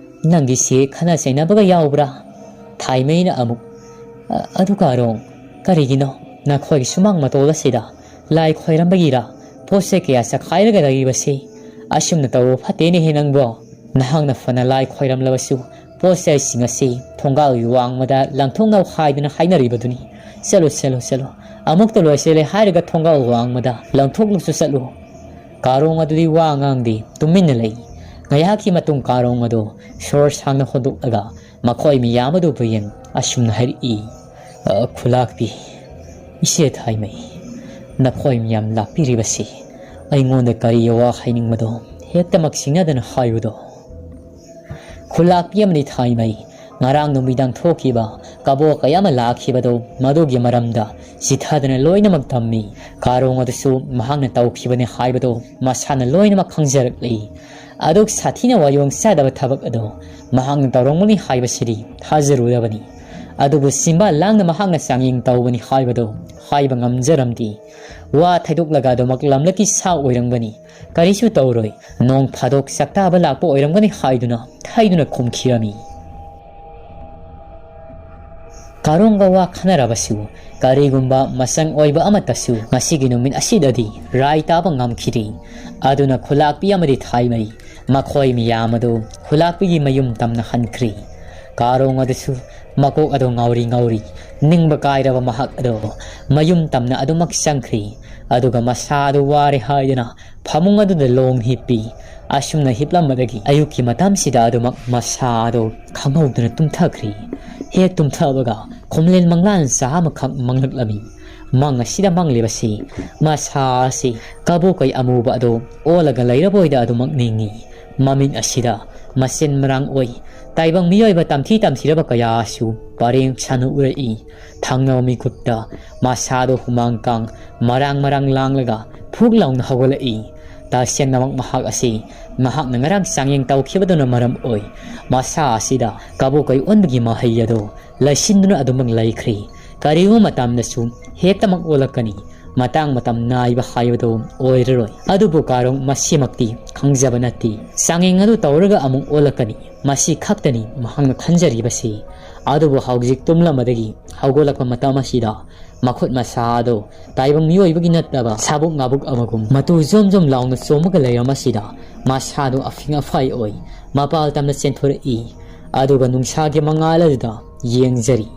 ꯅꯪꯒꯤꯁꯤ ꯈꯠꯅ ꯆꯩꯅꯕꯒ ꯌꯥꯎꯕ꯭ꯔꯥ?" ꯊꯥꯏꯃꯩꯅ ꯑꯃꯨꯛ, "ꯑ-, ꯑꯗꯨ ꯀꯥꯔꯣꯡ, ꯀꯔꯤꯒꯤꯅꯣ ꯅꯈꯣꯏꯒꯤ ꯁꯨꯃꯥꯡ ꯃꯇꯣꯜ ꯑꯁꯤꯗ ꯂꯥꯏ ꯈꯣꯏꯔꯝꯕꯒꯤꯔ ꯄꯣꯠ ꯆꯩ ꯀꯌꯥ ꯆꯈꯥꯏꯔꯒ ꯂꯩꯔꯤꯕꯁꯤ? ꯑꯁꯨꯝꯅ ꯇꯧꯕ ꯐꯠꯇꯦꯅꯦꯍꯦ ꯅꯪꯕꯣ꯫ ꯅꯍꯥꯛꯅ ꯐꯅ ꯂꯥꯏ ꯈꯣꯏꯔꯝꯂꯕꯁꯨ ꯄꯣꯠ ꯆꯩꯁꯤꯡ ꯑꯁꯤ ꯊꯣꯡꯒꯥꯜꯒꯤ ꯋꯥꯡꯃꯗ ꯂꯪꯊꯣꯛꯅꯧ ꯍꯥꯏꯗꯨꯅ ꯍꯥꯏꯅꯔꯤꯕꯗꯨꯅꯤ꯫ ꯆꯠꯂꯨ, ꯆꯠꯂꯨ, ꯆꯠꯂꯨ꯫ ꯑꯃꯨꯛꯇ ꯂꯣꯏꯁꯤꯜꯂꯦ ꯍꯥꯏꯔꯒ ꯊꯣꯡꯒꯥꯜ ꯋꯥꯡꯃꯗ ꯂꯪꯊꯣꯛꯂꯨꯆꯣ ꯆꯠꯂꯨ꯫" ꯀꯥꯔꯣꯡ ꯑꯗꯨꯗꯤ ꯋꯥ ꯉꯥꯡꯗꯦ, ꯇꯨꯃꯤꯟꯅ ꯂꯩ꯫ ꯉꯥꯏꯍꯥꯛꯀꯤ ꯃꯇꯨꯡ ꯀꯥꯔꯣꯡ ꯑꯗꯨ ꯁꯣꯔ ꯁꯥꯡꯅ ꯍꯣꯟꯗꯣꯛꯂꯒ ꯃꯈꯣꯏ ꯃꯤꯌꯥꯝ ꯑꯗꯨꯕꯨ ꯌꯦꯡ ꯑꯁꯨꯝꯅ ꯍꯥꯏꯔꯛꯏ, "ꯑ, ꯈꯨꯂꯥꯛꯄꯤ, ꯏꯆꯦ ꯊꯥꯏꯃꯩ, ꯅꯈꯣꯏ ꯃꯤꯌꯥꯝ ꯂꯥꯛꯄꯤꯔꯤꯕꯁꯤ ꯑꯩꯉꯣꯟꯗ ꯀꯔꯤ ꯋꯥ ꯍꯥꯏꯅꯤꯡꯕꯗꯣ ꯍꯦꯛꯇꯃꯛ ꯁꯤꯡꯅꯗꯅ ꯍꯥꯏꯌꯨꯗꯣ꯫" ꯈꯨꯂꯥꯛꯄꯤ ꯑꯃꯗꯤ ꯊꯥꯏꯃꯩ ꯉꯔꯥꯡ ꯅꯨꯃꯤꯗꯥꯡ ꯊꯣꯛꯈꯤꯕ ꯀꯕꯣ ꯀꯌꯥ ꯑꯃ ꯂꯥꯛꯈꯤꯕꯗꯣ ꯃꯗꯨꯒꯤ ꯃꯔꯝꯗ ꯆꯤꯊꯗꯅ ꯂꯣꯏꯅꯃꯛ ꯊꯝꯃꯤ꯫ ꯀꯥꯔꯣꯡ ꯑꯗꯨꯁꯨ ꯃꯍꯥꯛꯅ ꯇꯧꯈꯤꯕꯅꯤ ꯍꯥꯏꯕꯗꯣ ꯃꯁꯥꯅ ꯂꯣꯏꯅꯃꯛ ꯈꯪꯖꯔꯛꯂꯤ꯫ ꯑꯗꯨꯛ ꯁꯥꯊꯤꯅ ꯋꯥꯌꯣꯡ ꯆꯥꯗꯕ ꯊꯕꯛ ꯑꯗꯣ ꯃꯍꯥꯛꯅ ꯇꯧꯔꯝꯒꯅꯤ ꯍꯥꯏꯕꯁꯤꯗꯤ ꯊꯥꯖꯔꯨꯗꯕꯅꯤ꯫ ꯑꯗꯨꯕꯨ ꯁꯤꯝꯕꯥ ꯂꯥꯡꯅ ꯃꯍꯥꯛꯅ ꯆꯥꯡꯌꯦꯡ ꯇꯧꯕꯅꯤ ꯍꯥꯏꯕꯗꯣ ꯍꯥꯏꯕ ꯉꯝꯖꯔꯝꯗꯦ꯫ ꯋꯥ ꯊꯩꯗꯣꯛꯂꯒ ꯑꯗꯨꯃꯛ ꯂꯝꯂꯛꯀꯤ ꯁꯥ ꯑꯣꯏꯔꯝꯒꯅꯤ, ꯀꯔꯤꯁꯨ ꯇꯧꯔꯣꯏ, ꯅꯣꯡ ꯐꯥꯗꯣꯛ ꯆꯥꯛꯇꯥꯕ ꯂꯥꯛꯄ ꯑꯣꯏꯔꯝꯒꯅꯤ ꯍꯥꯏꯗꯨꯅ ꯊꯩꯗꯨꯅ ꯈꯨꯝꯈꯤꯔꯝꯃꯤ꯫ ꯀꯥꯔꯣꯡꯒ ꯋꯥ ꯈꯟꯅꯔꯕꯁꯨ ꯀꯔꯤꯒꯨꯝꯕ ꯃꯆꯪ ꯑꯣꯏꯕ ꯑꯃꯠꯇꯁꯨ ꯉꯁꯤꯒꯤ ꯅꯨꯃꯤꯠ ꯑꯁꯤꯗꯗꯤ ꯔꯥꯏ ꯇꯥꯕ ꯉꯝꯈꯤꯗꯦ꯫ ꯑꯗꯨꯅ ꯈꯨꯂꯥꯛꯄꯤ ꯑꯃꯗꯤ ꯊꯥꯏꯃꯩ ꯃꯈꯣꯏ ꯃꯤꯌꯥꯝ ꯑꯗꯨ ꯈꯨꯂꯥꯛꯄꯤꯒꯤ ꯃꯌꯨꯝ ꯇꯝꯅ ꯍꯟꯈ꯭ꯔꯤ꯫ ꯀꯥꯔꯣꯡ ꯑꯗꯨꯁꯨ ꯃꯀꯣꯛ ꯑꯗꯨ ꯉꯥꯎꯔꯤ ꯉꯥꯎꯔꯤ ꯅꯤꯡꯕ ꯀꯥꯏꯔꯕ ꯃꯍꯥꯛ ꯑꯗꯨ ꯃꯌꯨꯝ ꯇꯝꯅ ꯑꯗꯨꯃꯛ ꯆꯪꯈ꯭ꯔꯤ꯫ ꯑꯗꯨꯒ ꯃꯁꯥ ꯑꯗꯨ ꯋꯥꯔꯦ ꯍꯥꯏꯗꯨꯅ ꯐꯃꯨꯡ ꯑꯗꯨꯗ ꯂꯣꯡ ꯍꯤꯞꯄꯤ꯫ ꯑꯁꯨꯝꯅ ꯍꯤꯞꯂꯝꯕꯗꯒꯤ ꯑꯌꯨꯛꯀꯤ ꯃꯇꯝꯁꯤꯗ ꯑꯗꯨꯃꯛ ꯃꯁꯥ ꯑꯗꯨ ꯈꯪꯍꯧꯗꯅ ꯇꯨꯝꯊꯈ꯭ꯔꯤ꯫ ꯍꯦꯛ ꯇꯨꯝꯊꯕꯒ ꯈꯣꯝꯂꯦꯟ ꯃꯪꯂꯥꯟ ꯆꯥ ꯑꯃꯈꯛ ꯃꯪꯂꯛꯂꯝꯃꯤ꯫ ꯃꯪ ꯑꯁꯤꯗ ꯃꯪꯂꯤꯕꯁꯤ ꯃꯁꯥ ꯑꯁꯤ ꯀꯕꯣꯀꯩ ꯑꯃꯨꯕ ꯑꯗꯨ ꯑꯣꯜꯂꯒ ꯂꯩꯔꯕꯣꯏꯗ ꯑꯗꯨꯃꯛ ꯅꯤꯡꯏ꯫ ꯃꯃꯤꯠ ꯑꯁꯤꯗ ꯃꯁꯦꯟ ꯃꯔꯥꯡ ꯑꯣꯏ꯫ ꯇꯥꯏꯕꯪ ꯃꯤꯑꯣꯏꯕ ꯇꯝꯊꯤ ꯇꯝꯊꯤꯔꯕ ꯀꯌꯥꯁꯨ ꯄꯔꯦꯡ ꯁꯥꯟꯅ ꯎꯔꯛꯏ꯫ ꯊꯪꯅꯕ ꯃꯤꯀꯨꯞꯇ ꯃꯁꯥꯗꯣ ꯍꯨꯃꯥꯡ ꯀꯥꯡ ꯃꯔꯥꯡ ꯃꯔꯥꯡ ꯂꯥꯡꯂꯒ ꯐꯨꯛ ꯂꯥꯎꯅ ꯍꯧꯒꯠꯂꯛꯏ꯫ ꯇꯁꯦꯡꯅꯃꯛ ꯃꯍꯥꯛ ꯑꯁꯤ ꯃꯍꯥꯛꯅ ꯉꯔꯥꯡ ꯆꯥꯡꯌꯦꯡ ꯇꯧꯈꯤꯕꯗꯨꯅ ꯃꯔꯝ ꯑꯣꯏ꯫ ꯃꯁꯥ ꯑꯁꯤꯗ ꯀꯕꯣꯀꯩ ꯑꯣꯟꯕꯒꯤ ꯃꯍꯩ ꯑꯗꯨ ꯂꯩꯁꯤꯟꯗꯨꯅ ꯑꯗꯨꯃꯛ ꯂꯩꯈ꯭ꯔꯦ꯫ ꯀꯔꯤꯒꯨꯝꯕ ꯃꯇꯝꯗꯁꯨ ꯍꯦꯛꯇꯃꯛ ꯑꯣꯜꯂꯛꯀꯅꯤ꯫ ꯃꯇꯥꯡ ꯃꯇꯝ ꯅꯥꯏꯕ ꯍꯥꯏꯕꯗꯨ ꯑꯣꯏꯔꯔꯣꯏ꯫ ꯑꯗꯨꯕꯨ ꯀꯥꯔꯣꯡ ꯃꯁꯤꯃꯛꯇꯤ ꯈꯪꯖꯕ ꯅꯠꯇꯦ꯫ ꯆꯥꯡꯌꯦꯡ ꯑꯗꯨ ꯇꯧꯔꯒ ꯑꯃꯨꯛ ꯑꯣꯜꯂꯛꯀꯅꯤ꯫ ꯃꯁꯤ ꯈꯛꯇꯅꯤ ꯃꯍꯥꯛꯅ ꯈꯟꯖꯔꯤꯕꯁꯤ꯫ ꯑꯗꯨꯕꯨ ꯍꯧꯖꯤꯛ ꯇꯨꯝꯂꯝꯕꯗꯒꯤ ꯍꯧꯒꯠꯂꯛꯄ ꯃꯇꯝ ꯑꯁꯤꯗ ꯃꯈꯨꯠ ꯃꯁꯥ ꯑꯗꯨ ꯇꯥꯏꯕꯪ ꯃꯤꯑꯣꯏꯕꯒꯤ ꯅꯠꯇꯕ ꯁꯥꯕꯨꯛ ꯉꯥꯕꯨꯛ ꯑꯃꯒꯨꯝ ꯃꯇꯨ ꯖꯣꯝ ꯖꯣꯝ ꯂꯥꯎꯅ ꯆꯣꯝꯃꯒ ꯂꯩꯔꯝꯕꯁꯤꯗ ꯃꯁꯥꯗꯨ ꯑꯐꯤꯡ ꯑꯐꯥꯏ ꯑꯣꯏ ꯃꯄꯥꯜ ꯇꯝꯅ ꯆꯦꯟꯊꯣꯔꯛꯏ꯫ ꯑꯗꯨꯒ ꯅꯨꯡꯁꯥꯒꯤ ꯃꯉꯥꯜ ꯑꯗꯨꯗ ꯌꯦꯡꯖꯔꯤ꯫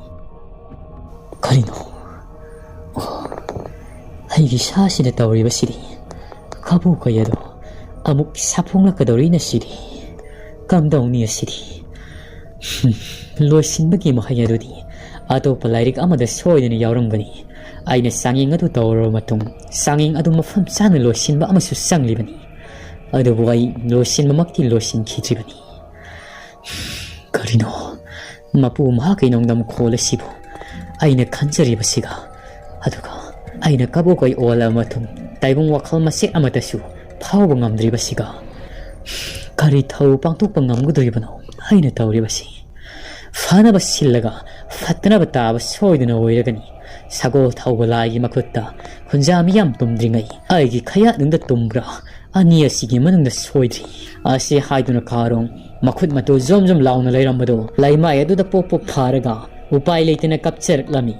ꯀꯔꯤꯅꯣ? ꯑꯣ, ꯑꯩꯒꯤ ꯏꯁꯥꯁꯤꯗ ꯇꯧꯔꯤꯕꯁꯤꯗꯤ ꯀꯕꯣꯀꯩ ꯑꯗꯣ ꯑꯃꯨꯛ ꯁꯥꯐꯣꯡꯂꯛꯀꯗꯧꯔꯤꯅ ꯁꯤꯗꯤ꯫ ꯀꯝꯗꯧꯅꯤ ꯑꯁꯤꯗꯤ? ꯍꯨꯝ, ꯂꯣꯏꯁꯤꯟꯕꯒꯤ ꯃꯍꯩ ꯑꯗꯨꯗꯤ ꯑꯇꯣꯞꯄ ꯂꯥꯏꯔꯤꯛ ꯑꯃꯗ ꯁꯣꯏꯗꯅ ꯌꯥꯎꯔꯝꯒꯅꯤ꯫ ꯑꯩꯅ ꯆꯥꯡꯌꯦꯡ ꯑꯗꯨ ꯇꯧꯔꯕ ꯃꯇꯨꯡ ꯆꯥꯡꯌꯦꯡ ꯑꯗꯨ ꯃꯐꯝ ꯆꯥꯅ ꯂꯣꯏꯁꯤꯟꯕ ꯑꯃꯁꯨ ꯆꯪꯂꯤꯕꯅꯤ꯫ ꯑꯗꯨꯕꯨ ꯑꯩ ꯂꯣꯏꯁꯤꯟꯕꯃꯛꯇꯤ ꯂꯣꯏꯁꯤꯟꯈꯤꯗ꯭ꯔꯤꯕꯅꯤ꯫ ꯀꯔꯤꯅꯣ? ꯃꯄꯨ ꯃꯍꯥꯛꯀꯤ ꯅꯣꯡꯗꯝ ꯈꯣꯜ ꯑꯁꯤꯕꯨ ꯑꯩꯅ ꯈꯟꯖꯔꯤꯕꯁꯤꯒ, ꯑꯗꯨꯒ ꯑꯩꯅ ꯀꯕꯣꯀꯩ ꯑꯣꯜꯂꯕ ꯃꯇꯨꯡ ꯇꯥꯏꯕꯪ ꯋꯥꯈꯜ ꯃꯆꯦꯠ ꯑꯃꯠꯇꯁꯨ ꯐꯥꯎꯕ ꯉꯝꯗ꯭ꯔꯤꯕꯁꯤꯒ, ꯀꯔꯤ ꯊꯧ ꯄꯥꯡꯊꯣꯛꯄ ꯉꯝꯒꯗꯧꯔꯤꯕꯅꯣ ꯑꯩꯅ ꯇꯧꯔꯤꯕꯁꯤ? ꯐꯅꯕ ꯁꯤꯜꯂꯒ ꯐꯠꯇꯅꯕ ꯇꯥꯕ ꯁꯣꯏꯗꯅ ꯑꯣꯏꯔꯒꯅꯤ꯫ ꯁꯒꯣꯜ ꯊꯧꯕ ꯂꯥꯏꯒꯤ ꯃꯈꯨꯠꯇ ꯈꯨꯟꯖꯥ ꯃꯤꯌꯥꯝ ꯇꯨꯝꯗ꯭ꯔꯤꯉꯩ ꯑꯩꯒꯤ ꯈꯌꯥꯠꯅꯨꯡꯗ ꯇꯨꯝꯕ꯭ꯔꯥ? ꯑꯅꯤ ꯑꯁꯤꯒꯤ ꯃꯅꯨꯡꯗ ꯁꯣꯏꯗ꯭ꯔꯤ꯫ ꯑꯁꯤ ꯍꯥꯏꯗꯨꯅ ꯀꯥꯔꯣꯡ ꯃꯈꯨꯠ ꯃꯇꯨ ꯖꯣꯝ ꯖꯣꯝ ꯂꯥꯎꯅ ꯂꯩꯔꯝꯕꯗꯨ ꯂꯩꯃꯥꯏ ꯑꯗꯨꯗ ꯄꯣꯞ ꯄꯣꯞ ꯊꯥꯔꯒ ꯎꯄꯥꯏ ꯂꯩꯇꯅ ꯀꯞꯆꯔꯛꯂꯝꯃꯤ꯫